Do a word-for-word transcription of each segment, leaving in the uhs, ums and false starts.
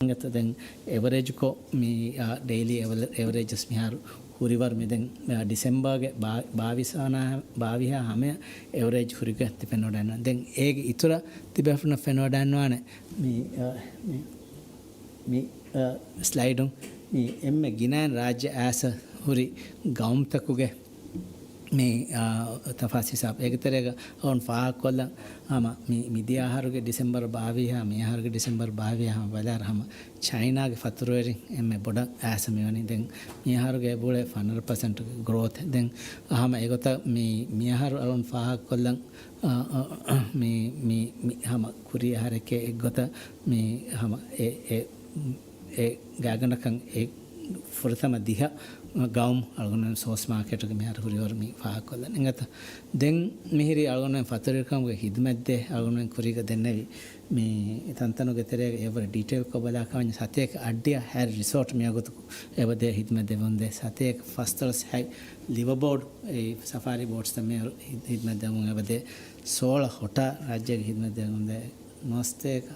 އިނގޭތަ؟ ދެން އެވަރޭޖްކޮށް މި، އާ، ޑެއިލީ އެވަރ-، އެވަރޭޖަސް މިހާރު ހުރިވަރު މި ދެން، އާ، ޑިސެމްބަރގެ ބާ-، ބާވީސް އަނާ-، ބާވީހާ ހަމަޔަށް އެވަރޭޖް ހުރިގޮތް ތި ފެނިވަޑައިންނާނެ. ދެން އޭގެ އިތުރަށް ތިބޭފުޅުންނަށް ފެނިވަޑައިންނާނެ މި، އާ، މި، މި، އާ، ސްލައިޑުން މި އެންމެ ގިނައިން ރާއްޖެ އައިސް ހުރި ގައުމުތަކުގެ މި، އާ، ތަފާސް ހިސާބު. އޭގެ ތެރޭގަ އަޅުން ފާހަގަކޮށްލަން ހަމަ މި، މިދިޔަ އަހަރުގެ ޑިސެމްބަރ ބާވީހާ، މި އަހަރުގެ ޑިސެމްބަރ ބާވީހާ ހަމަ ބަލާއިރު ހަމަ ޗައިނާގެ ފަތުރުވެރިން އެންމެ ބޮޑަށް އައިސް މިވަނީ. ދެން މި އަހަރުގެ އެބައުޅޭ ފަނަރަ ޕަސެންޓް ގްރޯތް. ދެން ހަމަ އެގޮތަށް މި، މި އަހަރު އަޅުން ފާހަގަކޮށްލަން، އާ، އާ، މި، މި، މި ހަމަ ކުރީ އަހަރެކޭ އެއްގޮތަށް މި ހަމަ އެ، އެ، އެ ގާތްގަނޑަކަށް އެ ފުރަތަމަ ދިހަ ގައުމު އަޅުގަނޑުމެން ސޯސް މާކެޓުގެ މިހާރު ހުރިވަރު މި ފާހަގަކޮށްލަން އިނގޭތަ؟ ދެން މިހިރީ އަޅުގަނޑުމެން ފަތުރުވެރިކަމުގެ ހިދުމަތްދޭ އަޅުގަނޑުމެން ކުރީގަ ދެންނެވި މި ތަންތަނުގެ ތެރޭގަ އެއަށްވުރެ ޑީޓެއިލްކޮށް ބަލާކަމަށް ސަތޭކަ އަށްޑިހަ ހަތް ރިސޯޓް މިވަގުތު އެބަދޭ ހިދުމަތް ދެވުންދޭ. ސަތޭކަ ފަސްދޮޅަސް ހަތް ލިވަބޯޑް، އެ ސަފާރީ ބޯޓްސްތައް މި ހިދުމަތް ދެވުން އެބަދޭ. ސޯޅަ ހޮޓާ ރާއްޖޭގެ ހިދުމަތް ދެވުންދޭ. ނުވަސަތޭކަ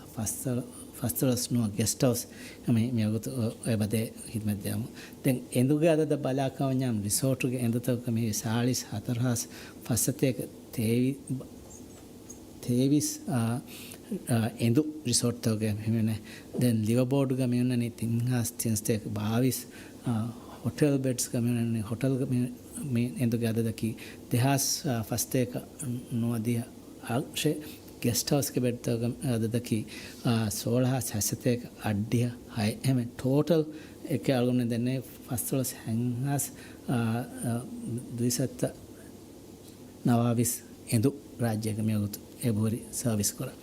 ފަސްދޮޅަސް ނުވަ ގެސްޓް ހައުސް މި، މިވަގުތު އެބަދޭ ހިދުމަތް ދެވުން. ދެން އެނދުގެ އަދަދަށް ބަލާކަމަށް ރިސޯޓުގެ އެނދުތަކަކަށް މި ސާޅީސް ހަތަރު ހާސް ފަސްސަތޭކަ ތޭވީސް، އާ، އާ، އެނދު ރިސޯޓްތަކުގެ ހިމެނޭ. ދެން ލިވަބޯޑްގަ މި ހުންނަނީ ތިން ހާސް ތިންސަތޭކަ ބާވީސް، އާ، ހޮޓެލް ބެޑްސްގަ މި ހުންނަނީ ހޮޓަލްގަ މި، މި އެނދުގެ އަދަދަކީ ދެހާސް، އާ، ފަސްސަތޭކަ ނުވަދިހަ އަށެއް. ގެސްޓް ހައުސްގެ ބެޑްތަކުގެ އަދަދަކީ، އާ، ސޯޅަ ހާސް ހަސަތޭކަ އަށްޑިހަ ހައެއް. އެހެން ޓޯޓަލް އެކެއް އަޅުގަނޑު ދެންނެވި ފަސްދޮޅަސް ހަތް ހާސް، އާ، އާ، ދުއިސައްތަ ނަވާވީސް އެނދު ރާއްޖޭގަ މިވަގުތު އެބަހުރި ސަރވިސް ކުރަން.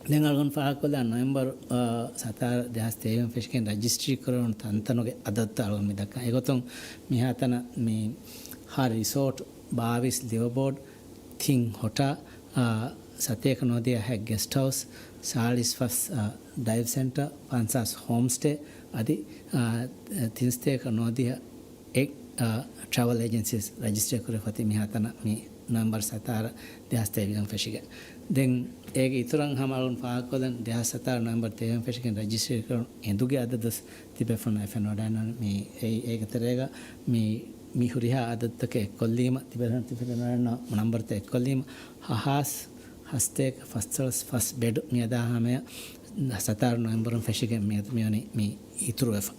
ދެން އަޅުގަނޑު ފާހަގަކޮށްލާ ނޮވެމްބަރު، އާ، ސަތާރަ ދެހާސް ތޭވީހުން ފެށިގެން ރަޖިސްޓްރީ ކުރެވުނު ތަންތަނުގެ އަދަދުތައް އަޅުގަނޑު މި ދައްކަން. އެގޮތުން މިހާތަނަށް މި ހަ ރިސޯޓް، ބާވީސް ލިވަބޯޑް، ތިން ހޮޓާ، އާ، ސަތޭކަ ނުވަދިހަ ހަތް ގެސްޓް ހައުސް، ސާޅީސް ފަސް، އާ، ޑައިވް ސެންޓަ، ފަންސާސް ހޯމް ސްޓޭ އަދި، އާ، ތިންސަތޭކަ ނުވަދިހަ އެއް، އާ، ޓްރާވެލް އޭޖެންސީސް ރަޖިސްޓްރީ ކުރެފަ އޮތީ މިހާތަނަށް މި ނޮވެމްބަރު ސަތާރަ ދެހާސް ތޭވީހުން ފެށިގެން. ދެން އޭގެ އިތުރަށް ހަމަ އަޅުން ފާހަގަކޮށްލަން ދެހާސް ސަތާރަ ނޮވެމްބަރު ތޭވީހުން ފެށިގެން ރަޖިސްޓްރީ ކުރުނު އެނދުގެ އަދަދުސް ތިބޭފުޅުންނަށް ފެނިވަޑައިގަންނަވަނީ. މި އެ-، އޭގެ ތެރޭގަ މި، މި ހުރިހާ އަދަދުތަކެއް އެއްކޮށްލީމަ، ތިބޭފުޅުން ތިބޭފުޅުންނަށް ނަމްބަރުތައް އެއްކޮށްލީމަ، ހަ ހާސް ހަސަތޭކަ ފަސްދޮޅަސް ފަސް ބެޑް މިއަދާ ހަމަޔަށް ސަތާރަ ނޮވެމްބަރުން ފެށިގެން މި-، މިވަނީ މި އިތުރުވެފަ.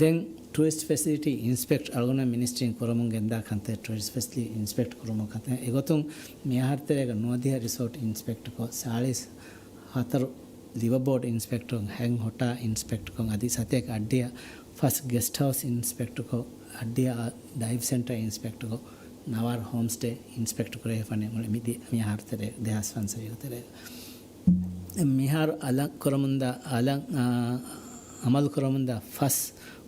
ދެން ޓޫރިސްޓް ފެސިލިޓީ އިންސްޕެކްޓް އަޅުގަނޑު މިނިސްޓްރީން ކުރަމުން ގެންދާ ކަންތައް، ޓޫރިސްޓް ފެސިލިޓީ އިންސްޕެކްޓް ކުރުމުގެ ކަންތައް. އެގޮތުން މިއަހަރު ތެރޭގަ ނުވަދިހަ ރިސޯޓް އިންސްޕެކްޓްކޮށް، ސާޅީސް ހަތަރު ލިވަބޯޑް އިންސްޕެކްޓްކޮށް، ހަތް ހޮޓާ އިންސްޕެކްޓްކޮށް، އަދި ސަތޭކަ އަށްޑިހަ ފަސް ގެސްޓް ހައުސް އިންސްޕެކްޓްކޮށް، އަށްޑިހަ ޑައިވް ސެންޓަރ އިންސްޕެކްޓްކޮށް، ނަވާރަ ހޯމް ސްޓޭ އިންސްޕެކްޓް ކުރެވިފަ ވަނީ މި ދި-، މިއަހަރު ތެރޭ، ދެހާސް ފަންސަވީހު ތެރޭ. މިހާރު އަލަށް ކުރަމުންދާ، އަލަށް، އާ، އަމަލު ކުރަމުންދާ ފަސް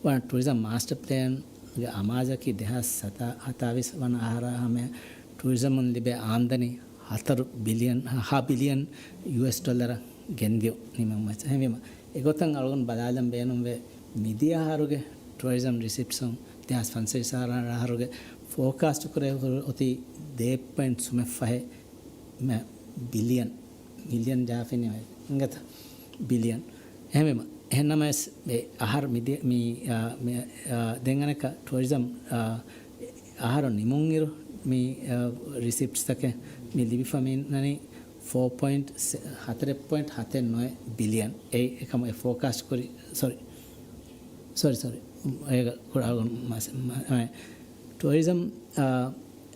ވަނަ ޓޫރިޒަމް މާސްޓަ ޕްލޭންގެ އަމާޒަކީ ދެހާސް ސަތާ-، ހަތާވީސް ވަނަ އަހަރާ ހަމަޔަށް ޓޫރިޒަމުން ލިބޭ އާމްދަނީ ހަތަރު ބިލިއަން، ހަ ބިލިއަން ޔޫއެސް ޑޮލަރ ގެންދިޔުން ނިމުމަށް. އެހެންވީމަ، އެގޮތަށް އަޅުގަނޑު ބަލާލަން ބޭނުންވޭ، މިދިޔަ އަހަރުގެ ޓޫރިޒަމް ރިސިޕްޓްސުން ދެހާސް ފަންސަވީސް އަހަރުގެ ފޯކާސްޓް ކުރެވި އޮތީ ދެ ޕޮއިންޓް ސުމެއް ފަހެއް މެ-، ބިލިއަން، މިލިއަން ޖާފިނި އިނގޭތަ؟ ބިލިއަން. އެހެންވީމަ، އެހެންނަމަވެސް އެ އަހަރު މިދި-، މި، އާ، މި، އާ، ދެން އަނެއްކާ ޓޫރިޒަމް، އާ، އަހަރު ނިމުންއިރު މި، އާ، ރިސިޕްޓްސްތަކެއް މި ލިބިފަ މި ނަނީ ފޯ ޕޮއިންޓް ހަތަރެއް ޕޮއިންޓް ހަތެއް ނުވަ ބިލިއަން. އެ އެކަމު އެ ފޯކާސްޓް ކުރި، ސޮރީ. ސޮރީ، ސޮރީ. އޭގަ ކުޑަ އަޅުގަނޑު މަސް-، މަ-، އަ، ޓޫރިޒަމް، އަ،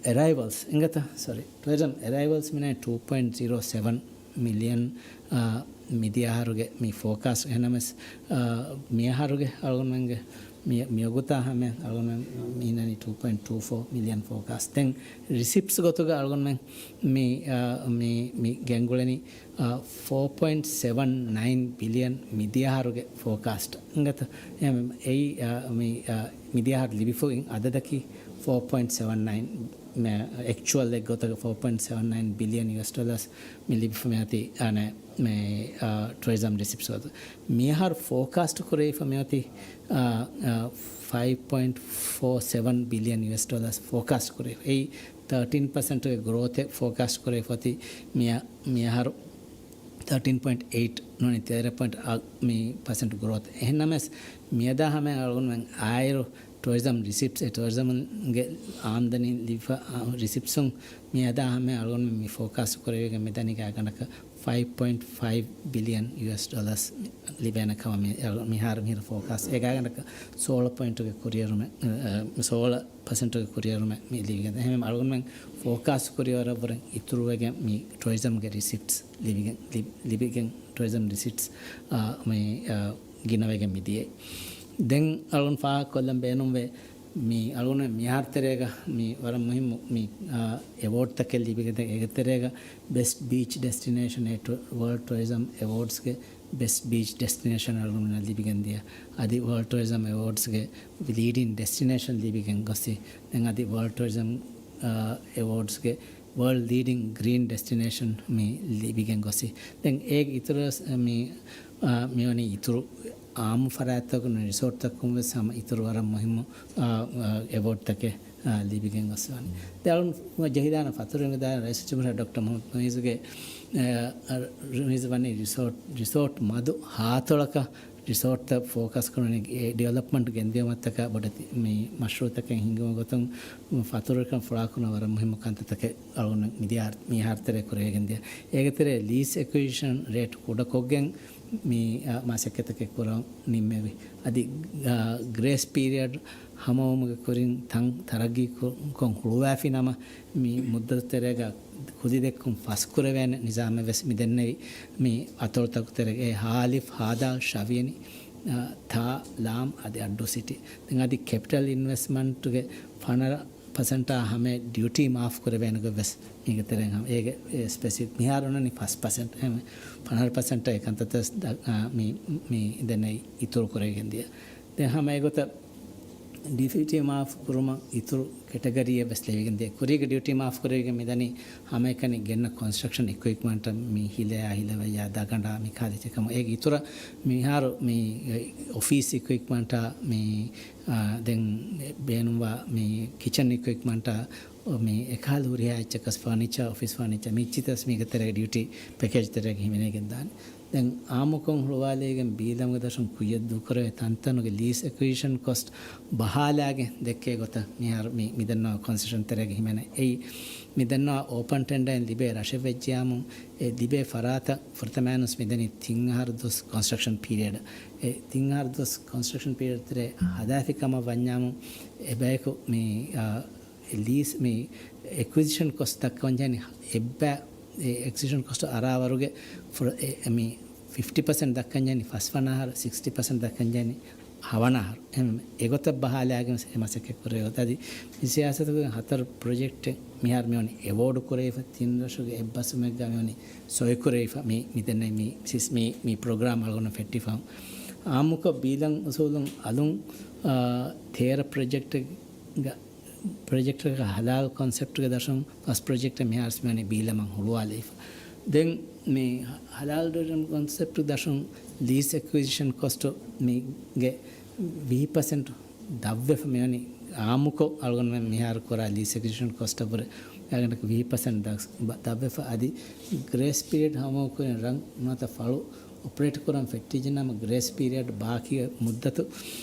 އެރައިވަލްސް އިނގޭތަ؟ ސޮރީ. ޓޫރިޒަމް އެރައިވަލްސް މިނައި ޓޫ ޕޮއިންޓް ޒީރޯ ސެވަން މިލިއަން، އަ، މިދިޔަ އަހަރުގެ މި ފޯކާސްޓް. އެހެންނަމަވެސް، އަ، މިއަހަރުގެ އަޅުގަނޑުމެންގެ މި-، މިވަގުތާ ހަމަ އަޅުގަނޑުމެން މި އިންނަނީ ޓޫ ޕޮއިންޓް ޓޫ ފޯ މިލިއަން ފޯކާސްޓް. ދެން ރިސިޕްޓްސް ގޮތުގަ އަޅުގަނޑުމެން މި، އަ، މި، މި ގެންގުޅެނީ އާ، ފޯ ޕޮއިންޓް ސެވަން ނައިން ބިލިއަން މިދިޔަ އަހަރުގެ ފޯކާސްޓް އިނގޭތަ؟ އެ-، އެއީ، އާ، މި، އާ، މިދިޔަ އަހަރު ލިބިފައި އިން އަދަދަކީ ފޯ ޕޮއިންޓް ސެވަން ނައިން، މެ-، އެކްޗުއަލް އެއްގޮތަކަށް ފޯ ޕޮއިންޓް ސެވަން ނައިން ބިލިއަން ޔޫއެސް ޑޮލާސް މި ލިބިފަ މިއޮތީ، އަނެ، މެ، އާ، ޓޫރިޒަމް ރިސިޕްޓްސް ގޮތު. މިއަހަރު ފޯކާސްޓް ކުރެވިފަ މިއޮތީ، އާ، އާ، ފައިވް ޕޮއިންޓް ފޯ ސެވަން ބިލިއަން ޔޫއެސް ޑޮލާސް ފޯކާސްޓް ކުރެވި. އެއީ ތާޓީން ޕަސެންޓްގެ ގްރޯތެއް ފޯކާސްޓް ކުރެވިފަ އޮތީ މިއަ-، މިއަހަރު. ތާޓީން ޕޮއިންޓް އެއިޓް ނޫނީ ތޭރަ ޕޮއިންޓް އަށް މި ޕަސެންޓް ގްރޯތް. އެހެންނަމަވެސް މިއަދާ ހަމަޔަށް އަޅުގަނޑުމެން އާއިރު ޓުރިޒަމް ރިސިޕްޓްސް، އެ ޓުރިޒަމްގެ އާމްދަނީ ލިބިފަ، އާ، ރިސިޕްޓްސުން މިއަދާ ހަމަޔަށް އަޅުގަނޑުމެން މި ފޯކާސްޓް ކުރެވިގެން މިދަނީ ގާތްގަނޑަކަށް ފައިވް ޕޮއިންޓް ފައިވް ބިލިއަން ޔޫއެސް ޑޮލާސް ލިބޭނެ ކަމަށް މި، މިހާރު މިހިރަ ފޯކާސްޓް. އެ ގާތްގަނޑަކަށް ސޯޅަ ޕޮއިންޓުގެ ކުރިއެރުމެއް، އަ، އަ، ސޯޅަ ޕަސެންޓުގެ ކުރިއެރުމެއް މި ލިބިގެން. އެހެންވެ އަޅުގަނޑުމެން ފޯކާސްޓް ކުރިއަރަށްވުރެ އިތުރުވެގެން މި ޓުރިޒަމްގެ ރިސިޕްޓްސް ލިބިގެން، ލި-، ލިބިގެން ޓުރިޒަމް ރިސިޕްޓްސް، އާ، މި، އާ، ގިނަވެގެން މިދިޔައީ. ދެން އަޅުގަނޑު ފާހަގަކޮށްލަން ބޭނުންވޭ، މި އަޅުގަނޑު މިހާރު ތެރޭގަ މި ވަރަށް މުހިއްމު މި، އާ، އެވޯޑްތަކެއް ލިބިގެން، އޭގެ ތެރޭގަ ބެސްޓް ބީޗް ޑެސްޓިނޭޝަން އެޓް ވަރލްޑް ޓުރިޒަމް އެވޯޑްސްގެ ބެސްޓް ބީޗް ޑެސްޓިނޭޝަން އަޅުގަނޑު ލިބިގެން ދިޔަ. އަދި ވަރލްޑް ޓުރިޒަމް އެވޯޑްސްގެ ލީޑިން ޑެސްޓިނޭޝަން ލިބިގެން ގޮސް. ދެން އަދި ވަރލްޑް ޓުރިޒަމް، އާ، އެވޯޑްސްގެ ވަރލްޑް ލީޑިން ގްރީން ޑެސްޓިނޭޝަން މި ލިބިގެން ގޮސް. ދެން އޭގެ އިތުރަށް މި، އާ، މިވަނީ އިތުރު އާއްމު ފަރާތްތަކުން ރިސޯޓްތަކުން ވެސް ހަމަ އިތުރު ވަރަށް މުހިއްމު، އާ، އާ، އެވޯޑްތަކެއް، އާ، ލިބިގެން ގޮސްވާނެ. ދެން އަޅުން ޖެހިދާނެ ފަތުރުވެރިންގެ ދާއިރާ ރައީސުލްޖުމްހޫރިއްޔާ ޑޮކްޓަރ މުޙައްމަދު މުޢިއްޒުގެ، އާ، ރައީސް ވަނީ ރިސޯޓް، ރިސޯޓް މަދު ހާތޮޅަކަށް ރިސޯޓްތައް ފޯކަސް ކުރަނީ އެ ޑިވެލޮޕްމަންޓް ގެންދިޔުމަށްޓަކާ ބޮޑެތި މި މަޝްރޫޢުތަކެއް ހިންގުމުގެ ގޮތުން ފަތުރުވެރިކަން ފުޅާކުރުމަށް ވަރަށް މުހިއްމު ކަންތައްތަކެއް އަޅުގަނޑު މިދިޔަ، މިހާރު ތެރޭ ކުރެވިގެން ދިޔަ. އޭގެ ތެރޭ ލީސް އެކުއިޒިޝަން ރޭޓް ކުޑަކޮށްގެން މި، އާ، މަސައްކަތްތަކެއް ކުރަން ނިންމެވި. އަދި، އާ، ގްރޭސް ޕީރިއަޑް ހަމަވުމުގެ ކުރިން ތަން ތަރައްގީ ކު-، ކޮށް ހުޅުވާފި ނަމަ، މި މުއްދަތު ތެރޭގަ ކުދި ދެއްކުން ފަސްކުރެވޭނެ ނިޒާމެއް ވެސް މި ދެންނެވި. މި އަތޮޅުތަކު ތެރޭގަ އެ ހ އަލިފް، ހ ދާލް، ޝ ވިޔަނި، އާ، ތާ، ލާމް އަދި އައްޑޫ ސިޓީ. ދެން އަދި ކެޕިޓަލް އިންވެސްޓްމަންޓުގެ ފަނަރަ ޕަސެންޓާ ހަމަޔަށް ޑިއުޓީ މާފް ކުރެވޭނެ ގޮތް ވެސް މީގެ ތެރެއިން ހަމަ. އޭގެ އެ ސްޕެސިފިކް މިހާރު އޮންނަނީ ފަސް ޕަސެންޓް. އެހެންވެ ފަނަރަ ޕަސެންޓަށް އެ ކަންތައްތައް ދަ-، އާ، މި، މި ދެންނެވި އިތުރު ކުރެވިގެން ދިޔަ. ދެން ހަމަ އެގޮތަށް ޑިއުޓީ މާފް ކުރުމަށް އިތުރު ކެޓަގަރީއެއް ވެސް ލިބިގެން ދިޔަ. ކުރީގެ ޑިއުޓީ މާފް ކުރެވިގެން މިދަނީ ހަމައެކަނި ގެންނަ ކޮންސްޓްރަކްޝަން އިކުއިޕްމަންޓަށް މި ހިލަޔާ ހިލަވައްޔާ ދަގަނޑާ މި ކާލި ކަމަށް. އޭގެ އިތުރަށް މިހާރު މި އޮފީސް އިކުއިޕްމަންޓާ މި، އާ، ދެން ބޭނުންވާ މި ކިޗަން އިކުއިޕްމަންޓާ މި އެކަހަލަ ހުރިހާ އެއްޗަކަސް ފަރުނިޗާ، އޮފީސް ފަރުނިޗާ މި އެއްޗިތަސް މީގެ ތެރޭގަ ޑިއުޓީ ޕެކޭޖް ތެރޭގަ ހިމެނިގެން ދާނެ. ދެން އާއްމުކޮށް ހުޅުވާލައިގެން ބީލަމުގެ ދަށުން ކުއްޔަށް ދޫކުރެވޭ ތަންތަނުގެ ލީސް އެކުއިޒިޝަން ކޮސްޓް ބަހާލާގެން ދެއްކޭ ގޮތަށް މިހާރު މި، މިދެންނެވި ކޮންސެޝަން ތެރޭގަ ހިމެނޭ. އެއީ މިދެންނެވި އޯޕަން ޓެންޑައިން ލިބޭ ރަށެއް ވެއްޖިޔާމު އެ ލިބޭ ފަރާތަށް ފުރަތަމައިނުސް މިދަނީ ތިން އަހަރު ދުވަސް ކޮންސްޓްރަކްޝަން ޕީރިއަޑް. އެ ތިން އަހަރު ދުވަސް ކޮންސްޓްރަކްޝަން ޕީރިއަޑް ތެރޭ ހަދާފި ކަމަށް ވަންޏާމު އެބަޔަކު މި، އާ، އެ ލީސް މި އެކުއިޒިޝަން ކޮސްޓް ދައްކަވަންޖެހެނީ އެއްބަ-، އެ އެކުއިޒިޝަން ކޮސްޓް އަރާވަރުގެ ފުރަ-، އެ، އެ މި ފިފްޓީ ޕަސެންޓް ދައްކަންޖެހެނީ ފަސްވަނަ އަހަރު، ސިކްސްޓީ ޕަސެންޓް ދައްކަންޖެހެނީ ހަވަނަ އަހަރު. އެ، އެގޮތަށް ބަހާލާގެން ވެސް އެ މަސައްކަތް ކުރެވޭ ގޮތަށް އަދި މި ސިޔާސަތުގެ ހަތަރު ޕްރޮޖެކްޓެއް މިހާރު މިވަނީ އެވޯޑު ކުރެވިފަ، ތިން ރަށުގެ އެއްބަސްވުމެއްގަ މިވަނީ ސޮއި ކުރެވިފަ، މި، މި ދެންނެވި މި ސިސް-، މި، މި ޕްރޮގްރާމް އަޅުގަނޑު ފެއްޓިފަ. އާއްމުކޮށް ބީލަން އުސޫލުން އަލުން، އާ، ތޭރަ ޕްރޮޖެކްޓެއްގަ ޕްރޮޖެކްޓަކަށް ހަލާލް ކޮންސެޕްޓްގެ ދަށުން ފަސް ޕްރޮޖެކްޓެއް މިހާރު މިވަނީ ބީލަމަށް ހުޅުވާލައިފަ. ދެން މި ހަލާލް ޓުރިޒަމް ކޮންސެޕްޓް ދަށުން ލީސް އެކުއިޒިޝަން ކޮސްޓު މީގެ ވިހި ޕަސެންޓް ދަށްވެފަ މިވަނީ އާއްމުކޮށް އަޅުގަނޑުމެން މިހާރު ކުރާ ލީސް އެކުއިޒިޝަން ކޮސްޓަށްވުރެ އަޅުގަނޑަކަށް ވިހި ޕަސެންޓް ދަށް-، ބަ-، ދަށްވެފަ. އަދި ގްރޭސް ޕީރިއަޑް ހަމަވުމުގެ ކުރިން ރަށް ނުވަތަ ފަޅު އޮޕަރޭޓް ކުރަން ފެއްޓިއްޖެ ނަމަ، ގްރޭސް ޕީރިއަޑް ބާކީ މުއްދަތު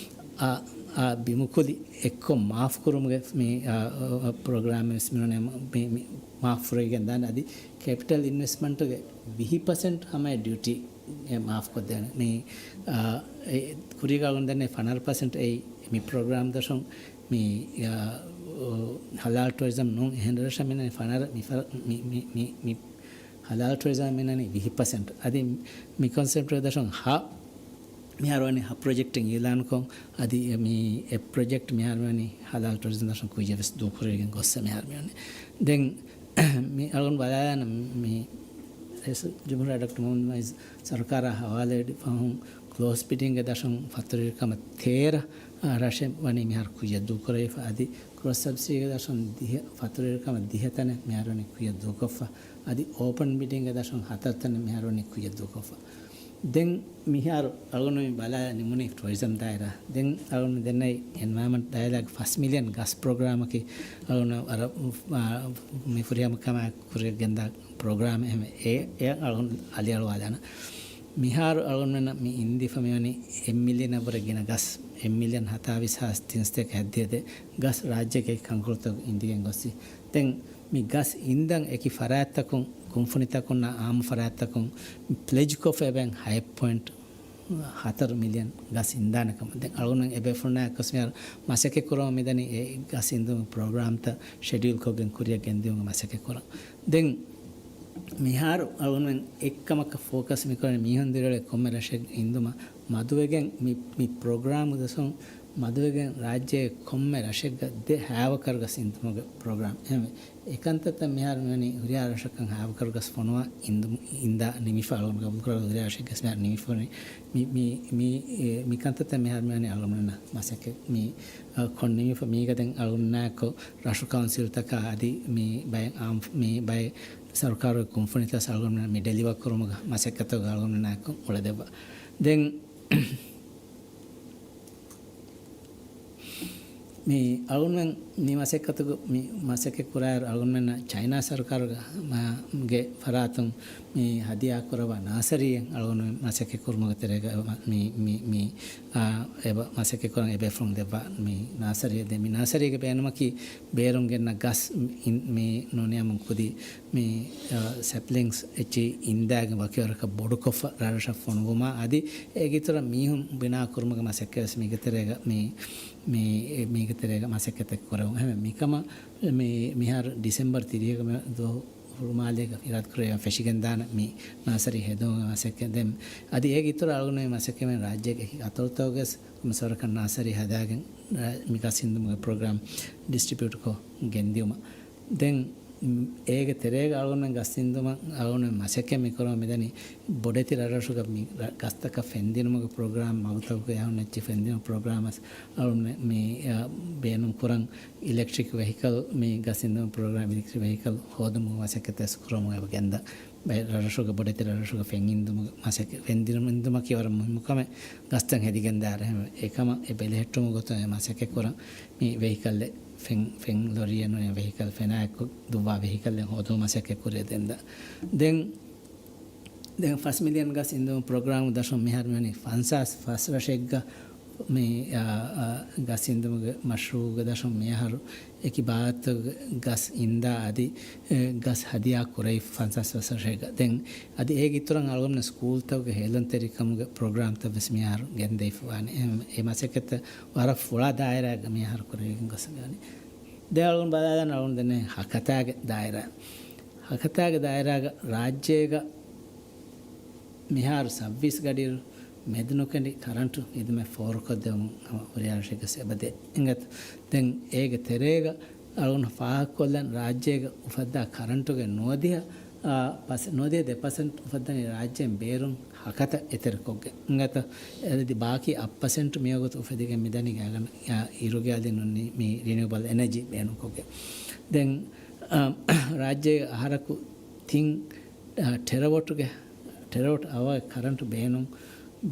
އާ، އާ، ބިމުކުލި އެއްކޮށް މާފް ކުރުމުގެ މި، އާ، ޕްރޮގްރާމް ވެސް މި، މި، މި މާފް ފުރެގެން ދާނެ. އަދި ކެޕިޓަލް އިންވެސްޓްމަންޓުގެ ވިހި ޕަސެންޓް ހަމަޔަށް ޑިއުޓީ އެ މާފް ކޮށްދޭނެ. މި، އާ، އެ ކުރީގަ އަޅުގަނޑު ދެންނެވި ފަނަރަ ޕަސެންޓް އެއީ މި ޕްރޮގްރާމް ދަށުން މި، އާ، އޯ، ހަލާލް ޓުރިޒަމް ނޫން އެހެން ރަށަށް މި ފަނަރަ، މި ފަ-، މި، މި، މި، މި ހަލާލް ޓުރިޒަމް މިނަނީ ވިހި ޕަސެންޓް. އަދި މި ކޮންސެޕްޓް ދަށުން ހަ، މިހާރު ވަނީ ހަ ޕްރޮޖެކްޓެއް އިއުލާންކޮށް، އަދި މި އެ ޕްރޮޖެކްޓް މިހާރު ވަނީ ހަލާލް ޓުރިޒަމް ދަށުން ކުއްޔަށް ވެސް ދޫކުރެވިގެން ގޮއްސަ މިހާރު މިވަނީ. ދެން މި އަޅުގަނޑު ބަލާލާނަ މި ރައީސުލްޖުމްހޫރިއްޔާ ޑޮކްޓަރ މުޙައްމަދު މުޢިއްޒު ސަރުކާރާ ހަވާލުވެ ފަހުން ކްލޯސް ބިޑިންގ ދަށުން ފަތުރުވެރިކަމަށް ތޭރަ، އާ، ރަށެއް ވަނީ މިހާރު ކުއްޔަށް ދޫކުރެވިފަ. އަދި ކްރޮސް ސަބްސިޑީގެ ދަށުން ދިހަ، ފަތުރުވެރިކަމަށް ދިހަ ތަނެއް މިހާރު ވަނީ ކުއްޔަށް ދޫކޮށްފަ. އަދި އޯޕަން ބިޑިންގ ދަށުން ހަތަރު ތަނެއް މިހާރު ވަނީ ކުއްޔަށް ދޫކޮށްފަ. ދެން މިހާރު އަޅުގަނޑު މި ބަލާ ނިމުނީ ޓުރިޒަމް ދާއިރާ. ދެން އަޅުގަނޑު ދެންނެވި އެންވަޔަރމަންޓް ދާއިރާގެ ފަސް މިލިއަން ގަސް ޕްރޮގްރާމަކީ އަޅުގަނޑު އަރަ-، އާ، މި ފުރިހަމަ ކަމާ ކުރިއަށް ގެންދާ ޕްރޮގްރާމެއް އެހެންވެ. އެ، އެ އަޅުގަނޑު އަލިއަޅުވާލާނަން. މިހާރު އަޅުގަނޑުމެންނަށް މި އިންދިފަ މިވަނީ އެއް މިލިއަނަށްވުރެ ގިނަ ގަސް، އެއް މިލިއަން ހަތާވީސް ހާސް ތިންސަތޭކަ ހައްދިހަ ދޭ ގަސް ރާއްޖޭގެ ކަންކޮޅުތަކު އިންދިގެން ގޮސްސި. ދެން މި ގަސް އިންދަން އެކި ފަރާތްތަކުން، ކުންފުނިތަކުންނާ އާއްމު ފަރާތްތަކުން ޕްލެޖްކޮށްފަ އެބައިން ހައެއް ޕޮއިންޓް ހަތަރު މިލިއަން ގަސް އިންދާނެ ކަމަށް. ދެން އަޅުގަނޑުމެން އެބޭފުޅުންނާ އެއްކޮސް މިހާރު މަސައްކަތް ކުރަމުން މިދަނީ އެ ގަސް އިންދުމުގެ ޕްރޮގްރާމްތައް ޝެޑިއުލްކޮށްގެން ކުރިއަށް ގެންދިއުމުގެ މަސައްކަތް ކުރަން. ދެން މިހާރު އަޅުގަނޑުމެން އެއްކަމަކަށް ފޯކަސް މިކުރަނީ މީހުން ދިރިއުޅޭ ކޮންމެ ރަށެއް އިންދުމަށް މަދުވެގެން މި، މި ޕްރޮގްރާމު ދަސުން މަދުވެގެން ރާއްޖޭގެ ކޮންމެ ރަށެއްގަ ދެ ހާވަކަރު ގަސް އިންދުމުގެ ޕްރޮގްރާމް އެހެންވެ. އެކަންތައްތައް މިހާރު މިވަނީ ހުރިހާ ރަށަކަށް ހާވަކަރު ގަސް ފޮނުވާ އިންދު، އިންދާ ނިމިފަ އަޅުގަނޑު ގަބޫލުކުރާ ހުރިހާ ރަށެއްގަސް މިހާރު ނިމިފަ ވަނީ. މި، މި، މި، އެ، މި ކަންތައްތައް މިހާރު މިވަނީ އަޅުގަނޑުމެންނަށް މަސައްކަތް މި، އަ، ކޮށް ނިމިފަ މީގަ ދެން އަޅުގަނޑުމެންނާއެކު ރަށު ކައުންސިލްތަކާ އަދި މި ބައެއް އާން، މި ބައެއް ސަރުކާރުގެ ކުންފުނިތައް އަޅުގަނޑުމެން މި ޑެލިވަރ ކުރުމުގެ މަސައްކަތުގަ އަޅުގަނޑުމެންނާއެކު އުޅެދެއްވާ. ދެން މި އަޅުގަނޑުމެން މި މަސައްކަތުގަ، މި މަސައްކަތް ކުރާއިރު އަޅުގަނޑުމެންނަށް ޗައިނާ ސަރުކާރުގެ މާ، ގެ ފަރާތުން މި ހަދިޔާ ކުރައްވާ ނާސަރީއެއް އަޅުގަނޑުމެން މަސައްކަތް ކުރުމުގެ ތެރޭގަ މި، މި، މި، އާ، އެބަ މަސައްކަތް ކުރަން އެބޭފުޅުން ދެއްވާ މި ނާސަރީއެއް. ދެން މި ނާސަރީގެ ބޭނުމަކީ ބޭރުން ގެންނަ ގަސް މި، މި ނޫނިޔާމުން ކުދި މި، އާ، ސެޕްލިންގްސް އެއްޗިހި އިންދާގެން ވަކިވަރަކަށް ބޮޑުކޮށްފަ ރަށްރަށަށް ފޮނުވުމާ އަދި އޭގެ އިތުރަށް މީހުން ބިނާ ކުރުމުގެ މަސައްކަތް ވެސް މީގެ ތެރޭގަ މި، މި، މީގެ ތެރޭގަ މަސައްކަތެއް ކުރެވުން. އެހެންވެ، މިކަމަށް މި، މިހާރު ޑިސެމްބަރ ތިރީހަކަށް ދުވަހު ހުޅުމާލޭގަ އިރާދަކުރެވި ފެށިގެންދާނެ މި ނާސަރީ ހެދުމުގެ މަސައްކަތް. ދެން އަދި އޭގެ އިތުރަށް އަޅުގަނޑުމެން މަސައްކަތް ރާއްޖޭގެ އަތޮޅުތަކުގަސް މި ސަރުކާރުން ނާސަރީ ހަދާގެން މި ގަސް އިންދުމުގެ ޕްރޮގްރާމް ޑިސްޓްރިބިއުޓްކޮށް ގެންދިއުމަށް. ދެން އޭގެ ތެރޭގަ އަޅުގަނޑުމެން ގަސް އިންދުމަށް އަޅުގަނޑުމެން މަސައްކަތް މި ކުރަމުން މިދަނީ ބޮޑެތި ރަށްރަށުގަ މި ރަ-، ގަސްތަކަށް ފެންދިނުމުގެ ޕްރޮގްރާމް މަގުތަކުގެ އަހުން އެއްޗެއް ފެންދިނުމުގެ ޕްރޮގްރާމް އަސް އަޅުގަނޑުމެން މި، އަ، ބޭނުން ކުރަން އިލެކްޓްރިކް ވެހިކަލް މި ގަސް އިންދުމުގެ ޕްރޮގްރާމް އިލެކްޓްރިކް ވެހިކަލް ހޯދުމުގެ މަސައްކަތް އަސް ކުރަމުން އެބަ ގެންދަ ބައެއް ރަށްރަށުގެ ބޮޑެތި ރަށްރަށުގެ ފެން އިންދުމުގެ މަސައްކަތް، ފެން ދިނުމަކީ ވަރަށް މުހިއްމު ކަމެއް. ގަސްތައް ހެދިގެން ދާއިރު އެހެންވެ، އެކަމަށް އެ ބެލެހެއްޓުމުގެ ގޮތުން އެ މަސައްކަތް ކުރަން މި ވެހިކަލްއެއް ފެން، ފެން ލޮރީއެއް ނޫނީ ވެހިކަލް ފެނާއެއްކޮށް ދުއްވާ ވެހިކަލްއެއް ހޯދުމުގެ މަސައްކަތް ކުރިއަށް ގެންދާ. ދެން، ދެން ފަސް މިލިއަން ގަސް އިންދުމުގެ ޕްރޮގްރާމް ދަށުން މިހާރު މިވަނީ ފަންސާސް ފަސް ރަށެއްގަ މި، އާ، އާ، ގަސް އިންދުމުގެ މަޝްރޫއުގެ ދަށުން މިއަހަރު އެކި ބާވަތުގެ ގަސް އިންދާ އަދި، އެ، ގަސް ހަދިޔާ ކުރެވި ފަންސާސް ފަސް ރަށެއްގަ. ދެން އަދި އޭގެ އިތުރަށް އަޅުގަނޑު ސްކޫލްތަކުގެ ހޭލުންތެރިކަމުގެ ޕްރޮގްރާމްތައް ވެސް މިހާރު ގެންދެވިފަ ވާނެ. އެ، އެ މަސައްކަތްތައް ވަރަށް ފުޅާ ދާއިރާއެއްގަ މިހާރު ކުރެވިގެން ގޮސް މިވަނީ. ދެން އަޅުގަނޑު ބަލާލަން އަޅުގަނޑު ދެންނެވި ހަކަތާގެ ދާއިރާ. ހަކަތާގެ ދާއިރާގަ ރާއްޖޭގަ މިހާރު ސައްވީސް ގަޑިއިރު މެދުނުކެނޑި ކަރަންޓު ހިދުމަތް ފޯރުކޮށްދެވުމުން ހަމަ ހުރިހާ ރަށެއްގަސް އެބަދޭ. އިނގޭތޯ؟ ދެން އޭގެ ތެރޭގަ އަޅުގަނޑު ފާހަގަކޮށްލަން ރާއްޖޭގަ އުފައްދާ ކަރަންޓުގެ ނުވަދިހަ، އާ، ޕަސެ-، ނުވަދިހަ ދެ ޕަސެންޓް އުފައްދަނީ ރާއްޖޭން ބޭރުން ހަކަތަ އެތެރެކޮށްގެން. އިނގޭތޯ؟ އަދި ބާކީ އަށް ޕަސެންޓް މިވަގުތު އުފެދިގެން މިދަނީ ގާގަނޑު، އާ، އިރުގެ އަލިން ނޫނީ މި ރިނިއުބަލް އެނަޖީ ބޭނުންކޮށްގެން. ދެން، އާ، ރާއްޖޭގެ އަހަރަކު ތިން އާ، ޓެރަވޮޓުގެ، ޓެރަވޮޓް އަވަރ ކަރަންޓު ބޭނުން،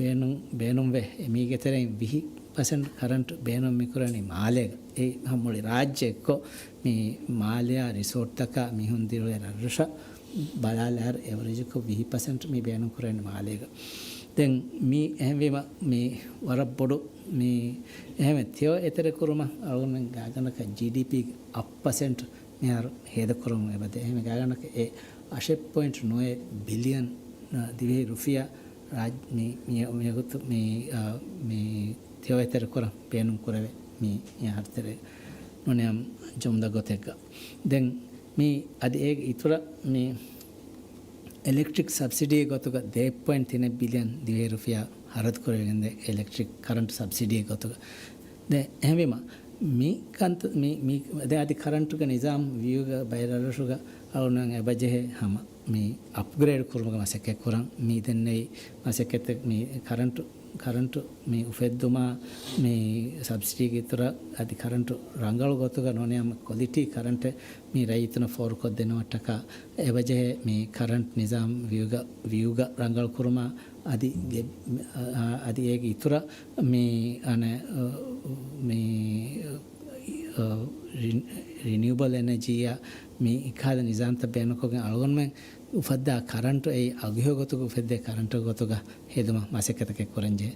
ބޭނުން، ބޭނުންވެ، އެ މީގެ ތެރެއިން ވިހި ޕަސެންޓް ކަރަންޓު ބޭނުން މިކުރަނީ މާލޭގަ. އެ މުޅި ރާއްޖެ އެއްކޮށް މި މާލެއާ ރިސޯޓްތަކާ މީހުން ދިރިއުޅޭ ރަށްރަށަށް ބަލާލާއިރު އެވަރޭޖަކޮށް ވިހި ޕަސެންޓް މި ބޭނުން ކުރަނީ މާލޭގަ. ދެން މި އެހެންވީމަ މި ވަރަށް ބޮޑު މި އެހެންވެ ތެޔޮ އެތެރެކުރުމަށް އަޅުގަނޑުމެން ގާގަނޑަކަށް ޖީޑީޕީގެ އަށް ޕަސެންޓް މިހާރު ހޭދަކުރަމުން އެބަދޭ. އެހެންވެ ގާގަނޑަކަށް އެ އަށެއް ޕޮއިންޓް ނުވައެއް ބިލިއަން، އަ، ދިވެހި ރުފިޔާ ރާއް-، މި، މި، މިވަގުތު މި، އަ، މި ތެޔޮ އެތެރެކުރަން ބޭނުން ކުރެވޭ މި، މި އަހަރު ތެރޭ ނޫނީ ޖުމްލަ ގޮތެއްގަ. ދެން މި އަދި އޭގެ އިތުރަށް މި އެލެކްޓްރިކް ސަބްސިޑީ ގޮތުގަ ދެ ޕޮއިންޓް ތިނެއް ބިލިއަން ދިވެހި ރުފިޔާ ހަރަދު ކުރެވިގެންދޭ އެލެކްޓްރިކް ކަރަންޓް ސަބްސިޑީ ގޮތުގަ. ދެ އެހެންވީމަ، މި ކަންތައް، މި، މި، ދެ އަދި ކަރަންޓުގެ ނިޒާމް ވިއުގަ ބައެއް ރަށްރަށުގަ އަޅުގަނޑު އެބަޖެހޭ ހަމަ މި އަޕްގްރޭޑް ކުރުމުގެ މަސައްކަތް ކުރަން. މި ދެންނެވި މަސައްކަތެއް މި ކަރަންޓު، ކަރަންޓު މި އުފެއްދުމާ މި ސަބްސިޑީގެ އިތުރަށް އަދި ކަރަންޓު ރަނގަޅު ގޮތުގަ ނޫނީ ކޮލިޓީ ކަރަންޓެއް މި ރައްޔިތުންނަށް ފޯރުކޮށްދިނުމަށްޓަކާ އެބަޖެހޭ މި ކަރަންޓް ނިޒާމް ވިއުގަ، ވިއުގަ ރަނގަޅު ކުރުމާ އަދި ގެ-، އަ-، އަދި އޭގެ އިތުރަށް މި އަނެއް، އަ، މި، އަ، ރި-، ރިނިއުބަލް އެނަޖީއާ މި އެކަހަލަ ނިޒާމްތައް ބޭނުންކޮށްގެން އަޅުގަނޑުމެން އުފައްދާ ކަރަންޓު އެއީ އަގުހެޔޮ ގޮތުގަ އުފެއްދޭ ކަރަންޓު ގޮތުގަ ހެދުމަށް މަސައްކަތަކެއް ކުރަންޖެހޭ.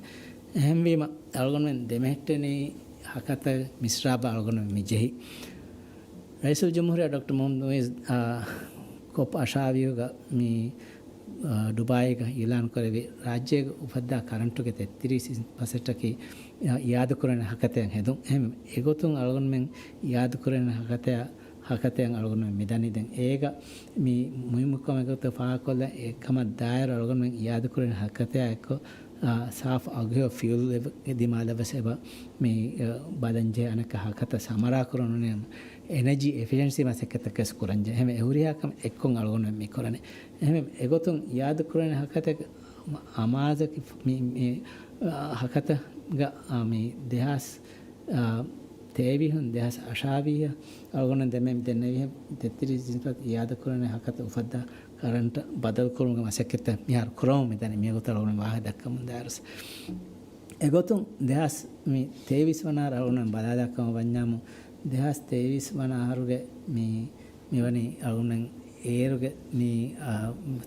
އެހެންވީމަ، އަޅުގަނޑުމެން ދެމެހެއްޓެނީ ހަކަތަ މިސްރާބަށް އަޅުގަނޑުމެން މި ޖެހީ. ރައީސުލްޖުމްހޫރިއްޔާ ޑޮކްޓަރ މުޙައްމަދު މުޢިއްޒު، އާ، ކޮޕް އަށާވީހުގަ މި، އާ، ޑުބާއީގަ އިޢުލާން ކުރެއްވި ރާއްޖޭގަ އުފައްދާ ކަރަންޓުގެ ތެއްތިރީސް ޕަސެންޓަކީ، އާ، އިއާދަކުރަން ހަކަތައަށް ހެދުން. އެހެން އެގޮތުން އަޅުގަނޑުމެން އިއާދަކުރަން ހަކަތައަށް ހަކަތައަށް އަޅުގަނޑުމެން މިދަނީ. ދެން އޭގަ މި މުހިއްމު ކަމެއް ގޮތަށް ފާހަގަކޮށްލަން، އެ ކަމަށް ދާއިރު އަޅުގަނޑުމެން އިއާދަކުރަން ހަކަތައާ އެއްކޮށް، އާ، ސާފު އަގުހެޔޮ ފިއުލް އެބަ، ދިމާލަށް ވެސް އެބަ މި، އާ، ބަލަންޖެހޭ. އަނެއްކާ ހަކަތަ ސަމަރާ ކުރަން އެނަޖީ އެފިޝެންސީ މަސައްކަތްތަކެއް ވެސް ކުރަންޖެހޭ. އެހެންވެ އެ ހުރިހާ ކަމެއް އެއްކޮށް އަޅުގަނޑުމެން މި ކުރަނީ. އެހެންވެ އެގޮތުން އިއާދަކުރަން ހަކަތަ އަމާޒަކީ މި، މި، އާ، ހަކަތަ ގަ، އާ، މި ދެހާސް، އާ، ތޭވީހުން ދެހާސް އަށާވީހަށް އަޅުގަނޑު ދެމެ-، ދެންނެވިހެން ތެއްތިރީސް ޖިންސް އިއާދަކުރަން ހަކަތަ އުފައްދާ ކަރަންޓަށް ބަދަލުކުރުމުގެ މަސައްކަތްތައް މިހާރު ކުރަމުން މިދަނީ. މިވަގުތު އަޅުގަނޑު ވާހަކަ ދައްކަމުން ދާއިރު. އެގޮތުން ދެހާސް މި ތޭވީސް ވަނަ އަހަރު އަޅުގަނޑު ބަލާލާ ކަމަށް ވަންޏާމު، ދެހާސް ތޭވީސް ވަނަ އަހަރުގެ މި، މިވަނީ އަޅުގަނޑުމެން އޭރުގެ މި، އާ،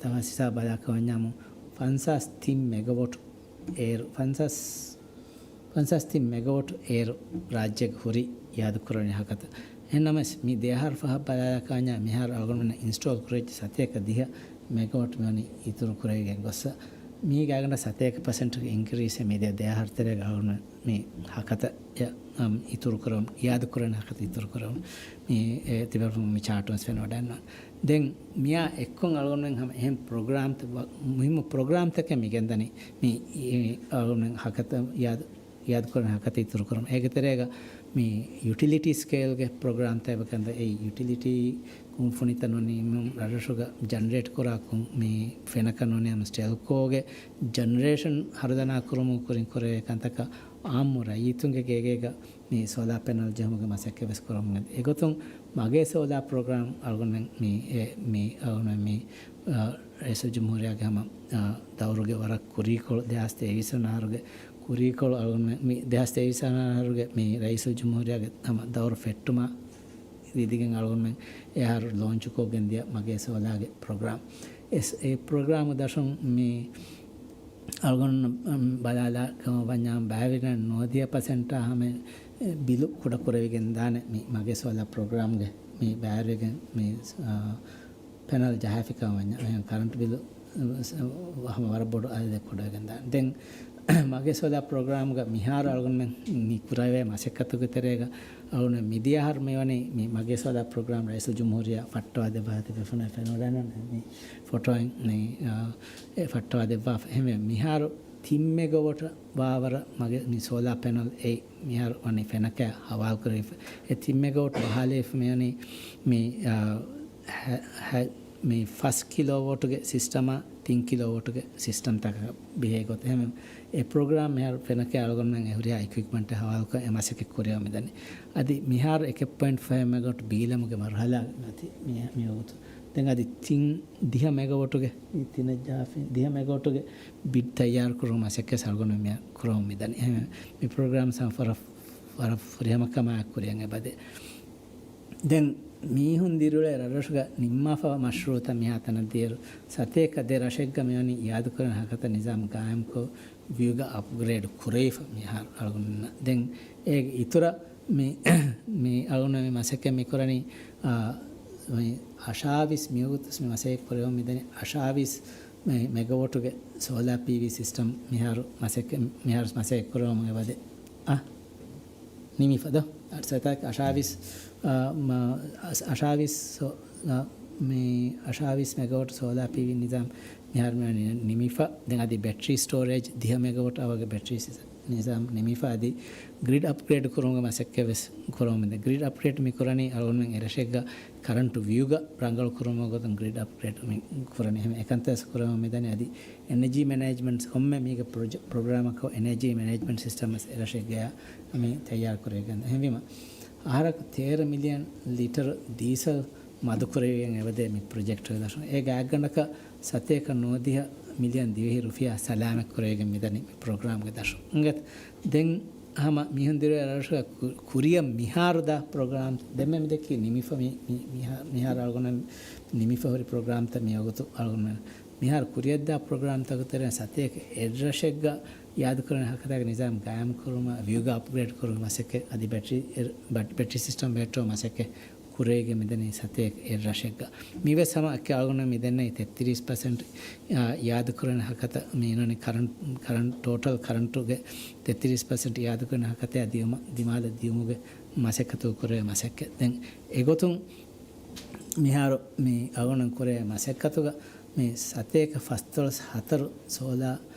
ތަފާސް ހިސާބަށް ބަލާ ކަމަށް ވަންޏާމު، ފަންސާސް ތިން މެގަވޮޓް އޭރު، ފަންސާސް، ފަންސާސް ތިން މެގަވޮޓް އޭރު ރާއްޖޭގެ ހުރި އިއާދަކުރަނީ ހަކަތަ. އެހެންނަމަވެސް، މި ދެއަހަރު ފަހަށް ބަލާލާ ކަމަށް ވަންޏާ، މިހާރު އަޅުގަނޑުމެންނަށް އިންސްޓޯލް ކުރެވިއްޖެ ސަތޭކަ ދިހަ މެގަވޮޓް މިވަނީ އިތުރު ކުރެވިގެން ގޮއްސަ. މީގެ އަގަނޑަށް ސަތޭކަ ޕަސެންޓުގެ އިންކްރީސް މި ދެ، ދެއަހަރު ތެރޭގަ އަޅުގަނޑު މި ހަކަތަ، އަ، އަމް، އިތުރު ކުރަމުން، އިއާދަ ކުރަން ހަކަތަ އިތުރު ކުރަމުން މި، އެ، ތިބޭފުޅުން މި ޗާޓުން ވެސް ފެނިވަޑައިގަންނަވާނެ. ދެން މިއާ އެއްކޮށް އަޅުގަނޑުމެން ހަމަ އެހެން ޕްރޮގްރާމްތައް ވަ-، މުހިއްމު ޕްރޮގްރާމްތަކެއް މި ގެންދަނީ. މި، އި، އަޅުގަނޑުމެން ހަކަތަ އިއާދަ، އިއާދަ ކުރަން ހަކަތަ އިތުރު ކުރަމުން. އޭގެ ތެރޭގަ މި ޔުޓިލިޓީ ސްކޭލްގެ ޕްރޮގްރާމްތައް އެބަ ގެންދަ، އެ ޔުޓިލިޓީ ކުންފުނިތައް ނޫނީ މި ރަށްރަށުގަ ޖަނަރޭޓް ކުރާ ކުން-، މި ފެނަކަށް ނޫނީ ސްޓެލްކޯގެ ޖަނަރޭޝަން ހަރުދަނާ ކުރުމުގެ ކުރިން ކުރެވޭ ކަންތަކަށް އާއްމު ރައްޔިތުންގެ ގޭގޭގަ މި ސޯލާ ޕެނަލް ޖެހުމުގެ މަސައްކަތް ވެސް ކުރަމުން. އެގޮތުން މަގޭ ސޯލާ ޕްރޮގްރާމް އަޅުގަނޑުމެން މި، އެ، މި އަޅުގަނޑުމެން މި، އަ، ރައީސުލްޖުމްހޫރިއްޔާގެ ހަމަ، އަ، ދައުރުގެ ވަރަށް ކުރީކޮޅު ދެހާސް ތޭވީސް ވަނަ އަހަރުގެ ކުރީކޮޅު އަޅުގަނޑުމެން މި ދެހާސް ތޭވީސް ވަނަ އަހަރުގެ މި ރައީސުލްޖުމްހޫރިއްޔާގެ ހަމަ ދައުރު ފެއްޓުމާ ދިދިގެން އަޅުގަނޑުމެން އެ އަހަރު ލޯންޗުކޮށްގެން ދިޔަ މަގޭ ސޯލާގެ ޕްރޮގްރާމް. އެސް، އެ ޕްރޮގްރާމު ދަށުން މި އަޅުގަނޑު، އަމް، ބަލާލާ ކަމަށް ވަންޏާ ބައިވެރިން ނުވަދިހަ ޕަސެންޓާ ހަމަ، އެ، ބިލު ކުޑަ ކުރެވިގެން ދާނެ މި މަގޭ ސޯލާ ޕްރޮގްރާމްގެ މި ބައިވެރިގެން މި، އާ، ޕެނަލް ޖަހާފި ކަމަށް ވަންޏާ ކަރަންޓް ބިލު، އަ، ހަމަ ވަރަށް ބޮޑު އަދަދެއް ކުޑަވެގެން ދާނެ. ދެން މަގޭ ސޯލާ ޕްރޮގްރާމްގަ މިހާރު އަޅުގަނޑުމެން މި ކުރެވޭ މަސައްކަތުގެ ތެރޭގަ އަޅުގަނޑު މިދިޔަ އަހަރު މިވަނީ މި މަގޭ ސޯލާ ޕްރޮގްރާމް ރައީސުލްޖުމްހޫރިއްޔާ ފައްޓަވާ ދެއްވާ ތިބޭފުޅުން ފެނިވަޑައިގަންނަވާ މި ފޮޓޯއިން މި، އާ، އެ ފައްޓަވާ ދެއްވާފަ. އެހެންވެ މިހާރު ތިން މެގަވޮޓަށް ބާވަރަށް މަގޭ މި ސޯލާ ޕެނަލް އެއީ މިހާރު ވަނީ ފެނަކަށް ހަވާލު ކުރެވިފަ. އެ ތިން މެގަވޮޓް ބަހާލައިފަ މިވަނީ މި، އާ، ހަ-، ހަ-، މި ފަސް ކިލޯވޯޓުގެ ސިސްޓަމާ ތިން ކިލޯވޯޓުގެ ސިސްޓަމްތަކަށް ބެހޭ ގޮތަށް. އެހެންވެ އެ ޕްރޮގްރާމް މިހާރު ފެނަކަށް އަޅުގަނޑުމެން އެ ހުރިހާ އިކްއިޕްމަންޓެއް ހަވާލުކޮށް އެ މަސައްކަތް ކުރިއަށް މިދަނީ. އަދި މިހާރު އެކެއް ޕޮއިންޓް ފައިވް މެގަވޮޓް ބީލަމުގެ މަރުހަލާ މި ވަގުތު. ދެން އަދި ތިން ދިހަ މެގަވޮޓުގެ، މި ތިނަށް ޖާފި ދިހަ މެގަވޮޓުގެ ބިޑް ތައްޔާރު ކުރުމުގެ މަސައްކަތް އަޅުގަނޑު މި ކުރަމުން މިދަނީ. އެހެންވެ މި ޕްރޮގްރާމް ސަމަ ފަރަށް، ފަރަށް ފުރިހަމަ ކަމާއެކު ކުރިއަށް އެބަދޭ. ދެން މީހުން ދިރިއުޅޭ ރަށްރަށުގަ ނިންމާފަވާ މަޝްރޫއުތައް މިހާތަނަށް ދިޔައިރު، ސަތޭކަ ދެ ރަށެއްގަ މިވަނީ އިއާދަކުރަން ހަކަތަ ނިޒާމް ގާއިމްކޮށް، ވިއުގަ އަޕްގްރޭޑް ކުރެވިފަ މިހާރު އަޅުގަނޑުމެންނަށް. ދެން އޭގެ އިތުރަށް މި، މި އަޅުގަނޑު މި މަސައްކަތް މި ކުރަނީ، އާ، މި އަށާވީސް މިވަގުތު މި މަސައްކަތް ކުރެވެމުން މިދަނީ އަށާވީސް މެ-، މެގަވޮޓުގެ ސޯލާ ޕީވީ ސިސްޓަމް މިހާރު މަސައްކަތް، މިހާރު މަސައްކަތް ކުރެވެމުން އެބަދޭ. އާ، ނިމިފަ ދޯ؟ އަށް ސަތޭކަ އަށާވީސް، އާ، މަ-، އަށް-، އަށާވީސް ސޯ-، އާ، މި އަށާވީސް މެގަވޮޓް ސޯލާ ޕީވީ ނިޒާމް މިހާރު މި ނި-، ނިމިފަ. ދެން އަދި ބެޓްރީ ސްޓޯރޭޖް ދިހަ މެގަވޮޓް އަވަރގެ ބެޓްރީ ސި-، ނިޒާމް ނިމިފަ. އަދި ގްރިޑް އަޕްގްރޭޑް ކުރުމުގެ މަސައްކަތް ވެސް ކުރަމުން މިދަނީ. ގްރިޑް އަޕްގްރޭޑް މި ކުރަނީ އަޅުގަނޑުމެން އެރަށެއްގަ ކަރަންޓު ވިއުގަ ރަނގަޅު ކުރުމުގެ ގޮތުން ގްރިޑް އަޕްގްރޭޑް މި ކުރަނީ. އެހެން އެކަންތައް ވެސް ކުރަމުން މިދަނީ. އަދި އެނަޖީ މެނޭޖްމަންޓް ކޮންމެ މީގެ ޕްރޮޖެ-، ޕްރޮގްރާމަކަށް އެނަޖީ މެނޭޖްމަންޓް ސިސްޓަމް ވެސް އެރަށެއްގަޔަށް މި ތައްޔާރު ކުރެވިގެން. އެހެންވީމަ، އަހަރަކު ތޭރަ މިލިއަން ލިޓަރު ޑީސަލް މަދުކުރެވިގެން އެބަދޭ މި ޕްރޮޖެކްޓުގެ ދަށުން. އޭގެ އަގަނޑަކަށް ސަތޭކަ ނުވަދިހަ މިލިއަން ދިވެހި ރުފިޔާ ސަލާމަތް ކުރެވިގެން މިދަނީ މި ޕްރޮގްރާމްގެ ދަށުން. އިނގޭތަ؟ ދެން ހަމަ މީހުން ދިރުވެ ރަށްރަށުގަ ކު-، ކުރިއަށް މިހާރު ދާ ޕްރޮގްރާމް ދެންމެ މިދެއްކީ ނިމިފަ މި-، މި-، މިހާ-، މިހާރު އަޅުގަނޑު ނިމިފަ ހުރި ޕްރޮގްރާމްތައް މިވަގުތު އަޅުގަނޑު މިހާރު ކުރިއަށްދާ ޕްރޮގްރާމްތަކުގެ ތެރެއިން ސަތޭކަ އެއްރަށެއްގަ އިއާދަކުރާނެ ހަކަތާގެ ނިޒާމް ގާއިމްކުރުމަށް ވިއުގަ އަޕްގްރޭޑް ކުރުމުގެ މަސައްކަތް އަދި ބެޓްރީ، ބެޓް-، ބެޓްރީ ސިސްޓަމް ބެހެއްޓުމުގެ މަސައްކަތް ކުރެވިގެން މިދަނީ ސަތޭކަ އެއްރަށެއްގަ. މިވެސް ހަމަ އެކެ އަޅުގަނޑު މި ދެންނެވި ތެއްތިރީސް ޕަސެންޓް އާ، އިއާދަކުރާނެ ހަކަތަ މީނަނި ކަރަންޓް، ކަރަންޓް، ޓޯޓަލް ކަރަންޓުގެ ތެއްތިރީސް ޕަސެންޓް އިއާދަކުރާނެ ހަކަތަ ދިޔުމަށް، ދިމާލަށް ދިޔުމުގެ މަސައްކަތު ކުރެވޭ މަސައްކަތް. ދެން އެގޮތުން މިހާރު މި އަޅުގަނޑު ކުރެވޭ މަސައްކަތުގަ މި ސަތޭކަ ފަސްދޮޅަސް ހަތަރު ސޯލާ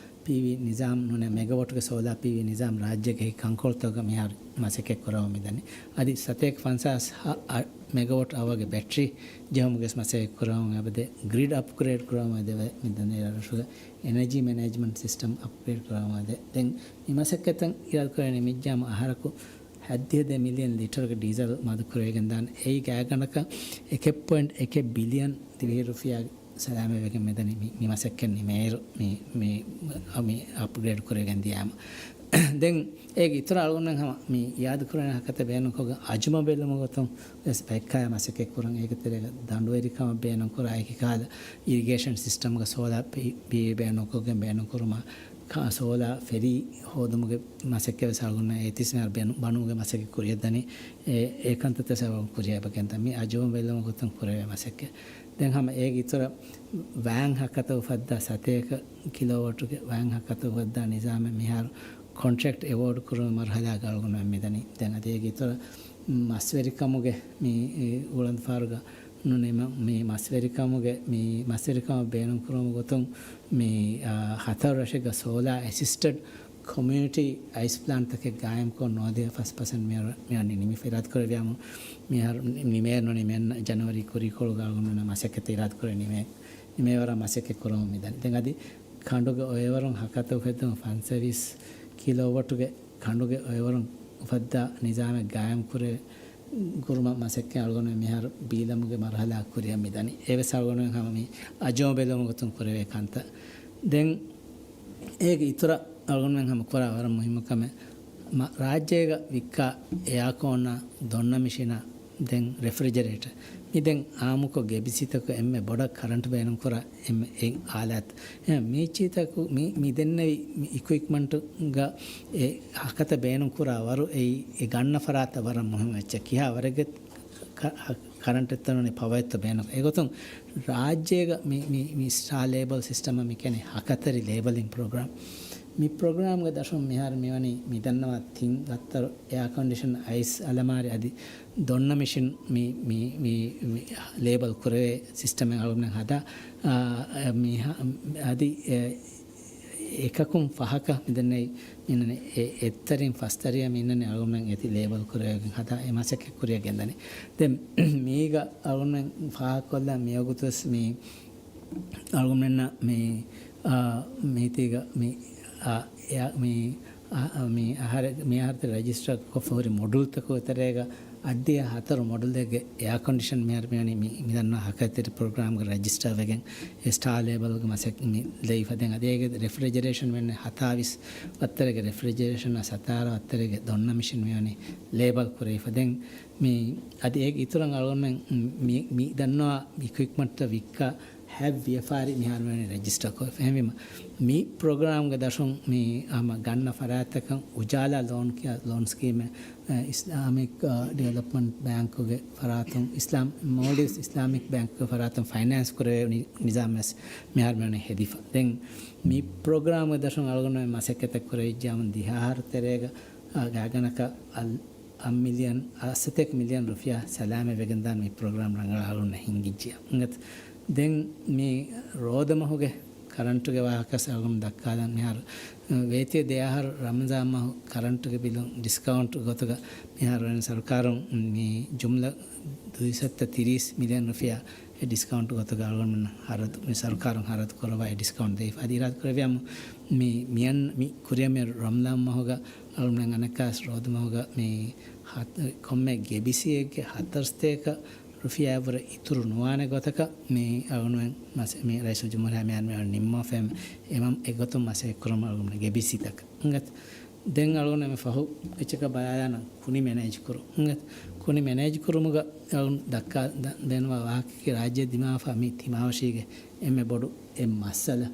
ޕީވީ ނިޒާމް ނޫނޭ، މެގަވޮޓްގެ ސޯލާ ޕީވީ ނިޒާމް ރާއްޖޭގެ އެކި ކަންކޮޅުތަކުގަ މިހާރު މަސައްކަތް ކުރަމުން މިދަނީ. އަދި ސަތޭކަ ފަންސާސް އަށް މެގަވޮޓް އަވަރުގެ ބެޓްރީ ޖެހުމުގެ މަސައްކަތް ކުރަމުން އެބަދޭ. ގްރިޑް އަޕްގްރޭޑް ކުރަމުން އެދެވޭ މިދަނީ ރަށުގެ އެނަޖީ މެނޭޖްމަންޓް ސިސްޓަމް އަޕްގްރޭޑް ކުރަމުން އެދޭ. ދެން މި މަސައްކަތަށް އިރާދަކުރެވެނީ މިއްޖާމު އަހަރަކު ހަތްދިހަ ދެ މިލިއަން ލިޓަރުގެ ޑީސަލް މަދުކުރެވިގެންދާނެ. އެއީ ގާތްގަނޑަކަށް އެކެއް ޕޮއިންޓް އެކެއް ބިލިއަން ދިވެހި ރުފިޔާ ސަލާމަތްވެގެން މިދަނީ މި، މި މަސައްކަތް ނިމޭއިރު މި، މި، މި އަޕްގްރޭޑް ކުރެވިގެން ދިޔާމަ. ދެން އޭގެ އިތުރަށް އަޅުގަނޑުމެން ހަމަ މި އިއާދަކުރާނެ ހަކަތަ ބޭނުންކޮށްގެން އަޖުމަ ބެލުމުގެ ގޮތުން ވެސް ބައެއްކާޔަށް މަސައްކަތް ކުރަން. އޭގެ ތެރޭގަ ދަނޑުވެރިކަމަށް ބޭނުންކުރާ އެކި ކަހަލަ އިރިގޭޝަން ސިސްޓަމްގަ ސޯލާ ޕީ-، ޕީވީ ބޭނުންކޮށްގެން ބޭނުންކުރުމަށް ކާ-، ސޯލާ ފެރީ ހޯދުމުގެ މަސައްކަތް ވެސް އަޅުގަނޑު އޭތިސް މިހާރު ބޭނު-، ބަނުމުގެ މަސައްކަތް ކުރިއަށްދަނީ. އެ، އެ ކަންތައްތައް ސަބަބުން ކުރިއަށް އެބަ ގެންދާ. މި އަޖުމަ ބެލުމުގެ ގޮތުން ކުރެވޭ މަސައްކަތް. ދެން ހަމަ އޭގެ އިތުރަށް ވާން ހަކަތަ އުފައްދާ ސަތޭކަ ކިލޯވަޓުގެ ވާން ހަކަތަ އުފައްދާ ނިޒާމެއް މިހާރު ކޮންޓްރެކްޓް އެވޯޑް ކުރުމުގެ މަރުހަލާގަ އަޅުގަނޑުމެން މިދަނީ. ދެން އަދި އޭގެ އިތުރަށް މަސްވެރިކަމުގެ މި، އެ، އުޅަނދުފާރުގަ ނޫނީ މަ-، މި މަސްވެރިކަމުގެ، މި މަސްވެރިކަމަށް ބޭނުންކުރުމުގެ ގޮތުން މި، އާ، ހަތަރު ރަށެއްގަ ސޯލާ އެސިސްޓެޑް ކޮމިއުނިޓީ އައިސް ޕްލާންޓްތަކެއް ގާއިމްކޮށް ނުވަދިހަ ފަސް ޕަސެންޓް މި މި ނިމިފަ އިރާދަކުރެއްވިޔާމު މިހާރު ނި-، ނިމޭ ނުނިމެން ޖަނަވަރީ ކުރީކޮޅުގަ އަޅުގަނޑުމެން މަސައްކަތް އިރާދަކުރެ ނިމޭ، ނިމޭވަރަށް މަސައްކަތް ކުރަމުން މިދަނީ. ދެން އަދި ކަނޑުގެ އޮއެވަރުން ހަކަތަ އުފެއްދުން ފަންސަވީސް ކިލޯވަޓުގެ ކަނޑުގެ އޮއެވަރުން އުފައްދާ ނިޒާމެއް ގާއިމް ކުރެ-، ކުރުމަށް މަސައްކަތް އަޅުގަނޑު މިހާރު ބީލަމުގެ މަރުހަލާ ކުރިއަށް މިދަނީ. އެވެސް އަޅުގަނޑު ހަމަ މި އަޖުމަ ބެލުމުގެ ގޮތުން ކުރެވޭ ކަންތައް. ދެން އޭގެ އިތުރަށް އަޅުގަނޑުމެން ހަމަ ކުރާ ވަރަށް މުހިއްމު ކަމެއް، މަ-، ރާއްޖޭގަ ވިއްކާ އެއާކޯނާ، ދޮންނަ މިޝިނާ، ދެން ރެފްރިޖަރޭޓަ، މި ދެން އާއްމުކޮށް ގެބިސީތަކު އެންމެ ބޮޑަށް ކަރަންޓް ބޭނުންކުރާ އެންމެ އެއް އާލާތް. އެ، މީޗީތަކު މި، މި ދެންނެވި މި އިކުއިޕްމަންޓުގަ އެ ހަކަތަ ބޭނުންކުރާ ވަރު އެއީ އެ ގަންނަ ފަރާތަށް ވަރަށް މުހިންމު އެއްޗެއް. ކިހާ ވަރެއްގެ ކަ-، ހަ-، ކަރަންޓް އެއްތަނުން ޕަވަރ އެއްތޯ ބޭނުން. އެގޮތުން ރާއްޖޭގަ މި، މި، މި ސްޓާ ލޭބަލް ސިސްޓަމަށް މި ކިޔަނީ ހަކަތަރި ލޭބަލިން ޕްރޮގްރާމް. މި ޕްރޮގްރާމްގެ ދަށުން މިހާރު މިވަނީ މި ދަންނަވާ ތިން ވައްތަރު އެއާ ކޮންޑިޝަން އައިސް އަލަމާރި އަދި ދޮންނަ މިޝިން މި، މި، މި، މި ލޭބަލް ކުރެވޭ ސިސްޓަމެއް އަޅުގަނޑުމެން ހަދާ، އާ، މި ހަ-، އަދި އެ، އެކަކުން ފަހަކަށް މިދެންނެވި މިންނަނީ އެ، އެއްތަރިން ފަސްތަރިޔަށް މިންނަނީ އަޅުގަނޑުމެން އެތި ލޭބަލް ކުރެވިގެން ހަދާ އެ މަސައްކަތް ކުރިއަށް ގެންދަނީ. ދެން މީގަ އަޅުގަނޑުމެން ފާހަގަކޮށްލާ މިވަގުތުވެސް މި އަޅުގަނޑުމެންނަށް މި، އާ، މީތީގަ މި، އާ، އެ، މި، އާ، މި އަހަރެ-، މި އަހަރު ރަޖިސްޓަރ ކޮށްފަ ހުރި މޮޑުލްތަކުގެ ތެރޭގަ އަށްޑިހަ ހަތަރު މޮޑުލެއްގެ އެއާ ކޮންޑިޝަން މިހާރު މިވަނީ މި، މި ދަންނަ ހަކަތިރި ޕްރޮގްރާމްގެ ރަޖިސްޓަރ ވެގެން އެ ސްޓާ ލޭބަލްގެ މަސައް-، މި ލެވިފަ. ދެން އަދި އޭގެ ރެފްރިޖަރޭޝަން ވެންނެ ހަތާވީސް ވައްތަރެގެ ރެފްރިޖަރޭޝަން އަ ސަތާރަ ވައްތަރެގެ ދޮންނަ މިޝިން މިވަނީ ލޭބަލް ކުރެވިފަ. ދެން މި އަދި އޭގެ އިތުރަށް އަޅުގަނޑުމެން މި، މި ދަންނަވާ އިކުއިޕްމަންޓްތައް ވިއްކާ ހަތް ވިޔަފާރި މިހާރު މިވަނީ ރަޖިސްޓަރ ކޮށްފަ. އެހެންވީމަ، މި ޕްރޮގްރާމްގެ ދަށުން މި ހަމަ ގަންނަ ފަރާތްތަކަށް އުޖާލާ ލޯން ކިޔާ ލޯން ސްކީމެއް، އަ، އިސްލާމިކް، އަ، ޑިވެލޮޕްމަންޓް ބޭންކުގެ ފަރާތުން، އިސްލާމް، މޯލްޑިވްސް އިސްލާމިކް ބޭންކުގެ ފަރާތުން ފައިނޭންސް ކުރެވޭ ނި-، ނިޒާމް ވެސް މިހާރު މިވަނީ ހެދިފަ. ދެން މި ޕްރޮގްރާމްގެ ދަށުން އަޅުގަނޑުމެން މަސައްކަތެއް ކުރެވިއްޖާމުން ދިހަ އަހަރު ތެރޭގަ، އަ، ގާތްގަނޑަކަށް އަ، އަށް މިލިއަން، އަށް ސަތޭކަ މިލިއަން ރުފިޔާ ސަލާމަތް ވެގެންދާން މި ޕްރޮގްރާމް ރަނގަޅަށް އަޅުގަނޑަށް ހިނގިއްޖެ. އިނގޭތަ؟ ދެން މި ރޯދަމަހުގެ ކަރަންޓުގެ ވާހަކަ އަޅުގަނޑު ދައްކާލަން. މިހާރު، އަ، ވޭތިވެ ދެ އަހަރު ރަމަޟާން މަހު ކަރަންޓުގެ ބިލުން ޑިސްކައުންޓް ގޮތުގަ މިހާރު ވެން ސަރުކާރުން މި ޖުމްލަ ދުއިސައްތަ ތިރީސް މިލިއަން ރުފިޔާ އެ ޑިސްކައުންޓް ގޮތުގަ އަޅުގަނޑުމެން ހަރަދު، މި ސަރުކާރުން ހަރަދު ކުރައްވާ އެ ޑިސްކައުންޓް ދެވިފަ. އަދި އިރާދަ ކުރެއްވިޔާމު މި މިއަން-، މި ކުރިއަށް މި ރަމަޟާން މަހުގަ އަޅުގަނޑުމެން އަނެއްކާވެސް ރޯދަމަހުގަ މި ހަތް-، ކޮންމެ ގެބިސިއެއްގެ ހަތަރުސަތޭކަ ރުފިޔާއަށްވުރެ އިތުރު ނުވާނެ ގޮތަކަށް މި އަޅުގަނޑުމެން މަސް-، މި ރައީސުލްޖުމްހޫރިއްޔާ މިހާރު މި ނިންމާފައި އެމަ-، އެގޮތުން މަސައްކަތް ކުރަމުން އަޅުގަނޑު ގެބިސިތަކަށް. އިނގޭތަ؟ ދެން އަޅުގަނޑު އެންމެ ފަހު އެއްޗަކަށް ބަލާލާނަން ކުނި މެނޭޖް ކުރުން. ކުނި މެނޭޖް ކުރުމުގަ އަޅުގަނޑު ދައްކާ ދަ-، ބޭނުންވާ ވާހަކައަކީ ރާއްޖެ ދިމާވެފަ މި ތިމާވަށީގެ އެންމެ ބޮޑު އެއް މައްސަލަ.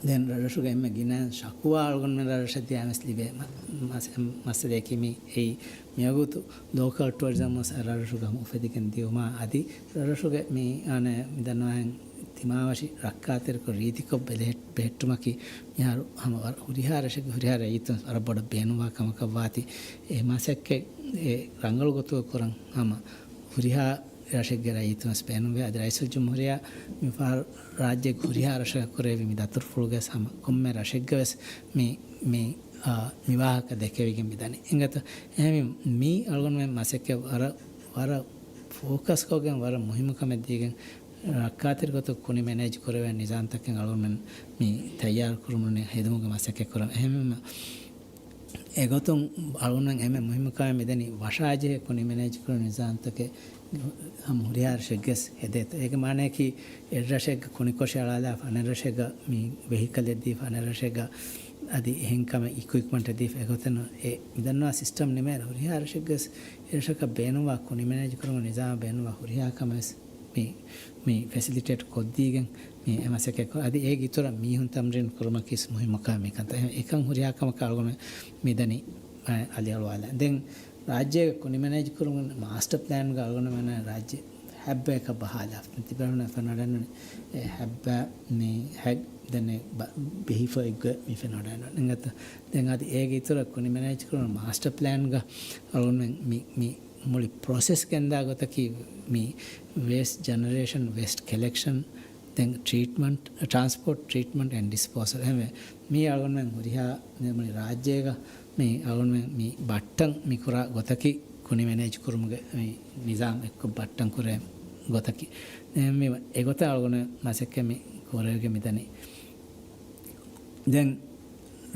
ދެން ރަށްރަށުގެ އެންމެ ގިނަ ޝަކުވާ އަޅުގަނޑުމެން ރަށްރަށަށް ދިޔާމެސް ލިބޭ މަ-، މަސް-، މައްސަލައަކީ މި އެއީ. މިވަގުތު ލޯކަލް ޓުއަރިޒަމް ވެސް ރަށްރަށުގަ ހަމަ އުފެދިގެން ދިޔުމާ އަދި ރަށްރަށުގެ މި އަނެއް މި ދަންނަވާހެން ތިމާވަށި ރައްކާތެރިކޮށް ރީތިކޮށް ބެލެހެއް-، ބެހެއްޓުމަކީ މިހާރު ހަމަ ވަރަށް ހުރިހާ ރަށެއްގެ ހުރިހާ ރައްޔިތުން ވަރަށް ބޮޑަށް ބޭނުންވާ ކަމަކަށް ވާތީ. އެ މަސައްކަތް އެ ރަނގަޅު ގޮތުގަ ކުރަން ހަމަ ހުރިހާ ރަށެއްގެ ރައްޔިތުން ވެސް ބޭނުންވޭ. އަދި ރައީސުލްޖުމްހޫރިއްޔާ މިފަހަރު ރާއްޖޭގެ ހުރިހާ ރަށަކަށް ކުރެވި މި ދަތުރުފުޅުގަ ވެސް ހަމަ ކޮންމެ ރަށެއްގަ ވެސް މި، މި، އާ، މި ވާހަކަ ދެކެވިގެން މިދަނީ. އެނގޭތަ؟ އެހެންވީމަ މި އަޅުގަނޑުމެން މަސައްކަތް ވަރަށް، ވަރަށް ފޯކަސްކޮށްގެން ވަރަށް މުހިއްމު ކަމެއް ދީގެން ރައްކާތެރި ގޮތަށް ކުނި މެނޭޖް ކުރެވޭ ނިޒާމްތަކެއް އަޅުގަނޑުމެން މި ތައްޔާރު ކުރުމުން ހެދުމުގެ މަސައްކަތް ކުރަން. އެހެންވީމަ އެގޮތުން އަޅުގަނޑުމެން އެންމެ މުހިއްމު ކަމެއް މިދަނީ ވަށާޖެހޭ ކުނި މެނޭޖް ކުރުން ނިޒާމްތަކެއް ހަމަ ހުރިހާ ރަށެއްގަސް ހެދޭތޯ. އޭގެ މާނައަކީ އެއްރަށެއްގަ ކުނިކޮށި އަޅާލާފަ އަނެއްރަށެއްގަ މި ވެހިކަލެއް ދީފަ އަނެއްރަށެއްގަ އަދި އެހެން ކަމެއް އިކުއިޕްމަންޓެއް ދީފަ އެގޮތެއް ނޫން. އެ މިދަންނަވާ ސިސްޓަމް ނިމޭނެ ހުރިހާ ރަށެއްގަސް އެރަށަކަށް ބޭނުންވާ ކުނި މެނޭޖް ކުރުމުގެ ނިޒާމް ބޭނުންވާ ހުރިހާ ކަމެއް ވެސް މި، މި ފެސިލިޓޭޓް ކޮށްދީގެން މި އެ މަސައްކަތް ކުރ-، އަދި އޭގެ އިތުރަށް މީހުން ތަމްރީން ކުރުމަކީ ވެސް މުހިއްމު ކަމެއް ކަންތައް. އެކަން ހުރިހާ ކަމަކަށް އަޅުގަނޑު މިދަނީ އަލިއަޅުވާލާ. ދެން ރާއްޖޭގެ ކުނި މެނޭޖް ކުރުމުގެ މާސްޓަރ ޕްލޭންގަ އަޅުގަނޑުމެން ރާއްޖެ ހައްބަޔަކަށް ބަހާލާފަ. ތިބޭފުޅުން ފެންވަޑައިގަންނަވަނީ އެ ހައްބަ މި ހައް ދެން ބަ-، ބެހިފަ އެއްގޮތް މި ފެންވަޑައިގަންނަވަނީ. އެނގޭތަ؟ ދެން އަދި އޭގެ އިތުރަށް ކުނި މެނޭޖް ކުރުމުގެ މާސްޓަރ ޕްލޭންގަ އަޅުގަނޑުމެން މި، މި މުޅި ޕްރޮސެސް ގެންދާ ގޮތަކީ މި ވޭސްޓް ޖެނެރޭޝަން، ވޭސްޓް ކަލެކްޝަން، ދެން ޓްރީޓްމަންޓް، ޓްރާންސްޕޯޓް، ޓްރީޓްމަންޓް އެންޑް ޑިސްޕޯސަލް. އެހެންވެ، މީ އަޅުގަނޑުމެން ހުރިހާ މި މުޅި ރާއްޖޭގަ މި އަޅުގަނޑުމެން މި ބައްޓަން މި ކުރާ ގޮތަކީ ކުނި މެނޭޖް ކުރުމުގެ މި ނިޒާމް އެއްކޮށް ބައްޓަން ކުރޭ ގޮތަކީ. އެހެންވީމަ އެގޮތަށް އަޅުގަނޑުމެން މަސައްކަތް މި ކުރެވިގެން މިދަނީ. ދެން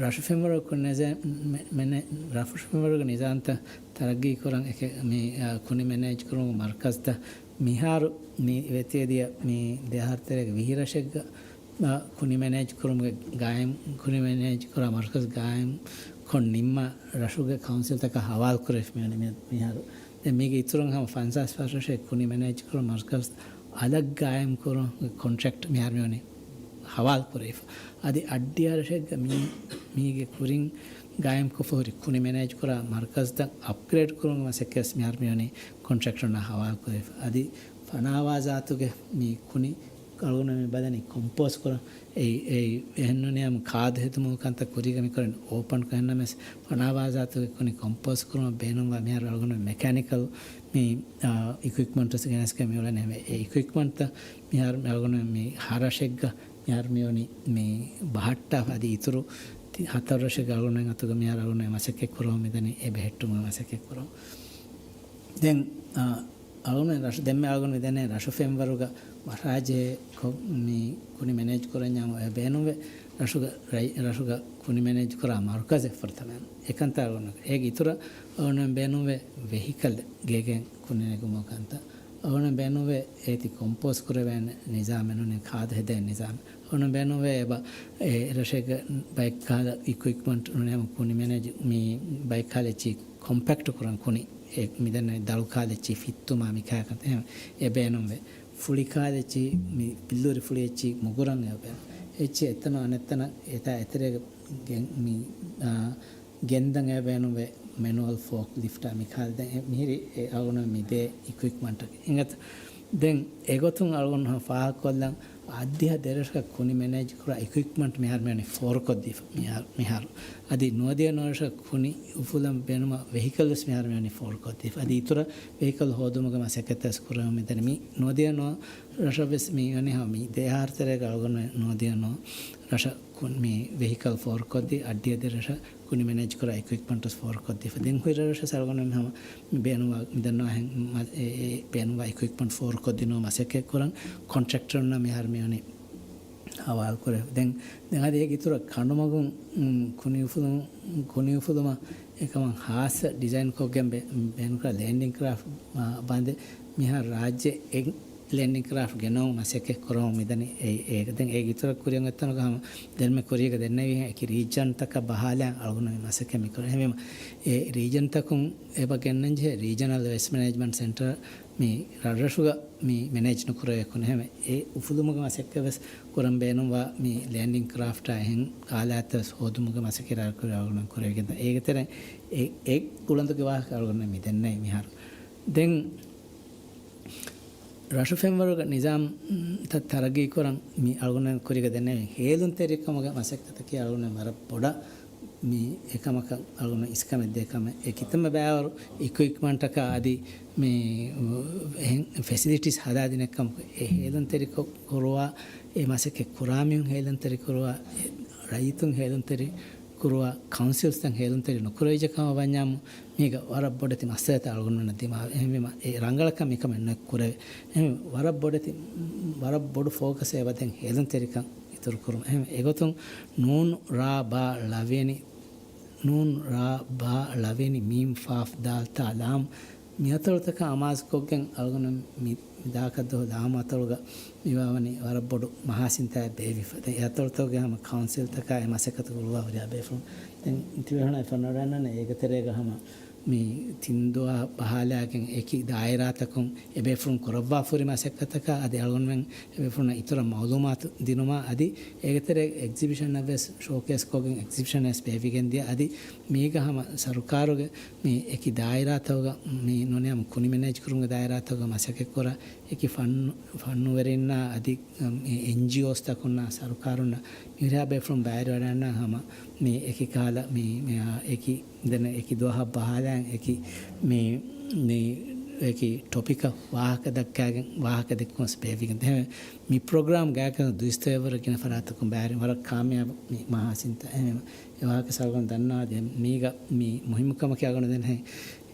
ރަށު ފެންވަރު ކުނި ނެޒެ-، މެ-، މެނެ-، ރަށު ފެންވަރުގެ ނިޒާމްތައް ތަރައްގީ ކުރަން އެކެ-، މި، އާ، ކުނި މެނޭޖް ކުރުމުގެ މަރުކަޒްތައް މިހާރު މި ވެތިވެދިޔަ މި ދެ އަހަރު ތެރޭގެ ވިހި ރަށެއްގަ، އާ، ކުނި މެނޭޖް ކުރުމުގެ ގާއިމް، ކުނި މެނޭޖް ކުރާ މަރުކަޒް ގާއިމް ކޮށް ނިންމާ ރަށުގެ ކައުންސިލްތަކަށް ހަވާލު ކުރެވިފަ މިވަނީ މި-، މިހާރު. ދެން މީގެ އިތުރުން ހަމަ ފަންސާސް ފަސް ރަށެއް ކުނި މެނޭޖް ކުރުން މަރުކަޒް އަލަށް ގާއިމް ކުރުން ކޮންޓްރެކްޓް މިހާރު މިވަނީ ހަވާލު ކުރެވިފަ. އަދި އައްޑިހަ ރަށެއްގަ މީ-، މީގެ ކުރިން ގާއިމް ކޮށްފަ ހުރި ކުނި މެނޭޖް ކުރާ މަރުކަޒްތައް އަޕްގްރޭޑް ކުރުމުގެ މަސައްކަތް މިހާރު މިވަނީ ކޮންޓްރެކްޓަރުންނާ ހަވާލު ކުރެވިފަ. އަދި ފަނާވާ ޒާތުގެ މި ކުނި އަޅުގަނޑު މި ބަލަނީ ކޮމްޕޯސް ކުރަން. އެއީ، އެއީ، އެހެންނޫނީ ހަމަ ކާދު ހެދުމުގެ ކަންތައް ކުރީގަ މި ކުރަން އޯޕަން ކޮށްނަމަސް ފަނާވާޒާތުގެ ކުނި ކޮމްޕޯސް ކުރުމަށް ބޭނުންވާ މިހާރު އަޅުގަނޑު މެކޭނިކަލް މި، އާ، އިކުއިޕްމަންޓްސް ގެނެސްގެން މި އުޅެނީ. އެ އިކުއިޕްމަންޓްތައް މިހާރު މި އަޅުގަނޑު މި ހަ ރަށެއްގަ މިހާރު މިވަނީ މި ބަހައްޓާފަ އަދި އިތުރު ތި-، ހަތަރު ރަށެއްގަ އަޅުގަނޑު އަތުގަ މިހާރު އަޅުގަނޑު މަސައްކަތް ކުރަމުން މިދަނީ އެ ބެހެއްޓުމުގެ މަސައްކަތް ކުރަމުން. ދެން، އާ، އަޅުގަނޑު ރަށު، ދެންމެ އަޅުގަނޑު މިދަނީ ރަށު ފެންވަރުގަ ވަށާޖެހޭ ކޮ-، މި ކުނި މެނޭޖް ކުރަންޏާ އެ ބޭނުންވެ ރަށުގަ ރަށް-، ރަށުގަ ކުނި މެނޭޖް ކުރާ މަރުކަޒެއް ފުރަތަމަ. އެކަންތައް އަޅުގަނޑު އޭގެ އިތުރަށް އަޅުގަނޑު ބޭނުންވެ ވެހިކަލް ގޭގެން ކުނި ނެގުމުގެ ކަންތައް. އަޅުގަނޑު ބޭނުންވެ އޭތި ކޮމްޕޯސް ކުރެވޭނެ ނިޒާމެއް ނޫނީ ކާދު ހެދޭ ނިޒާމެއް. އަޅުގަނޑު ބޭނުންވެ އެބަ އެ ރަށެއްގަ ބައެއް ކަހަލަ އިކުއިޕްމަންޓް ނޫނީ ހަމަ ކުނި މެނޭޖް މި ބައެއް ކަހަލަ އެއްޗި ކޮމްޕެކްޓް ކުރަން ކުނި. އެ މިދަންނަ ދަޅު ކާލެއްޗި ފިއްތުމާ މި ކާކަން އެ ބޭނުންވެ. ފުޅި ކާލެއްޗި މި ބިއްލޫރި ފުޅި އެއްޗި މުގުރަން އެ ބޭނުން. އެއްޗި އެތަނަށް އަނެއްތަނަށް އެތާ އެތެރޭގަ ގެން މި، އާ، ގެންދަން އެ ބޭނުންވެ މެނުއަލް ފޯކް ލިފްޓާ މި ކާލެ ދެން އެ މިހިރި އެ އަޅުގަނޑު މި ދޭ އިކުއިޕްމަންޓަކީ. އިނގޭތަ؟ ދެން އެގޮތުން އަޅުގަނޑު ފާހަގަކޮށްލަން އައްޑިހަ ދެރަށަކަށް ކުނި މެނޭޖް ކުރާ އިކުއިޕްމަންޓް މިހާރު މިވަނީ ފޯރުކޮށްދީފަ މިހާރު، މިހާރު. އަދި ނުވަދިހަ ނުވަރަށަށް ކުނި އުފުލަން ބޭނުމަށް ވެހިކަލް ވެސް މިހާރު މިވަނީ ފޯރުކޮށްދީފަ. އަދި އިތުރަށް ވެހިކަލް ހޯދުމުގެ މަސައްކަތް ވެސް ކުރަމުން މިދަނީ. މި ނުވަދިހަ ނުވަރަށަށް ވެސް މި ވަނީ ހަމަ މި ދެ އަހަރު ތެރޭގަ އަޅުގަނޑު ނުވަދިހަ ނުވަރަށަށް ކުން މި ވެހިކަލް ފޯރުކޮށްދީ އައްޑިހަ ދެރަށަށް ކުނި މެނޭޖް ކުރާ އިކުއިޕްމަންޓް ވެސް ފޯރުކޮށްދީފަ. ދެން ހުރި ރަށަށް އަޅުގަނޑު ހަމަ މި ބޭނުންވާ، މި ދަންނަވާހެން މަ-، އެ، އެ، ބޭނުންވާ އިކުއިޕްމަންޓް ފޯރުކޮށްދިނުމަށް މަސައްކަތް ކުރަން ކޮންޓްރެކްޓަރުންނަށް މިހާރު މިވަނީ ހަވާލު ކުރެ. ދެން، ދެން އަދި އޭގެ އިތުރަށް ކަނޑުމަގުން، މް، ކުނި އުފުލުން، ކުނި އުފުލުމަށް އެކަމަށް ހާއްސަ ޑިޒައިން ކޮށްގެން ބޭ-، ބޭނުންކުރާ ލޭންޑިން ކްރާފްޓް، އާ، ބަނދެއް މިހާރު ރާއްޖެ އެ-، ލެންޑިން ކްރާފްޓް ގެނައުން މަސައްކަތް ކުރަމުން މިދަނީ. އެ، އޭގަ ދެން އޭގެ އިތުރަށް ކުރިއަށް އޮތްތަނުގަ ހަމަ ދެންމެ ކުރީގަ ދެންނެވިހެން އެކި ރީޖަންތަކަށް ބަހާލާ އަޅުގަނޑު މި މަސައްކަތް މި ކުރަން. އެހެންވީމަ އެ ރީޖަންތަކުން އެބަ ގެންނަންޖެހޭ ރީޖަނަލް ވޭސްޓް މެނޭޖްމަންޓް ސެންޓަރ މި ރަށްރަށުގަ މި މެނޭޖް ނުކުރެވޭ ކުނި. އެހެންވެ އެ އުފުލުމުގެ މަސައްކަތް ވެސް ކުރަން ބޭނުންވާ މި ލެންޑިން ކްރާފްޓާ އެހެން އާލާތްތައް ވެސް ހޯދުމުގެ މަސައްކަތް އަޅުގަނޑު ކުރެވިގެން އޭގެ ތެރެއިން އެ، އެ ގުޅަނދުގެ ވާހަކަ އަޅުގަނޑު މި ދެންނެވި މިހާރު. ދެން ރަށު ފެންވަރުގެ ނިޒާމްތައް ތަރައްގީކުރަން މި އަޅުގަނޑު ކުރީގަ ދެންނެވި ހޭލުންތެރިކަމުގެ މަސައްކަތަކީ އަޅުގަނޑު ވަރަށް ބޮޑަށް މި އެކަމަކަށް އަޅުގަނޑު އިސްކަމެއް ދޭ ކަމެއް. އެ ކިތަންމެ ބައިވަރު އިކުއިޕްމަންޓަކާ އަދި މި އެހެން ފެސިލިޓީސް ހަދާދިނެއްކަމަކު އެ ހޭލުންތެރިކޮށް ކުރުވާ، އެ މަސައްކަތް ކުރާ މީހުން ހޭލުންތެރި ކުރުވާ، އެ ރައްޔިތުން ހޭލުންތެރި ކުރުވާ، ކައުންސިލްސްތައް ހޭލުންތެރި ނުކުރެވިއްޖެ ކަމަށް ވަންޏާމު، މީގަ ވަރަށް ބޮޑެތި މައްސަލަތައް އަޅުގަނޑުމެންނަށް ދިމާވޭ. އެހެންވީމަ، އެ ރަނގަޅަކަށް މިކަމެއް ނުއެއް ކުރެވޭ. އެހެންވީ، ވަރަށް ބޮޑެތި، ވަރަށް ބޮޑު ފޯކަސް އެބަ ދެން ހޭލުންތެރިކަން އިތުރު ކުރުން. އެހެން އެގޮތުން ނޫން ރާ ބާ ޅަވިޔަނި، ނޫން ރާ ބާ ޅަވިޔަނި މީމް ފާފް ދާލް ތާ ލާމް މި އަތޮޅުތަކަށް އަމާޒުކޮށްގެން އަޅުގަނޑު މި، މި ދާކަށްދުވަހު ލާމް އަތޮޅުގަ މިވާވަނީ ވަރަށް ބޮޑު މަހާސިންތާއެއް ބޭއްވިފަ. ދެން އެ އަތޮޅުތަކުގެ ހަމަ ކައުންސިލްތަކާ އެ މަސައްކަތު ކުރުވާ ހުރިހާ ބޭފުޅުން ދެން ތިބޭފުޅުންނަށް އެ ފޮނުވަންނަން އޭގެ ތެރޭގަ ހަމަ މި ތިން ދުވަހަށް ބަހާލާގެން އެކި ދާއިރާތަކުން އެބޭފުޅުން ކުރައްވާ ފުރި މަސައްކަތަކާ އަދި އަޅުގަނޑުމެން އެބޭފުޅުންނަށް އިތުރަށް މައުލޫމާތު ދިނުމާ އަދި އޭގެ ތެރޭ އެގްޒިބިޝަންއަށް ވެސް ޝޯކޭސްކޮށްގެން އެގްޒިބިޝަނެއް ވެސް ބޭއްވިގެން ދިޔަ އަދި މީގަ ހަމަ ސަރުކާރުގެ މި އެކި ދާއިރާތަކުގަ މި ނޫނީ ހަމަ ކުނި މެނޭޖްކުރުމުގެ ދާއިރާތަކުގަ މަސައްކަތްކުރާ އެކި ފަން-، ފަންނުވެރިންނާ އަދި އެމް، އެ، އެންޖީއޯސްތަކުންނާ ސަރުކާރުންނަށް މިހުރިހާ ބޭފުޅުން ބައިވެރިވަޑައިގަންނަ ހަމަ މި އެކި ކަހަލަ މި، މި، އާ، އެކި ދެން އެކި ދުވަހަށް ބަހާލާ އެކި މި، މި އެކި ޓޮޕިކަށް ވާހަކަ ދައްކާގެން ވާހަކަ ދެއްކުން ބޭއްވިގެން ދެ. މި ޕްރޮގްރާމް ގާތްގަނޑު ދުއިސައްތަ ވަރަށް ގިނަ ފަރާތަކުން ބައިވެރި ވަރަށް ކާމިޔާބު މި މަހާސިންތައް އެހެންވީމަ އެ ވާހަކަ ސަރުގަނޑު ދަންނަވާ ދެ މީގަ މި މުހިއްމު ކަމަކީ އަޅުގަނޑު ދެން ހެ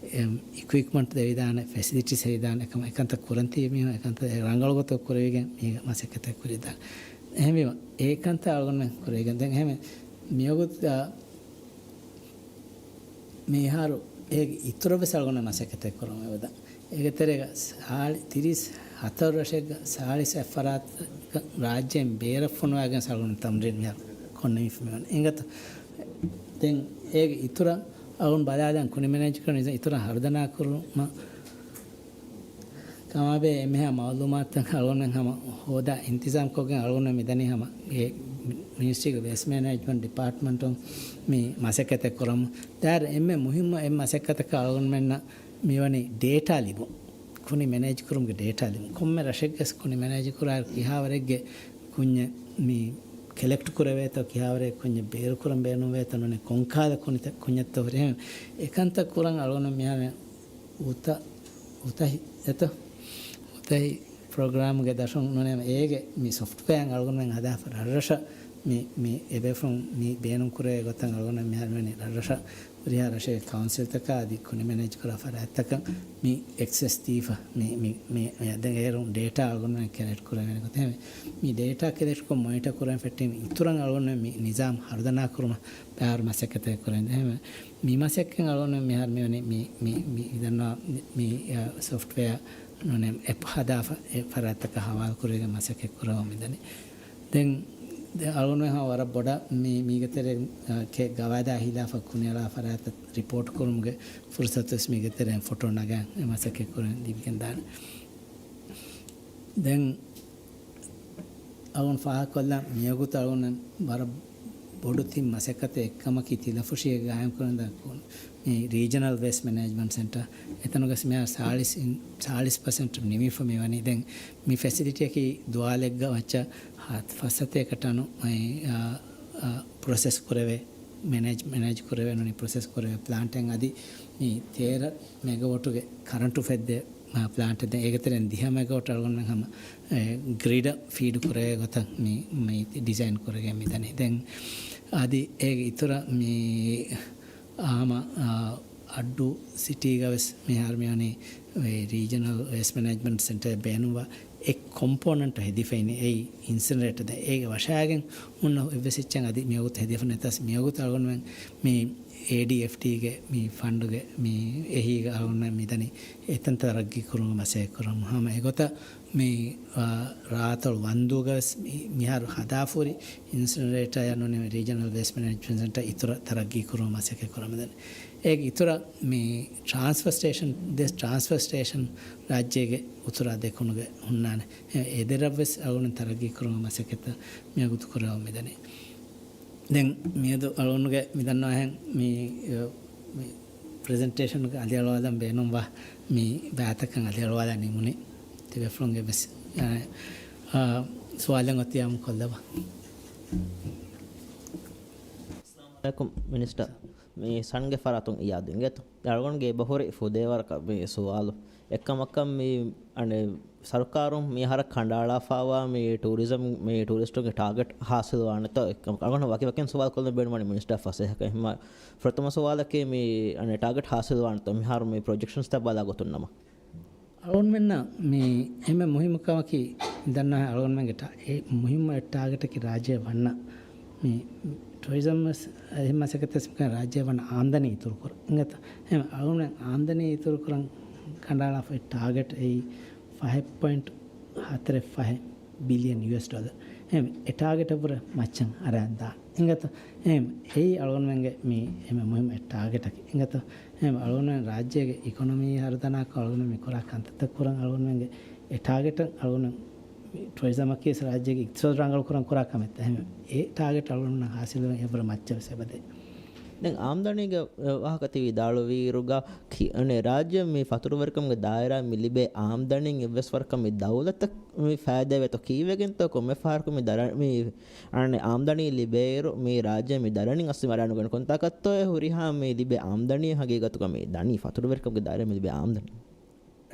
އިކުއިޕްމަންޓް ދެވިދާނެ، ފެސިލިޓީސް ހެވިދާނެ ކަމަށް އެކަންތައް ކުރަން ތިބި މީހުން އެކަންތައް ރަނގަޅު ގޮތަށް ކުރެވިގެން މީގަ މަސައްކަތެއް ކުރިދާނެ. އެހެންވީމަ، އެކަންތައް އަޅުގަނޑުމެން ކުރެވިގެން ދެން އެހެން މިވަގުތު މިހާރު އޭގެ އިތުރަށް ވެސް އަޅުގަނޑު މަސައްކަތެއް ކުރަމު އެބަދާ. އޭގެ ތެރޭގަ ސާޅީ ތިރީސް ހަތަރު ރަށެއްގަ ސާޅީސް އެއް ފަރާތަކަށް ރާއްޖޭން ބޭރަށް ފޮނުވާގެން އަޅުގަނޑު ތަމްރީން މިހާރު ކޮށްނަމީފަ މިވަނީ. އެނގޭތަ؟ ދެން އޭގެ އިތުރަށް އަޅުގަނޑު ބަލާލަން ކުނި މެނޭޖް ކުރަން އިތުރަށް ހަރުދަނާ ކުރުމަށް ކަމާބެހޭ އެންމެހާ މައުލޫމާތުތައް އަޅުގަނޑުމެން ހަމަ ހޯދާ އިންތިޒާމް ކޮށްގެން އަޅުގަނޑުމެން މިދަނީ ހަމަ އެ މިނިސްޓްރީގެ ވޭސްޓް މެނޭޖްމަންޓް ޑިޕާޓްމަންޓުން މި މަސައްކަތެއް ކުރަމުން. ދާއިރު އެންމެ މުހިއްމު އެއް މަސައްކަތަކަށް އަޅުގަނޑުމެންނަށް މިވަނީ ޑޭޓާ ލިބުން. ކުނި މެނޭޖް ކުރުމުގެ ޑޭޓާ ލިބުން. ކޮންމެ ރަށެއްގަސް ކުނި މެނޭޖް ކުރާއިރު ކިހާވަރެއްގެ ކުންޏެއް މި ކެލެކްޓް ކުރެވޭތޯ، ކިހާވަރެއް ކުންޏެއް ބޭރު ކުރަން ބޭނުންވޭތޯ، ނޫނީ ކޮންކަހަލަ ކުނިތައް ކުންޏެއްތޯ ހުރި އެހެން އެކަންތައް ކުރަން އަޅުގަނޑު މިހާރު އުތަ-، އުތަހި އެތަ؟ އުތަހި ޕްރޮގްރާމްގެ ދަށުން ނޫނޭ އޭގެ މި ސޮފްޓްވެއާއިން އަޅުގަނޑުމެން ހަދާފަ ރަށްރަށަށް މި، މި އެބޭފުޅުން މި ބޭނުން ކުރެވޭ ގޮތަށް އަޅުގަނޑުމެން މިހާރު މިވަނީ ރަށްރަށަށް ހުރިހާ ރަށެއް ކައުންސިލްތަކާ އަދި ކުނި މެނޭޖް ކުރާ ފަރާތްތަކަށް މި އެކްސެސް ދީފަ މި، މި، މި، މި ދެން އޭރުން ޑޭޓާ އަޅުގަނޑުމެން ކެލެކްޓް ކުރެވޭނެ ގޮތެއް މި ޑޭޓާ ކެލެކްޓްކޮށް މޮނިޓަ ކުރެވެން ފެއްޓި މި އިތުރަށް އަޅުގަނޑުމެން މި ނިޒާމް ހަރުދަނާ ކުރުމަށް ބައިވަރު މަސައްކަތެއް ކުރެވެން ދެ. މި މަސައްކަތް އަޅުގަނޑު މިހާރު މިވަނީ މި، މި، މި ދަންނަވާ މި، މި، އަ، ސޮފްޓްވެއާ ނޫނޭ އެޕް ހަދާފަ އެ ފަރާތްތަކަށް ހަވާލު ކުރެވިގެން މަސައްކަތް ކުރަމުން މިދަނީ. ދެން ދެ އަޅުގަނޑުމެން ހަމަ ވަރަށް ބޮޑަށް މި، މީގެ ތެރެއިން، އަ، ކެ ގަވާއިދާ ހިލާފަށް ކުނިއަޅާ ފަރާތަށް ރިޕޯޓް ކުރުމުގެ ފުރުސަތު ވެސް މީގެ ތެރެއިން ފޮޓޯ ނަގަން އެ މަސައްކަތް ކުރަން ލިބިގެން ދާނެ. ދެން އަޅުގަނޑު ފާހަގަކޮށްލަން މިވަގުތު އަޅުގަނޑު ވަރަށް ބޮޑު ތިން މަސައްކަތެއް އެއްކަމަކީ ތިލަފުށީގެ ގާއިމްކުރަން ދާ މި ރީޖަނަލް ވޭސްޓް މެނޭޖްމަންޓް ސެންޓަރ. އެތަނުގަސް މިހާރު ސާޅީސް އިން، ސާޅީސް ޕަސެންޓް ނިމިފަ މިވަނީ. ދެން މި ފެސިލިޓީއަކީ ދުވާލެއްގަ މައްޗަށް ހަ-، ފަސް ސަތޭކަ ޓަނު އެ، އާ، އާ، ޕްރޮސެސް ކުރެވޭ، މެނޭޖް، މެނޭޖް ކުރެވޭ ނޫނީ ޕްރޮސެސް ކުރެވޭ ޕްލާންޓެއް އަދި މި ތޭރަ މެގަވޮޓުގެ ކަރަންޓު ފެއްދޭ، އާ، ޕްލާންޓެއް. ދެން އޭގެ ތެރެއިން ދިހަ މެގަވޮޓް އަޅުގަނޑުމެން ހަމަ، އެ، ގްރިޑަށް ފީޑް ކުރެވޭ ގޮތަށް މި، މި ޑިޒައިން ކުރެވިގެން މިދަނީ. ދެން އަދި އޭގެ އިތުރަށް މި ހަމަ، އާ، އައްޑޫ ސިޓީގަ ވެސް މިހާރު މިވަނީ ރީޖަނަލް ވޭސްޓް މެނޭޖްމަންޓް ސެންޓަރ ބޭނުންވާ އެއް ކޮމްޕޯނެންޓް ހެދިފައިނީ އެއީ އިންސިނަރޭޓަ. ދެން އޭގެ ވަށާގެން ހުންނަ އެއްވެސް އެއްޗެއް އަދި މިވަގުތު ހެދިފަ ނެތަސް މިވަގުތު އަޅުގަނޑުމެން މި އޭޑީއެފްޑީގެ މި ފަންޑުގެ މި އެހީގަ އަޅުގަނޑުމެން މިދަނީ އެތަންތަން ތަރައްގީ ކުރުމަށް މަސައްކަތް ކުރަމުން. ހަމަ އެގޮތަށް މި، އާ، ރާއަތޮޅު ވަންދޫގަވެސް މި، މިހާރު ހަދާފަހުރި އިންސިނަރޭޓާއާ ނޫނީ ރީޖަނަލް ވޭސްޓް މެނޭޖްމަންޓް ސެންޓަރ އިތުރަށް ތަރައްގީ ކުރުމަށް މަސައްކަތް ކުރަމުން ދަނީ. އޭގެ އިތުރަށް މި ޓްރާންސްފަރ ސްޓޭޝަން، ދެ ޓްރާންސްފަރ ސްޓޭޝަން ރާއްޖޭގެ އުތުރާ ދެކުނުގަ ހުންނާނެ. އެ، އެ ދެރަށްވެސް އަޅުގަނޑު ތަރައްގީ ކުރުމަށް މަސައްކަތްތައް މިވަގުތު ކުރަމުން މިދަނީ. ދެން މިއަދު އަޅުގަނޑުގެ މިދަންނަވާހެން މި، އެ، މި ޕްރެޒެންޓޭޝަންގެ އަލިއަޅުވާލަން ބޭނުންވާ މި ބައިތަކަށް އަލިއަޅުވާލާ ނިމުނީ. ތިބޭފުޅުންގެ ވެސް، އާ، އާ، ސުވާލެއް އޮތިއްޔާ ކޮށްލަބަ. އައްސަލާމު ޢަލައިކުމް މިނިސްޓަރ. މި ސަންގެ ފަރާތުން އިޔާދު އިނގޭތޯ. އަޅުގަނޑުގެ އެބަހުރި ފުދޭވަރަކަށް މި ސުވާލު. އެއްކަމަކަށް މި އަނެއް ސަރުކާރުން މި އަހަރަށް ކަނޑައަޅާފައިވާ މި ޓޫރިޒަމް، މި ޓޫރިސްޓުންގެ ޓާގެޓް ހާސިލުވާނެތޯ؟ އެއްކަމަކަށް އަޅުގަނޑު ވަކިވަކިން ސުވާލު ކޮށްލަން ބޭނުންވަނީ މިނިސްޓަރ ފަސޭހަކަށް. އެހެންމަ ފުރަތަމަ ސުވާލަކީ މި އަނެއް ޓާގެޓް ހާސިލުވާނެތޯ މިހާރު މި ޕްރޮޖެކްޝަންސްތައް ބަލާ ގޮތުން ނަމަ؟ އަޅުގަނޑުމެންނަށް މި އެންމެ މުހިއްމު ކަމަކީ ދަންނަވާ އަޅުގަނޑުމެންގެ ޓާ-، އެ މުހިއްމު އެއް ޓާގެޓަކީ ރާއްޖެއަށް ވަންނަ މި ޓޫރިޒަމް ވެސް އެހެން މަސައްކަތްތައް ވެސް މިކަން ރާއްޖެއަށް ވަންނަ އާމްދަނީ އިތުރު ކުރަން. އިނގޭތޯ؟ އެހެން އަޅުގަނޑުމެން އާމްދަނީ އިތުރު ކުރަން ކަނޑައަޅާފަ އެއް ޓާގެޓް އެއީ ފަހެއް ޕޮއިންޓް ހަތަރެއް ފަހެއް ބިލިއަން ޔޫއެސް ޑޮލަރ. އެހެން އެ ޓާގެޓަށްވުރެ މައްޗަށް އަރަން ދާނެ. އިނގޭތޯ؟ އެހެން އެއީ އަޅުގަނޑުމެންގެ މި އެންމެ މުހިއްމު އެއް ޓާގެޓަކީ. އިނގޭތޯ؟ އެހެން އަޅުގަނޑުމެން ރާއްޖޭގެ އިކޮނޮމީ ހަރުދަނާކޮށް އަޅުގަނޑުމެން މި ކުރާ ކަންތައްތައް ކުރަން އަޅުގަނޑުމެންގެ އެ ޓާގެޓަށް އަޅުގަނޑު ޓޫރިޒަމަކީ ވެސް ރާއްޖޭގެ އިޤްތިޞާދު ރަނގަޅު ކުރާ ކަމެއްތަ؟ އެހެން އެ ޓާގެޓް އަޅުގަނޑުމެންނަށް ހާސިލުވެގެން އެއަށްވުރެ މައްޗަށް ވެސް އެބަދޭ. ދެން އާމްދަނީގެ ވާހަކަ ތި ވިދާޅުވިއިރުގަ ކި-، އަނެއް ރާއްޖެ މި ފަތުރުވެރިކަމުގެ ދާއިރާ މި ލިބޭ އާމްދަނީން އެއްވެސް ވަރަކަށް މި ދައުލަތަށް މި ފައިދާވޭތޯ؟ ކީއްވެގެންތޯ ކޮންމެ ފަހަރަކު މި ދަރަ-، މި އަނެއް އާމްދަނީ ލިބޭއިރު މި ރާއްޖެ މި ދަރަނިން އަސް މަރާނުގެން ކޮންތާކަށްތޯ އެ ހުރިހާ މި ލިބޭ އާމްދަނީ ހަގީގަތުގަ މި ދަނީ ފަތުރުވެރިކަމުގެ ދާއިރާ މި ލިބޭ އާމްދަނީ؟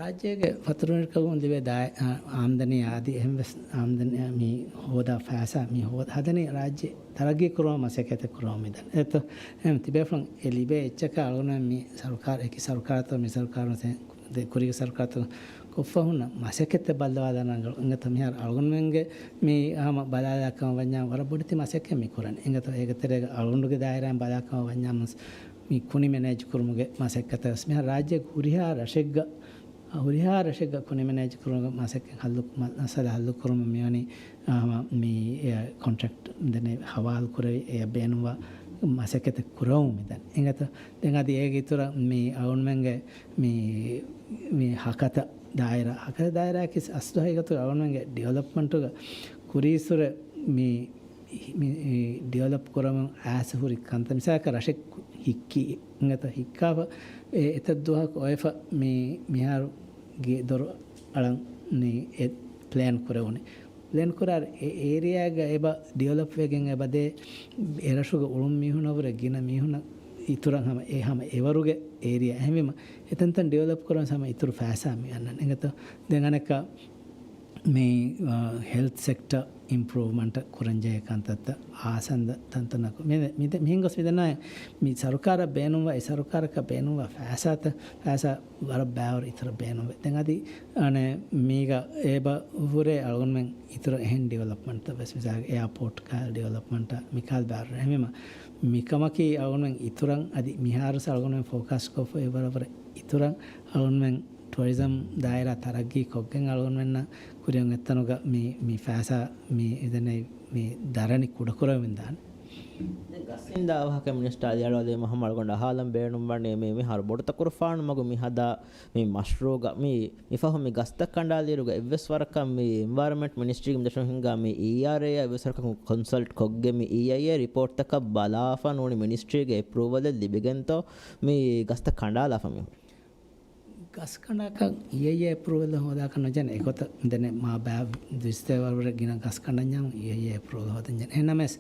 ރާއްޖޭގެ ފަތުރުވެރިކަމުން ލިބޭ ދާ-، އާ، އާމްދަނީ އާދި އެހެންވެސް އާމްދަނީ މި ހޯދާ ފައިސާ މި ހޯ-، ހަދަނީ ރާއްޖެ ތަރައްގީ ކުރުމަށް މަސައްކަތެއް ކުރުމަށް މިދަނީ. އެތަ-، އެހެން ތިބޭފުޅުން އެ ލިބޭ އެއްޗަކާ އަޅުގަނޑުމެން މި ސަރުކާރު، އެކި ސަރުކާރުތައް މި ސަރުކާރު ދެ ކުރީގެ ސަރުކާރުތައް ކޮށްފަ ހުންނަ މަސައްކަތްތައް ބައްލަވާލާނަން އިނގޭތޯ މިހާރު އަޅުގަނޑުމެންގެ މި ހަމަ ބަލާލާ ކަމަށް ވަންޏާ ވަރަށް ބޮޑެތި މަސައްކަތް މި ކުރަނީ. އިނގޭތޯ އޭގެ ތެރޭގަ އަޅުގަނޑުގެ ދާއިރާއިން ބަލާ ކަމަށް ވަންޏާ މި ކުނި މެނޭޖް ކުރުމުގެ މަސައްކަތަށް ވެސް މިހާރު ރާއްޖޭގެ ހުރިހާ ރަށެއްގަ، ހުރިހާ ރަށެއްގަ ކުނި މެނޭޖް ކުރުމުގެ މަސައްކަތް ހައްލު، މަ-، މައްސަލަ ހައްލު ކުރުމަށް މިވަނީ، އާ، ހަމަ މި، އެ، ކޮންޓްރެކްޓް ދެނެ ހަވާލު ކުރެވި އެ ބޭނުންވާ މަސައްކަތެއް ކުރަމުން މިދަނީ. އިނގޭތޯ ދެން އަދި އޭގެ އިތުރަށް މި އަޅުގަނޑުމެންގެ މި، މި ހަކަތަ ދާއިރާ، ހަކަތަ ދާއިރާއަކީ އަސްލު ހަގީގަތުގަ އަޅުގަނޑުމެންގެ ޑިވެލޮޕްމަންޓުގަ ކުރީއްސުރެ މި، މި، މި ޑިވެލޮޕް ކުރަމުން އައިސް ހުރި ކަންތައް. މިސާލަކަށް ރަށެއް ހިއްކި، އިނގޭތޯ ހިއްކާފަ އެ އެތައް ދުވަހަކު އޮވެފަ މި، މިހާރު ގެ ދޮރު އަޅަން މި އެ ޕްލޭން ކުރެވުނީ. ޕްލޭން ކުރާ އެ އޭރިއާގަ އެބަ ޑިވެލޮޕް ވެގެން އެބަދޭ އެ ރަށުގެ އުޅުން މީހުނަށްވުރެ ގިނަ މީހުނަށް އިތުރަށް ހަމަ އެ ހަމަ އެވަރުގެ އޭރިއާ. އެހެންވީމަ އެތަންތަން ޑިވެލޮޕް ކުރަން ހަމަ އިތުރު ފައިސާ މި އަންނަން. އިނގޭތޯ ދެން އަނެއްކާ މި، އާ، ހެލްތް ސެކްޓަ އިމްޕްރޫވްމަންޓް ކުރަންޖެހޭ ކަންތައްތައް އާސަންދަ ތަންތަނަކު މި، މި، މިހެން ގޮސް މިދަންނަވާ މި ސަރުކާރަށް ބޭނުންވާ، އެ ސަރުކާރަކަށް ބޭނުންވާ ފައިސާތައް، ފައިސާ ވަރަށް ބައިވަރު އިތުރަށް ބޭނުންވޭ. ދެން އަދި އަނެއް މީގަ އެބަ ހުރޭ އަޅުގަނޑުމެން އިތުރަށް އެހެން ޑިވެލޮޕްމަންޓްތައް ވެސް މިސާލަކަށް އެއާޕޯޓް ކަހަލަ ޑިވެލޮޕްމަންޓާ މިކަހަލަ ބައިވަރު. އެހެންވީމަ މިކަމަކީ އަޅުގަނޑުމެން އިތުރަށް އަދި މިހާރު ވެސް އަޅުގަނޑުމެން ފޯކަސް ކޮށްފަ އެ ވަރަށް ވަރަށް އިތުރަށް އަޅުގަނޑުމެން ޓޫރިޒަމް ދާއިރާ ތަރައްގީ ކޮށްގެން އަޅުގަނޑުމެންނަށް ކުރިއަށް އޮތްތަނުގަ މި، މި ފައިސާ މި އިދެނެ މި ދަރަނި ކުޑަކުރަމުން ދާނެ. ދެން ގަސް އިންދާ ވާހަކަ މިނިސްޓަރ އަލިއަޅުވާލީ މަހަމަ އަޅުގަނޑަށް އަހާލަން ބޭނުންވަނީ މި، މިހާރު ބޮޑުތަކުރުފާނު މަގު މި ހަދާ މި މަޝްރޫގަ މި، މި ފަހު މި ގަސްތައް ކަނޑާލިއިރުގަ އެއްވެސް ވަރަކަށް މި އެންވަޔަރަންމަންޓް މިނިސްޓްރީގެ މި ދަށުން ހިންގާ މި އީއާރްއޭ އެއްވެސް ވަރަކަށް ކޮންސަލްޓް ކޮށްގެން މި އީއައިއޭ ރިޕޯޓްތަކަށް ބަލާފަ ނޫނީ މިނިސްޓްރީގެ އެޕްރޫވަލެއް ލިބިގެންތޯ މި ގަސްތައް ކަނޑާލާފަ މި ގަސް ކަނޑާކަށް އީއައިއޭ އެޕްރޫވަލް ހޯދާކަށް ނުޖެހޭނެ. އެގޮތަށް މިދެނެ މާ ބައި ދުއިސައްތަ ވަރު ވަރަށް ގިނަ ގަސް ކަނޑަންޏާ އީއައިއޭ އެޕްރޫވަލް ހޯދަން ޖެހޭނެ. އެހެންނަމަވެސް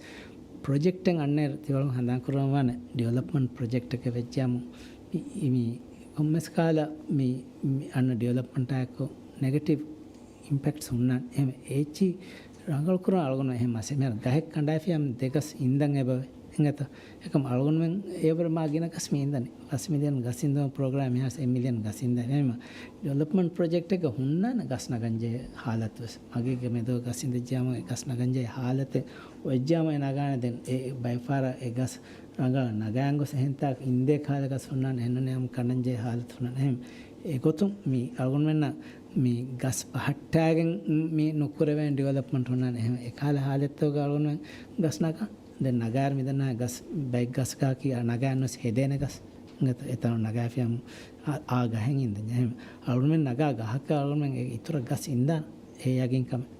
ޕްރޮޖެކްޓެއް އަންނައިރު ތިވަރުން ހަނދާން ކުރައްވާނެ ޑިވެލޮޕްމަންޓް ޕްރޮޖެކްޓެއްގެ ވެއްޖާމު މި، މި ކޮންމެސް ކާލަ މި، މި އަންނަ ޑިވެލޮޕްމަންޓާއެކު ނެގެޓިވް އިމްޕެކްޓްސް ހުންނާނެ. އެހެން އެއްޗި ރަނގަޅުކުރަން އަޅުގަނޑު އެހެން މަސައްކަތް މިހާރު ދަހެއް ކަނޑާފިއްޔާ ދެ ގަސް އިންދަން އެބަވޭ. އެނގޭތަ؟ އެކަމް އަޅުގަނޑުމެން އެއަށްވުރެ މާ ގިނަ ގަސް މި އިންދަނީ. ފަސް މިލިއަން ގަސް އިންދުމަށް ޕްރޮގްރާމް މިހާރު އެއް މިލިއަން ގަސް އިންދަނީ. އެހެންވީމަ ޑިވެލޮޕްމަންޓް ޕްރޮޖެކްޓެއްގަ ހުންނާނެ ގަސް ނަގަންޖެހޭ ހާލަތުވެސް. މަގެއްގެ މެދުގަ ގަސް އިނދެއްޖާމު އެ ގަސް ނަގަންޖެހޭ ހާލަތެއް އޮތްޖާމު އެ ނަގާނެ. ދެން އެ ބައެއް ފަހަރަށް އެ ގަސް ރަނގަޅަށް ނަގާން ގޮސް އެހެންތާކު އިންދޭ ކަހަލަ ގަސް ހުންނާނެ، އެހެންނޫނީ ހަމަ ކަނޑަންޖެހޭ ހާލަތު ހުންނާނެ. އެހެން އެގޮތުން މި އަޅުގަނޑުމެންނަށް މި ގަސް ބަހައްޓާގެން މި ނުކުރެވޭނެ ޑިވެލޮޕްމަންޓް ހުންނާނެ. އެހެން އެކަހަލަ ހާލަތްތަކުގަ އަޅުގަނޑުމެން ގަސް ނަގާ، ދެން ނަގާއިރު މިދަންނަ ގަސް ބައެއް ގަސްގަހަކީ އަ، ނަގާން ވެސް ހެދޭނެ ގަސް. އިނގޭތަ އެތަނުން ނަގާފިޔާމު އާ، އާ ގަހެއް އިންދެން. އެހެން އަޅުގަނޑުމެން ނަގާ ގަހަކަށް އަޅުގަނޑުމެން އެ އިތުރަށް ގަސް އިންދާނެ. އެ ޔަގީންކަމެއް.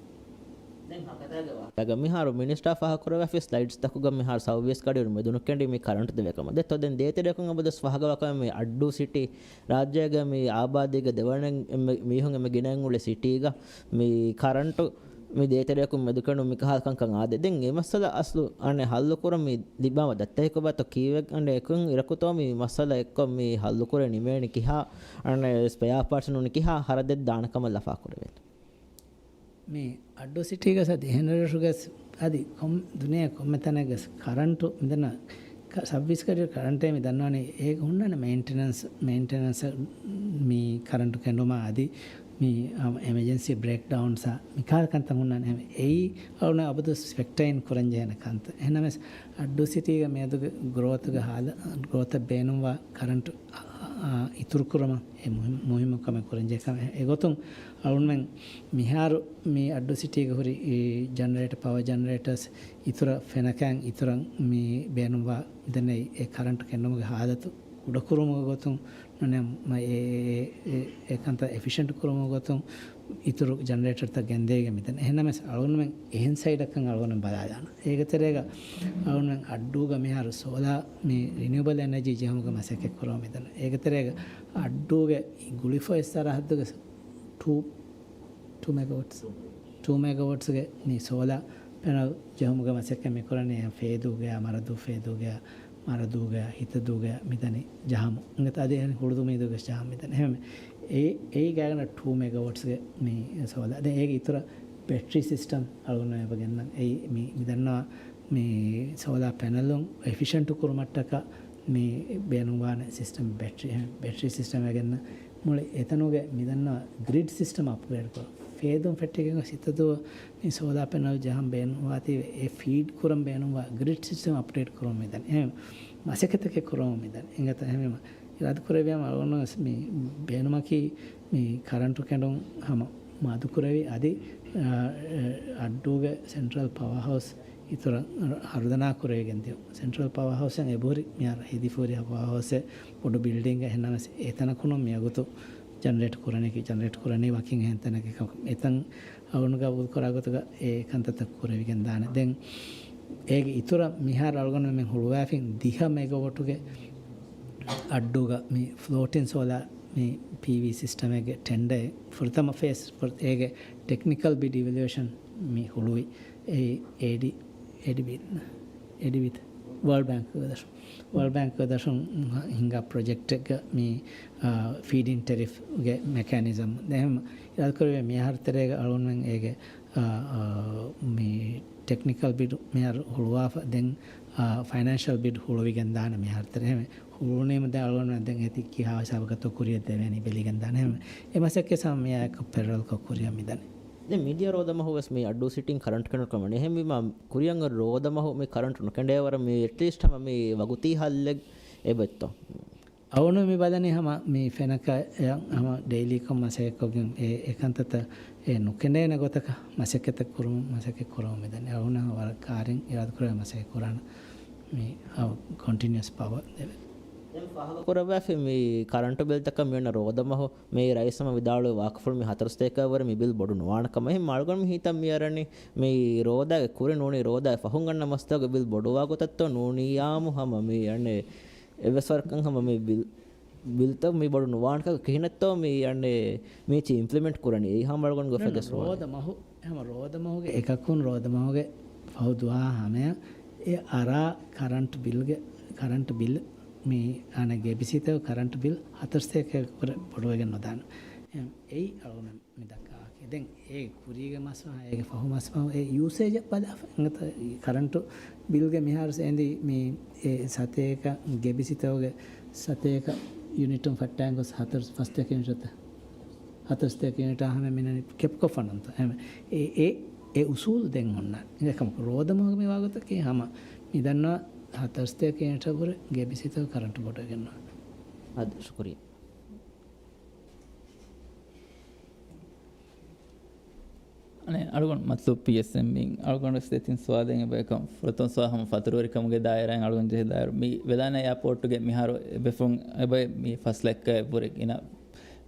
ދެން ހަކަތާގެ ވާހަކަ. މިހާރު މިނިސްޓާ ފާހަގަކުރެވިފި ސްލައިޑްސްތަކުގަ މިހާރު ސައުވީސް ގަޑިއިރު މެދުނުކެނޑި މި ކަރަންޓު ދެވޭ ކަމަށް. ދެއްތޯ ދެން ދޭތެރެއަކުން އެބަދުސް ފާހަގަވާކަމެއް މި އައްޑޫ ސިޓީ ރާއްޖޭގެ މި އާބާދީގެ ދެވަނަ އެންމެ މީހުން އެންމެ ގިނައިން އުޅޭ ސިޓީގަ މި ކަރަންޓު މި ދޭތެރެއަކުން މެދުކެނޑުން މިކަހަލަ ކަންކަން އާދޭ. ދެން އެ މައްސަލަ އަސްލު އަނެއް ހައްލުކުރަން މި ލިބާމަ ދައްތަހެކު ބާތޯ ކީއްވެ އަނެއް އެކުން އިރަކުތޯ މި މައްސަލަ އެއްކޮށް މި ހައްލުކުރެ ނިމޭނެ ކިހާ އަނެއް ސްޕެއާ ޕާޓްސް ނޫނީ ކިހާ ހަރަދެއް ދާނެ ކަމަށް ލަފާކުރެވޭތޯ. މި އައްޑޫ ސިޓީގަސް އަދި އެހެން ރަށްރަށުގަސް އަދި ކޮން ދުނިޔެ ކޮންމެ ތަނެއްގަސް ކަރަންޓު މިދަންނަ ކަ-، ސައުވީސް ގަޑި ކަރަންޓޭ މި ދަންނާނީ އޭގަ ހުންނާނެ މެއިންޓެނަންސް، މެއިންޓެނަންސް މި ކަރަންޓު ކެނޑުމާ އަދި މި، އަ، އެމަޖެންސީ ބްރޭކްޑައުންސް މިކާ ކަންތައް ހުންނާނެ. އެއީ އަޅުން އަބަދު ފެކްޓައިން ކުރަން ޖެހޭނެ ކަންތައް. އެހެންނަމަވެސް އައްޑޫ ސިޓީގެ މިއަދުގެ ގްރޯތުގެ ހާލަ، ގްރޯތަށް ބޭނުންވާ ކަރަންޓު، އަ، އަ، އިތުރުކުރުމަށް އެ މުހި-، މުހިއްމު ކަމެއް ކުރަންޖެހޭ ކަމެއް. އެގޮތުން އަޅުންމެން މިހާރު މި އައްޑޫ ސިޓީގެ ހުރި އީ ޖަނަރޭޓަ، ޕަވަ ޖަނަރޭޓަސް އިތުރަށް ފެނަކައިން އިތުރަށް މި ބޭނުންވާ މިދަންނަ އެ ކަރަންޓު ކެނޑުމުގެ ހާލަތު ކުޑަކުރުމުގެ ގޮތުން ނޫނީ އެ، އެ، އެ، އެ ކަންތައް އެފިޝަންޓް ކުރުމުގެ ގޮތުން އިތުރު ޖަނަރޭޓަރުތައް ގެންދެވިގެން މިދަން. އެހެންނަމަވެސް އަޅުގަނޑުމެން އެހެން ސައިޑަކަށް އަޅުގަނޑުމެން ބަލާލާނަން. އޭގެ ތެރޭގަ އަޅުގަނޑުމެން އައްޑޫގަ މިހާރު ސޯލާ މި ރިނިއުއަބަލް އެނަޖީ ޖެހުމުގެ މަސައްކަތް ކުރަމުން މިދަން. އޭގެ ތެރޭގަ އައްޑޫގެ ގުޅިފައި ސަރަހައްދުގެ ޓޫ، ޓޫ މެގަވަޓްސް، ޓޫ މެގަވަޓްސްގެ މި ސޯލާ ޕެނަލް ޖެހުމުގެ މަސައްކަތް މި ކުރަނީ ފޭދޫގެ، މަރަދޫ ފޭދޫގެ، މަރަދޫގެ، ހިތަދޫގެ މިދަނީ ޖަހަމު. އިނގޭތަ އަދި އެހެން ހުޅުދޫ މީދޫގެ ޖަހަމު މިދަނީ. އެހެން އެ، އެއީ ގާތްގަނޑަށް ޓޫ މެގަވަޓްސްގެ މި ސޯލާ. ދެން އޭގެ އިތުރަށް ބެޓްރީ ސިސްޓަމް އަޅުގަނޑު އެބަ ގެންނަން. އެއީ މި، މި ދަންނަވާ މި ސޯލާ ޕެނަލުން އެފިޝަންޓު ކުރުމަށްޓަކާ މި ބޭނުންވާނެ ސިސްޓަމް ބެޓްރީ، ބެޓްރީ ސިސްޓަމް އެ ގެންނަ މުޅި އެތަނުގެ މިދަންނަ ގްރިޑް ސިސްޓަމް އަޕްގްރޭޑް ކުރުން. ފޭދޫން ފެއްޓިގެން ހިތަދޫ މި ސޯލާ ޕެނަލް ޖަހަން ބޭނުންވާތީވެ އެ ފީޑް ކުރަން ބޭނުންވާ ގްރިޑް ސިސްޓަމް އަޕްގްރޭޑް ކުރުން މިދަން. އެހެން މަސައްކަތެއް ކުރަމުން މިދަން. އިނގޭތަ އެހެންވީމަ އިރާދަކުރެއްވިޔާމަ އަޅުގަނޑު ވެސް މި ބޭނުމަކީ މި ކަރަންޓު ކެނޑުން ހަމަ މަދުކުރެވި އަދި، އަ، އަ، އައްޑޫގެ ސެންޓްރަލް ޕަވަރ ހައުސް އިތުރަށް ހަރުދަނާ ކުރެވިގެން ދިޔުން. ސެންޓްރަލް ޕަވަރ ހައުސްއެއް އެބަހުރި މިހާރު ހެދިފަހުރި ޕަވަރ ހައުސްއެއް ބޮޑު ބިލްޑިންގެއް އެހެންނަމަވެސް އެތަނަކުން މިވަގުތު ޖަނަރޭޓް ކުރަނީކީ، ޖަނަރޭޓް ކުރަނީ ވަކިން އެހެން ތަނަކަށް. އެތަން އަޅުގަނޑު ގަބޫލު ކުރާ ގޮތުގަ އެ ކަންތައްތައް ކުރެވިގެން ދާނެ. ދެން އޭގެ އިތުރަށް މިހާރު އަޅުގަނޑުމެން ހުޅުވާފިން ދިހަ މެގަވޮޓުގެ އައްޑޫގަ މި ފްލޯޓިން ސޯލާ މި ޕީވީ ސިސްޓަމެއްގެ ޓެންޑަރ ފުރަތަމަ ފޭސް ފުރ-، އޭގެ ޓެކްނިކަލް ބިޑް އިވެލުއޭޝަން މި ހުޅުވި. އެ އޭޑި، އޭޑިބީ، އޭޑިބީ ވާލްޑް ބޭންކްގެ ދަށުން، ވާލްޑް ބޭންކްގެ ދަށުން ހިންގާ ޕްރޮޖެކްޓެއްގަ މި، އާ، ފީޑިން ޓެރިފްގެ މެކޭނިޒަމް އެހެން އިރާދަކުރެވޭ މިއަހަރު ތެރޭގަ އަޅުގަނޑުމެން އޭގެ، އާ، އާ، މި ޓެކްނިކަލް ބިޑް މިހާރު ހުޅުވާފަ ދެން، އާ، ފައިނޭންޝަލް ބިޑް ހުޅުވިގެން ދާނެ މިހާރު ތެރޭ. އެހެން ހުޅުވުނީމަ ދެން އަޅުގަނޑު ދެން އޭތި ކިހާ ހިސާބަކަށްތޯ ކުރިއަށް ދެވޭނީ ބެލިގެން ދާނެ. އެހެން އެ މަސައްކަތް ހަމަ މިއާއެކު ޕެރަލަލްކޮށް ކުރިއަށް މިދަނީ. ދެން މިދިޔަ ރޯދަމަހު ވެސް މި އައްޑޫ ސިޓީން ކަރަންޓް ކެނޑުނު ކަމަނީ. އެހެންވީމަ ކުރިއަށް ރޯދަމަހު މި ކަރަންޓް ނުކެނޑޭވަރަށް މި އެޓްލީސްޓް ހަމަ މި ވަގުތީ ހައްލެއް އެބައޮތްތޯ؟ އަޅުގަނޑު މި ބަލަނީ ހަމަ މި ފެނަކަ އެއަށް ހަމަ ޑެއިލީކޮށް މަސައްކަތްކޮށްގެން އެ، އެ ކަންތައްތައް އެ ނުކެނޑޭނެ ގޮތަކަށް މަސައްކަތެއް ކުރުމުން، މަސައްކަތް ކުރަމުން މިދަނީ. އަޅުގަނޑު ހަމަ ވަރަށް ކާރިން އިރާދަކުރެވޭ މަސައްކަތް ކުރާނަ މި ކޮންޓިނިއުއަސް ޕަވަރ ލެވެލް. ދެން ފާހަގަކުރައްވާފި މި ކަރަންޓު ބިލްތަކަށް މިއޮންނަ ރޯދަމަހު މި ރައީސް ހަމަ ވިދާޅުވި ވާހަކަފުޅު މި ހަތަރު ސަތޭކައަށްވުރެ މި ބިލް ބޮޑު ނުވާނެ ކަމަށް. އެހެން އަޅުގަނޑު މި ހިތަށް މިއަރަނީ މި ރޯދައިގެ ކުރިން ނޫނީ ރޯދައި ފަހުން އަންނަ މަސްތަކުގެ ބިލް ބޮޑުވާ ގޮތަށްތޯ ނޫނީ އާއްމު ހަމަ މި އަނެއް އެއްވެސް ވަރަކަށް ހަމަ މި ބިލް، ބިލްތައް މި ބޮޑު ނުވާނެކަކަށް ކިހިނެއްތޯ މި އަނެއް މީޗި އިމްޕްލިމެންޓް ކުރަނީ؟ އެއީ ހަމަ އަޅުގަނޑުގެ ނޫން، ފެގެސް ނޫން، ވާނެ. ރޯދަ މަހު، ހަމަ ރޯދަ މަހުގެ އެކަކުން ރޯދަ މަހުގެ ފަހު ދުވަހާ ހަމަޔަށް އެ އަރާ ކަރަންޓް ބިލްގެ، ކަރަންޓް ބިލް މި އަނެއް ގޭބިސީތަކުގެ ކަރަންޓް ބިލް ހަތަރު ސަތޭކައަށްވުރެ ބޮޑުވެގެން ނުދާނެ. އެ، އެއީ އަޅުގަނޑު މި ދައްކާ ވާހަކަ. ދެން އޭގެ ކުރީގެ މަސް ފަހު، އޭގެ ފަހު މަސް ފަހު އެ ޔޫސޭޖަށް ބަލާފަ. އެނގޭތަ ކަރަންޓު ބިލްގެ މިހާރު އެނދި މި އެ ސަތޭކަ ގޭބިސީތަކުގެ ސަތޭކަ ޔުނިޓުން ފައްޓައިގެން ގޮސް ހަތަރު، ފަސްތޭކަ ޔުނިޓަށް، ހަތަރު ސަތޭކަ ޔުނިޓާ ހަމަ މިނަނީ ކެޕްކޮށްފަ ނޫންތަ؟ އެ، އެ، އެ އުސޫލު ދެން އޮންނާނެ. އެކަމަކު ރޯދަ މަހުގެ މި ވާގޮތަކީ ހަމަ މި ދަންނަވާ ހަތަރުސަތޭކަ ޔުނިޓަށް ވުރެ ގޭބީސީތަކުގެ ކަރަންޓު ބޮޑުވެގެން އާދެ. ޝުކުރިއްޔާ. އަނެއް އަޅުގަނޑު މަތްލޫބު ޕީއެސްއެމްއީން އަޅުގަނޑު ވެސް ދެތިން ސުވާލެއް އެބައިކަން. ފުރަތަމަ ސުވާލު ހަމަ ފަތުރުވެރިކަމުގެ ދާއިރާއިން އަޅުގަނޑު ޖެހޭ ދާއިރު މި ވެލާނަ އެއާޕޯޓުގެ މިހާރު އެބަ މި ފަސް ލައްކައަށްވުރެ ގިނަ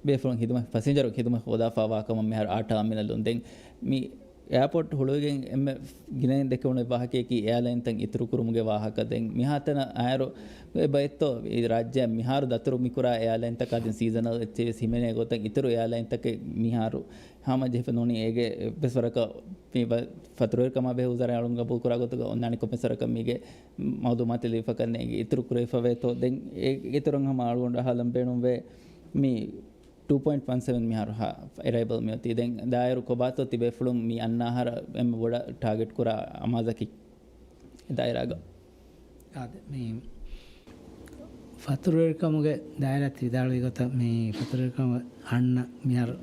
ބޭފުޅުން ހިދުމަތް، ފަސިންޖަރު ހިދުމަތް ހޯދާފާވާ ކަމަށް މިހާރު އާ ޓާމިނަލުން. ދެން މި އެއާޕޯޓް ހުޅުވިގެން އެންމެ ގިނައިން ދެކެވުނު ވާހަކަޔަކީ އެއާލައިންތައް އިތުރުކުރުމުގެ ވާހަކަ. ދެން މިހާތަނަށް އައިރު އެބައިތޯ އެ ރާއްޖެއަށް މިހާރު ދަތުރު މިކުރާ އެއާލައިންތަކާ ދެން ސީޒަނަލް އެއްޗެއް ވެސް ހިމެނޭ ގޮތަށް އިތުރު އެއާލައިންތަކެއް މިހާރު ހަމަ ޖެހިފަ ނޫނީ އޭގެ އެއްވެސް ވަރަކަށް މި ފަތުރުވެރިކަމާ ބެހޭ ވުޒާރާ އަޅުން ގަބޫލު ކުރާ ގޮތުގަ އޮންނާނެ ކޮންމެސް ވަރަކަށް މީގެ މައުލޫމާތު ލިބިފަކަން އިތުރު ކުރެވިފަވޭތޯ. ދެން އޭގެ އިތުރުން ހަމަ އަޅުގަނޑު އަހާލަން ބޭނުންވޭ މި ޓޫ ޕޮއިންޓް ވަން ސެވެން މިހާރު އެރައިވަލް މިއޮތީ. ދެން ދާއިރު ކޮބާތޯ ތިބޭފުޅުން މި އަންނަ އަހަރަށް އެންމެ ބޮޑަށް ޓާގެޓް ކުރާ އަމާޒަކީ ދާއިރާގަ؟ އާދެ، މި ފަތުރުވެރިކަމުގެ ދާއިރާ ތި ވިދާޅުވި ގޮތަށް މި ފަތުރުވެރިކަމުގެ އަންނަ މިހާރު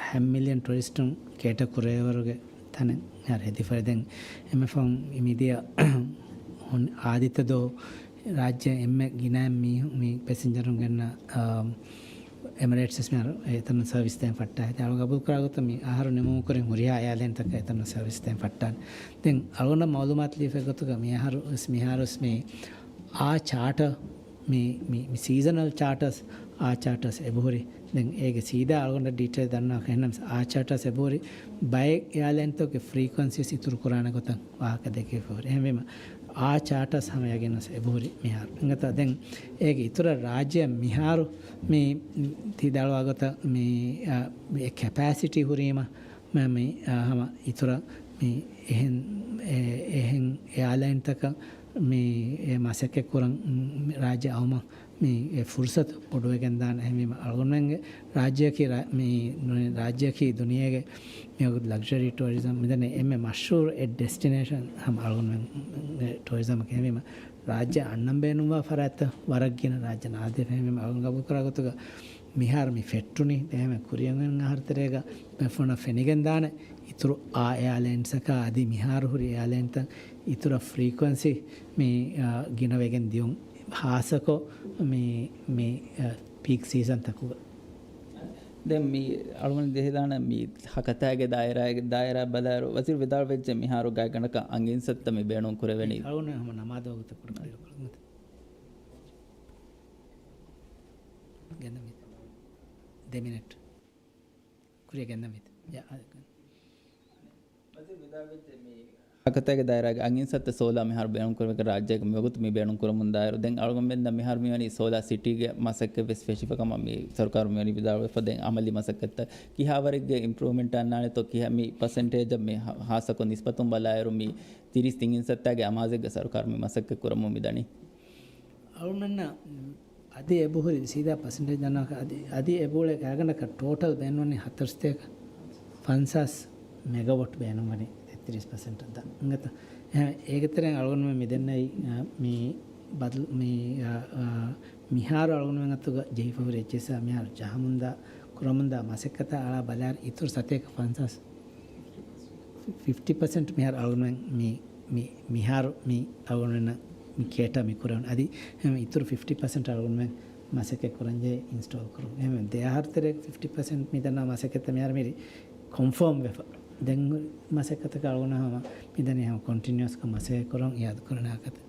ހަ މިލިއަން ޓުރިސްޓުން ކޭޓަ ކުރެވޭވަރުގެ ތަނެއް މިހާރު ހެދިފައި. ދެން އެންމެ ފަހުން މިދިޔަ އާދިއްތަ ދޯ ރާއްޖެ އެންމެ ގިނައިން މީހުން މި ޕެސެންޖަރުން ގެންނަ، އާ، އެމިރޭޓްސް ވެސް މިހާރު އެތަނަށް ސަރވިސް ދޭން ފައްޓާ. އަޅުގަނޑު ގަބޫލު ކުރާ ގޮތަށް މި އަހަރު ނިމުމުގެ ކުރިން ހުރިހާ އެއާލައިންތަކަށް އެތަނަށް ސަރވިސް ދޭން ފައްޓާނެ. ދެން އަޅުގަނޑަށް މައުލޫމާތު ލިބިފައި ގޮތުގަ މި އަހަރު ވެސް، މިހާރު ވެސް މި އާ ޗާޓަ، މި، މި، މި ސީޒަނަލް ޗާޓަސް، އާ ޗާޓަސް އެބަހުރި. ދެން އޭގެ ސީދާ އަޅުގަނޑަށް ޑީޓެއިލް ދަންނަވާކަށް އެހެންނަމަވެސް އާ ޗާޓަސް އެބަހުރި ބައެއް އެއާލައިންތަކުގެ ފްރީކުއެންސީސް އިތުރު ކުރާނެ ގޮތަށް ވާހަކަ ދެކެވިފަހުރި. އެހެންވީމަ އާ ޗާޓަސް ހަމަ ޔަގީންވެސް އެބަހުރި މިހާރު. އިނގޭތޯ ދެން އޭގެ އިތުރަށް ރާއްޖެއަށް މިހާރު މި ތި ދަޅުވާ ގޮތަށް މި، އާ، މި ކެޕޭސިޓީ ހުރީމަ މި، މި، އާ، ހަމަ އިތުރަށް މި އެހެން، އެ، އެހެން އެއާލައިންތަކަށް މި އެ މަސައްކަތް ކުރަން މި ރާއްޖެ އައުމަށް މި އެ ފުރުސަތު ބޮޑުވެގެން ދާނެ. އެހެންވީމަ އަޅުގަނޑުމެންގެ ރާއްޖެއަކީ ރާ-، މި ރާއްޖެއަކީ ދުނިޔޭގެ މިވަގުތު ލަގްޒަރީ ޓޫރިޒަމް މިދަނީ އެންމެ މަޝްހޫރު އެއް ޑެސްޓިނޭޝަން ހަމަ އަޅުގަނޑުމެންގެ ޓޫރިޒަމަކީ. އެހެންވީމަ ރާއްޖެ އަންނަން ބޭނުންވާ ފަރާތްތައް ވަރަށް ގިނަ ރާއްޖެ ނާދޭ. އެހެންވީމަ އަޅުގަނޑު ގަބޫލު ކުރާ ގޮތުގަ މިހާރު މި ފެއްޓުނީ ދެހެމެ ކުރިއަށް އަހަރު ތެރޭގަ ބޭފުޅުންނަށް ފެނިގެން ދާނެ އިތުރު އާ އެއާލައިންސަކާ އަދި މިހާރު ހުރި އެއާލައިންތައް އިތުރަށް ފްރީކުއެންސީ މި، އާ، ގިނަވެގެން ދިޔުން ހާއްސަކޮށް މި، މި، އާ، ޕީކް ސީޒަންތަކުގަ. ދެން މި އަޅުގަނޑު ޖެހިދާނެ މި ހަކަތާގެ ދާއިރާގެ، ދާއިރާ ބަލާއިރު ވަޒީރު ވިދާޅުވެއްޖެ މިހާރު ގާތްގަނޑަކަށް އަންގިންސައްތަ މި ބޭނުން ކުރެވެނީ. އަޅުގަނޑު ހަމަ ނަމާދު ވަގުތަށް ކުޑަ ދެ މިނެޓް. ކުރިއަށް ގެންދަން ވީތަ؟ ޔާ، އާ، ވަޒީރު ވިދާޅުވެއްޖެ މި ހަކަތާގެ ދާއިރާގެ އަންގިންސައްތަ ސޯލާ މިހާރު ބޭނުންކުރެވޭ ރާއްޖޭގެ މިވަގުތު މި ބޭނުންކުރަމުން ދާއިރު. ދެން އަޅުގަނޑުމެންނަށް މިހާރު މިވަނީ ސޯލާ ސިޓީގެ މަސައްކަތް ވެސް ފެށިފަ ކަމަށް މި ސަރުކާރު މިވަނީ ވިދާޅުވެފަ. ދެން އަމަލީ މަސައްކަތްތައް ކިހާވަރެއްގެ އިމްޕްރޫވްމަންޓް އަންނާނެތޯ ކިހާ މި ޕަސެންޓޭޖަށް މި ހާ-، ހާއްސަކޮށް ނިސްބަތުން ބަލާއިރު މި ތިރީސް ތިންގިންސައްތާގެ އަމާޒެއްގަ ސަރުކާރު މި މަސައްކަތް ކުރަމުން މި ދަނީ. އަޅުގަނޑަށް އަދި އެބަހުރި ސީދާ ޕަސެންޓޭޖް ދަންނަވާކަށް އަދި، އަދި އެބައުޅޭ ގާތްގަނޑަކަށް ޓޯޓަލް ބޭނުންވަނީ ހަތަރުސަތޭކަ ފަންސާސް މެގަވޮޓް ބޭނުންވަނީ ތެއްތިރީސް ޕަސެންޓަށް ދާން. އިނގޭތަ؟ އެހެން އޭގެ ތެރެއިން އަޅުގަނޑުމެން މިދެންނެވި، އަ، މި ބަދަލު، މި، އަ، އަ، މިހާރު އަޅުގަނޑުމެން އަތުގަ ޖެހިފަ ހުރި އެޗްއެސްއާ މިހާރު ޖަހަމުންދާ، ކުރަމުންދާ މަސައްކަތާ އަޅާ ބަލާއިރު އިތުރު ސަތޭކަ ފަންސާސް ފިފްޓީ ޕަސެންޓް މިހާރު އަޅުގަނޑުމެން މި، މި، މިހާރު މި އަޅުގަނޑުމެންނަށް މި ކޭޓާ މި ކުރެވުނު. އަދި އެހެން އިތުރު ފިފްޓީ ޕަސެންޓް އަޅުގަނޑުމެން މަސައްކަތް ކުރަންޖެހޭ އިންސްޓޯލް ކުރުން. އެހެން ދެ އަހަރު ތެރޭގަ ފިފްޓީ ޕަސެންޓް މި ދަންނަ މަސައްކަތްތައް މިހާރު މިރި ކޮންފާމް ވެފަ. ދެން މަސައްކަތަކަށް އަޅުގަނޑު ހަމަ މިދަނީ ހަމަ ކޮންޓިނިއުއަސްކޮށް މަސައްކަތް ކުރަން އިއާދަ ކުރަން ހަކަތަ.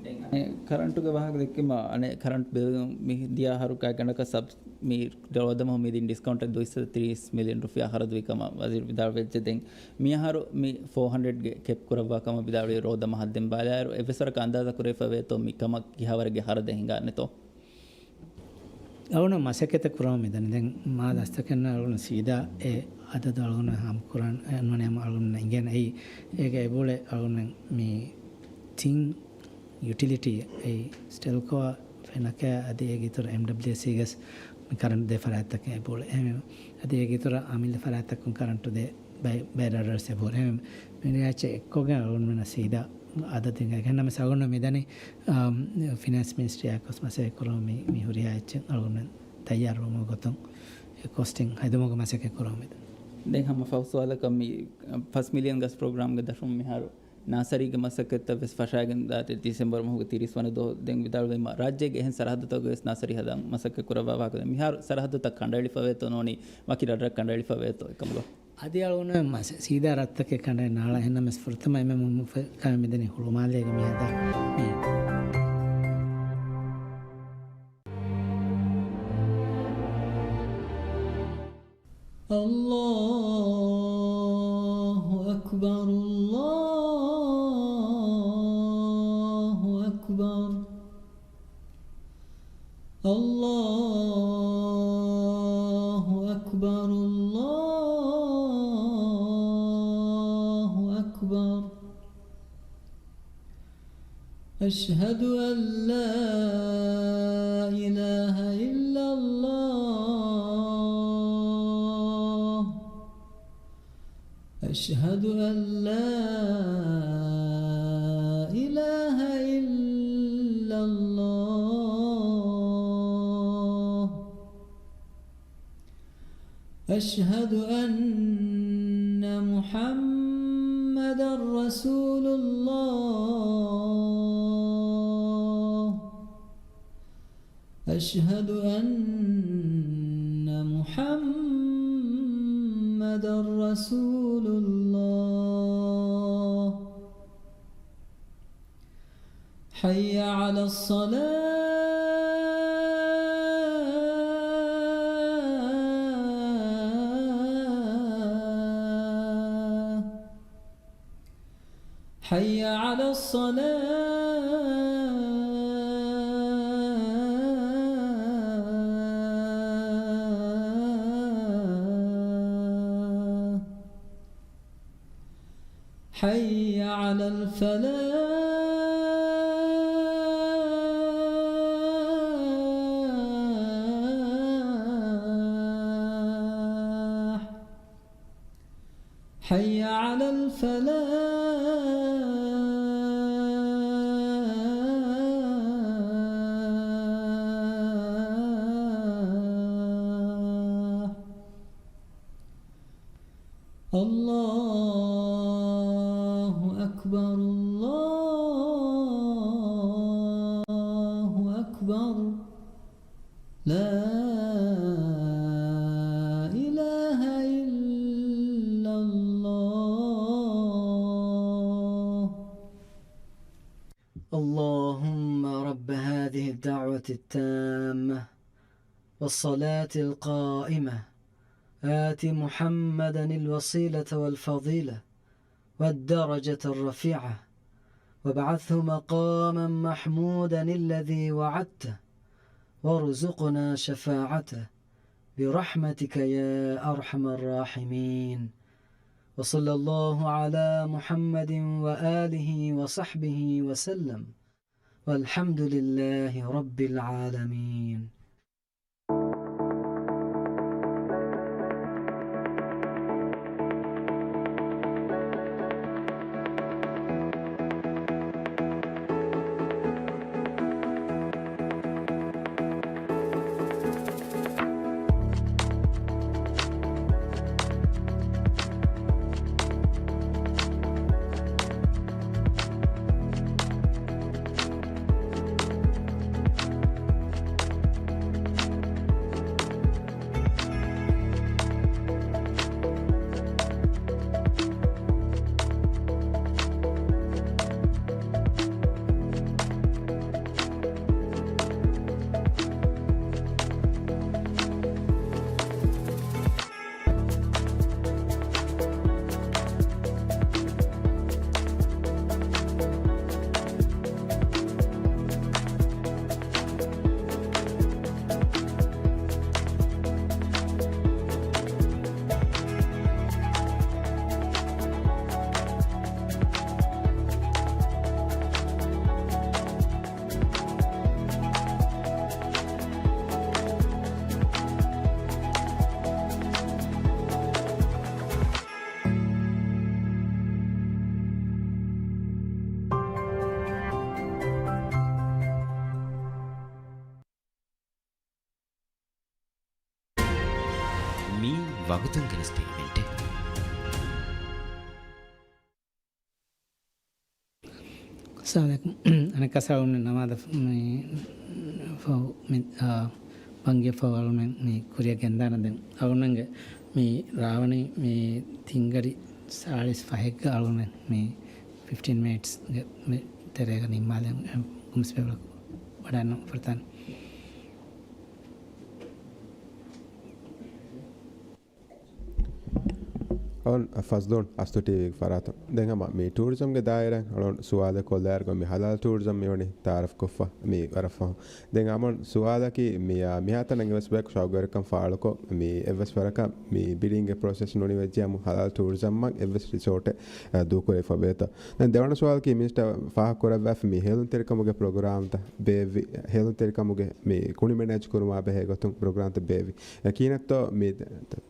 ދެން އަނެއް ކަރަންޓުގެ ވާހަކަ ދެއްކީމަ، އަނެއް ކަރަންޓް ބިލް މި ދިޔަ އަހަރު ގާތްގަނޑަކަށް ސަބް-، މި ރޯދަމަހު މި ދިން ޑިސްކައުންޓަށް ދުއިސައްތަ ތިރީސް މިލިއަން ރުފިޔާ ހަރަދުވި ކަމަށް ވަޒީރު ވިދާޅުވެއްޖެ. ދެން މި އަހަރު މި ފޯ ހަންޑްރެޑްގެ ކެޕް ކުރައްވާ ކަމަށް ވިދާޅުވި ރޯދަމަހަށް ދެން ބަލާއިރު އެއްވެސް ވަރަކަށް އަންދާޒާ ކުރެވިފަ ވޭތޯ މި ކަމަށް ކިހާވަރެއްގެ ހަރަދެއް ހިނގާނެތޯ؟ އަޅުގަނޑު މަސައްކަތެއް ކުރަމުން މިދަނީ. ދެން މާ ދަސްތަކެއް ނަ އަޅުގަނޑު ސީދާ އެ އަދަދު އަޅުގަނޑު ހާމަ ކުރަން އެ އަންނަނީ ހަމަ އަޅުގަނޑު އިނގޭނެ. އެއީ އޭގެ އެބައުޅޭ އަޅުގަނޑު މި ތިން ޔުޓިލިޓީ އެއީ ސްޓެލްކޯ، ފެނަކޭ އަދި އޭގެ އިތުރަށް އެމްޑަބްލިއުސީގެސް މި ކަރަންޓު ދޭ ފަރާތްތަކެއް އެބައުޅޭ. އެހެންވީމަ އަދި އޭގެ އިތުރަށް އަމިއްލަ ފަރާތްތަކުން ކަރަންޓު ދޭ ބައި-، ބައި ރަށްރަށް އެބަހުރި. އެހެންވީމަ މި ރިޔާޗެއް އެއްކޮށްގެން އަޅުގަނޑުމެންނަށް ސީދާ އަދަދެއް ގެންނަމެސް އަޅުގަނޑު މިދަނީ، އާ، ފިނޭންސް މިނިސްޓްރީއާ އެއްކޮށް މަސައްކަތް ކުރަމުން މި، މި ހުރިހާ އެއްޗެއް އަޅުގަނޑުމެން ތައްޔާރުވުމުގެ ގޮތުން އެ ކޮސްޓިން ހެދުމުގެ މަސައްކަތް ކުރަމުން މިދަނީ. ދެން ހަމަ ފަހު ސުވާލަކަށް މި ފަސް މިލިއަން ގަސް ޕްރޮގްރާމްގެ ދަށުން މިހާރު ނާސަރީގެ މަސައްކަތްތައް ވެސް ފަށާގެން ދާތީ، ޑިސެމްބަރު މަހުގެ ތިރީސް ވަނަ ދުވަހު ދެން ވިދާޅުވީމަ، ރާއްޖޭގެ އެހެން ސަރަހައްދުތަކުގައި ވެސް ނާސަރީ ހަދާން މަސައްކަތް ކުރައްވާ ވާހަކަ ދެން މިހާރު ސަރަހައްދުތައް ކަނޑައެޅިފަވޭތޯ ނޫނީ ވަކި ރަށްރަށް ކަނޑައެޅިފަވޭތޯ އެކަމުގަ. އަދި އަޅުގަނޑު މަ-، ސީދާ ރަށްތަކެއް ކަނޑައެއް ނާޅާ. އެހެންނަމަވެސް ފުރަތަމަ އެންމެ މުހިއްމު ފަ-، ކަމެއް މިދަނީ ހުޅުމާލޭގަ މިހަދާ މީ. الله أكبر، الله أكبر، الله أكبر، الله أكبر. أشهد أن لا إله إلا الله. أشهد أن لا إله إلا الله. أشهد أن محمدا رسول الله. أشهد أن محمدا رسول الله. حي على الصلاة. حي على الصلاة. حي على الفلاح. حي على الفلاح. الله أكبر، الله أكبر. لا إله إلا الله. اللهم رب هذه الدعوة التامة والصلاة القائمة، آت محمدا الوسيلة والفضيلة والدرجة الرفيعة، وابعثه مقاما محمودا الذي وعدته، وارزقنا شفاعته برحمتك يا أرحم الراحمين. وصلى الله على محمد وآله وصحبه وسلم. والحمد لله رب العالمين. މީ ވަގުތުން ގެނެސްދޭ އިވެންޓެއް. އައްސަލާމު ޢަލައިކުމް. އަނެއްކާ ސާލުމް ނަމާދަށް މި ފަހު މި، އާ، ބަންގިޔަށް ފަހު އަޅުމެން މި ކުރިއަށް ގެންދާނަން. ދެން އަޅުމެންގެ މި ރާވަނީ މި ތިންގަޑި ސާޅީސް ފަހެއްގަ އަޅުމެން މި ފިފްޓީން މިނިޓްސްގެ މި ތެރޭގަ ނިންމާލެ ކުމިސް ބޭބުޅަކު ވަޑައިގަންނަވާ ފުރަތަމަ. އަޅުން ފަޒްލޫން އަސްތު ޓީވީގެ ފަރާތުން. ދެން ހަމަ މި ޓޫރިޒަމްގެ ދާއިރާއިން އަޅުން ސުވާލެއް ކޮށްލާއިރުގަ މި ހަލާލް ޓޫރިޒަމް މިވަނީ ތައާރަފް ކޮށްފަ މި ވަރަށް ފަހުން. ދެން އަމަން ސުވާލަކީ މި، އާ، މިހާތަނަށް އެވެސް ބަޔަކު ޝައުގުވެރިކަން ފާޅުކޮށް، މި އެއްވެސް ވަރަކަށް މި ބިޑިންގ ޕްރޮސެސް ނުނިވެއްޖެއްޔާމު ހަލާލް ޓޫރިޒަމްއަށް އެއްވެސް ރިސޯޓެއް، އާ، ދޫކުރެވިފަ ވޭތޯ؟ ދެން ދެވަނަ ސުވާލަކީ މިނިސްޓަރ ފާހަގަކުރައްވާފަ މި ހޭލުންތެރިކަމުގެ ޕްރޮގްރާމްތައް ބޭއްވި، ހޭލުންތެރިކަމުގެ މި ކުނި މެނޭޖް ކުރުމާ ބެހޭ ގޮތުން ޕްރޮގްރާމްތައް ބޭއްވި. އެ ކިހިނެއްތޯ މި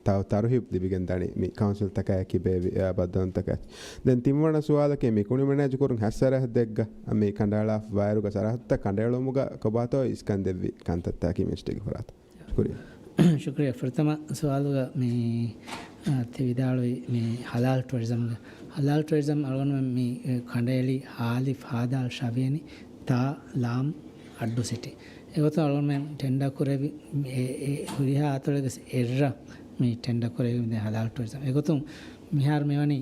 ތަ-، ތަރުހީބް ލިބިގެން ދަނީ މި ކައުންސިލްތަކާއެކީ ބޭއްވި، އާ، ބައްދަލުތަކާއެކީ. ދެން ތިންވަނަ ސުވާލަކީ މި ކުނި މެނޭޖް ކުރުން ހަތް ސަރަހައްދެއްގަ މި ކަނޑައަޅާފަ ވާއިރުގަ ސަރަހައްދުތައް ކަނޑައެޅުމުގަ ކޮބާތޯ އިސްކަން ދެއްވި ކަންތައްތަކީ މިނިސްޓަރގެ ފަރާތުން. ޝުކުރިއްޔާ. ޝުކުރިއްޔާ. ފުރަތަމަ ސުވާލުގަ މި، އާ، ތި ވިދާޅުވި މި ހަލާލް ޓުއަރިޒަމްގެ، ހަލާލް ޓުއަރިޒަމް އަޅުގަނޑުމެން މި، އެ، ކަނޑައެޅީ ހއ އަލިފް ހ ދާލް ށ ވިޔަނި ތާ ލާމް އައްޑޫ ސިޓީ. އެގޮތުން އަޅުގަނޑުމެން ޓެންޑަރ ކުރެއްވި އެ، އެ ހުރިހާ އަތޮޅެއްގަސް އެއްރަށް މި ޓެންޑަރ ކުރެއްވީމު ދެން ހަލާލް ޓުއަރިޒަމް. އެގޮތުން މިހާރު މިވަނީ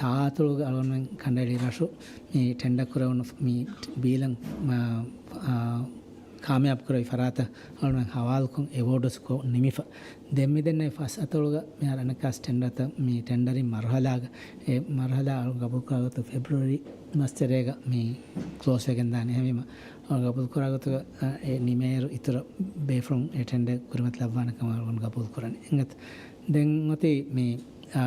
ތާ އަތޮޅުގަ އަޅުގަނޑުމެން ކަނޑައެޅި ރަށު މި ޓެންޑަރ ކުރެވުނު މި ބީލަން، އާ، އާ، ކާމިޔާބު ކުރެވި ފަރާތަށް އަޅުގަނޑުމެން ހަވާލުކޮށް އެވޯޑުސް ކޮށް ނިމިފަ. ދެން މިދެންނެވި ފަސް އަތޮޅުގަ މިހާރު އަނެއްކާސް ޓެންޑަރތައް މި ޓެންޑަރިން މަރުހަލާގަ، އެ މަރުހަލާ އަޅުގަނޑު ގަބޫލުކުރާ ގޮތުގަ ފެބްރުއަރީ މަސް ތެރޭގަ މި ކްލޯސް ވެގެން ދާނެ. އެހެންވީމަ އަޅުގަނޑު ގަބޫލުކުރާ ގޮތުގަ، އަ، އެ ނިމޭއިރު އިތުރަށް ބޭފުޅުން އެ ޓެންޑަރ ކުރިމަތިލައްވާނެ ކަމަށް އަޅުގަނޑު ގަބޫލު ކުރަނީ. އިނގޭތަ؟ ދެން އޮތީ މި، އާ،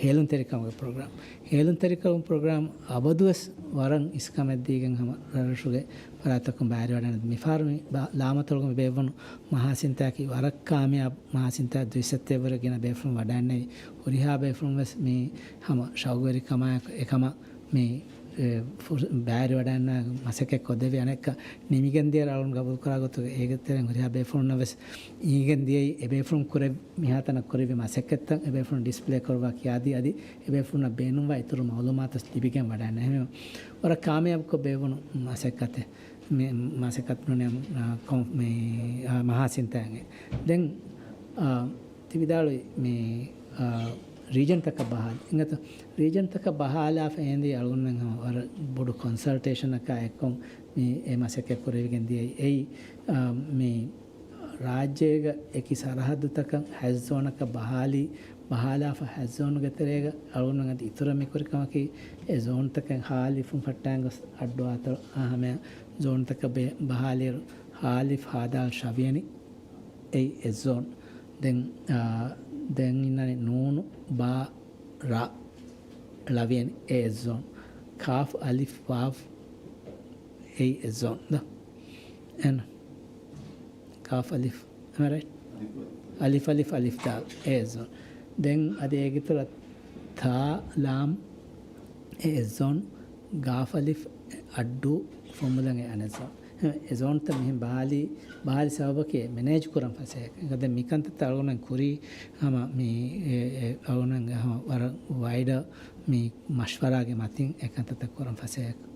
ހޭލުންތެރިކަމުގެ ޕްރޮގްރާމް. ހޭލުންތެރިކަމުގެ ޕްރޮގްރާމް އަބަދުވެސް ވަރަށް އިސްކަމެއްދީގެން ހަމަ ރަށްރަށުގެ ފަރާތްތަކުން ބައިވެރިވަޑައިގަންނަވާ. މިފަހަރު މި ބާ-، ލާމަތޮޅުގަ މި ބޭއްވުނު މަހާސިންތާއަކީ ވަރަށް ކާމިޔާބު މަހާސިންތާ. ދުއިސައްތައެއްވުރެ ގިނަ ބޭފުޅުން ވަޑައިގަންނެވި. ހުރިހާ ބޭފުޅުން ވެސް މި ހަމަ ޝައުގުވެރިކަމާއެކު އެކަމަށް މި، އެ، ފުރ-، ބައިވެރިވަޑައިގަންނަވާ މަސައްކަތް ކޮށްދެއްވި. އަނެއްކާ ނިމިގެންދިޔައިރު އަޅުގަނޑު ގަބޫލުކުރާ ގޮތުގަ އޭގެ ތެރެއިން ހުރިހާ ބޭފުޅުންނަށް ވެސް އިނގިގެން ދިޔައީ އެބޭފުޅުން ކުރެއްވި މިހާތަނަށް ކުރެއްވި މަސައްކަތްތައް އެބޭފުޅުން ޑިސްޕްލޭ ކުރައްވާ ކިޔާދީ އަދި އެބޭފުޅުންނަށް ބޭނުންވާ އިތުރު މައުލޫމާތު ލިބިގެން ވަޑައިގަންނަވާ. އެހެންވެ، ވަރަށް ކާމިޔާބުކޮށް ބޭއްވުނު މަސައްކަތެއް. މި މަސައްކަތު ނޫނީ، އާ، ކޮން-، މި، އާ، މަހާސިންތާގެ. ދެން، އާ، ތި ވިދާޅުވި މި، އާ، ރީޖަންތަކަށް ބަހާލި. އިނގޭތަ؟ ރީޖަންތަކަށް ބަހާލާފަ އެހެންދީ އަޅުގަނޑުމެން ހަމަ ވަރަށް ބޮޑު ކޮންސަލްޓޭޝަނަކާ އެއްކޮށް މި އެ މަސައްކަތް ކުރެވިގެން ދިޔައީ. އެއީ، އާ، މި ރާއްޖޭގަ އެކި ސަރަހައްދުތަކަށް ހައެއް ޒޯނަކަށް ބަހާލީ، ބަހާލާފަ ހައެއް ޒޯނުގެ ތެރޭގަ އަޅުގަނޑުމެން އަދި އިތުރަށް މި ކުރި ކަމަކީ، އެ ޒޯންތަކެއް ހ އަލިފުން ފައްޓައިގެން ގޮސް އައްޑޫ އަތޮޅު އާ ހަމަޔަށް ޒޯންތަކަށް ބެ-، ބަހާލިއިރު، ހ އަލިފް ހ ދާލް ށ ވިޔަނި އެއީ އެއް ޒޯން. ދެން، އާ، ދެން އިންނަނީ ނޫނު ބާ ރ ޅ ވިޔަނި އެއީ އެއް ޒޯން. ކާފް އަލިފް ވާވް އެއީ އެއް ޒޯން. ދ. އެން. ކާފް އަލިފް. Am I right? އަލިފް އަލިފް އަލިފް ދާލް އެއީ އެއް ޒޯން. ދެން އަދި އޭގެ އިތުރަށް ތާ ލާމް އެއީ އެއް ޒޯން. ގާފް އަލިފް އައްޑޫ ފޮނުލަން އެއީ އަނެއް ޒޯން. އެ ޒޯންތައް މިހެން ބަހާލީ، ބަހާލި ސަބަބަކީ މެނޭޖް ކުރަން ފަސޭހަކަން. އެކަ ދެން މިކަންތައްތައް އަޅުގަނޑުމެން ކުރީ ހަމަ މި، އެ، އެ، އަޅުގަނޑުމެން ހަމަ ވަރަށް ވައިޑަށް މި މަޝްވަރާގެ މަތިން އެ ކަންތައްތައް ކުރަން ފަސޭހަކަން.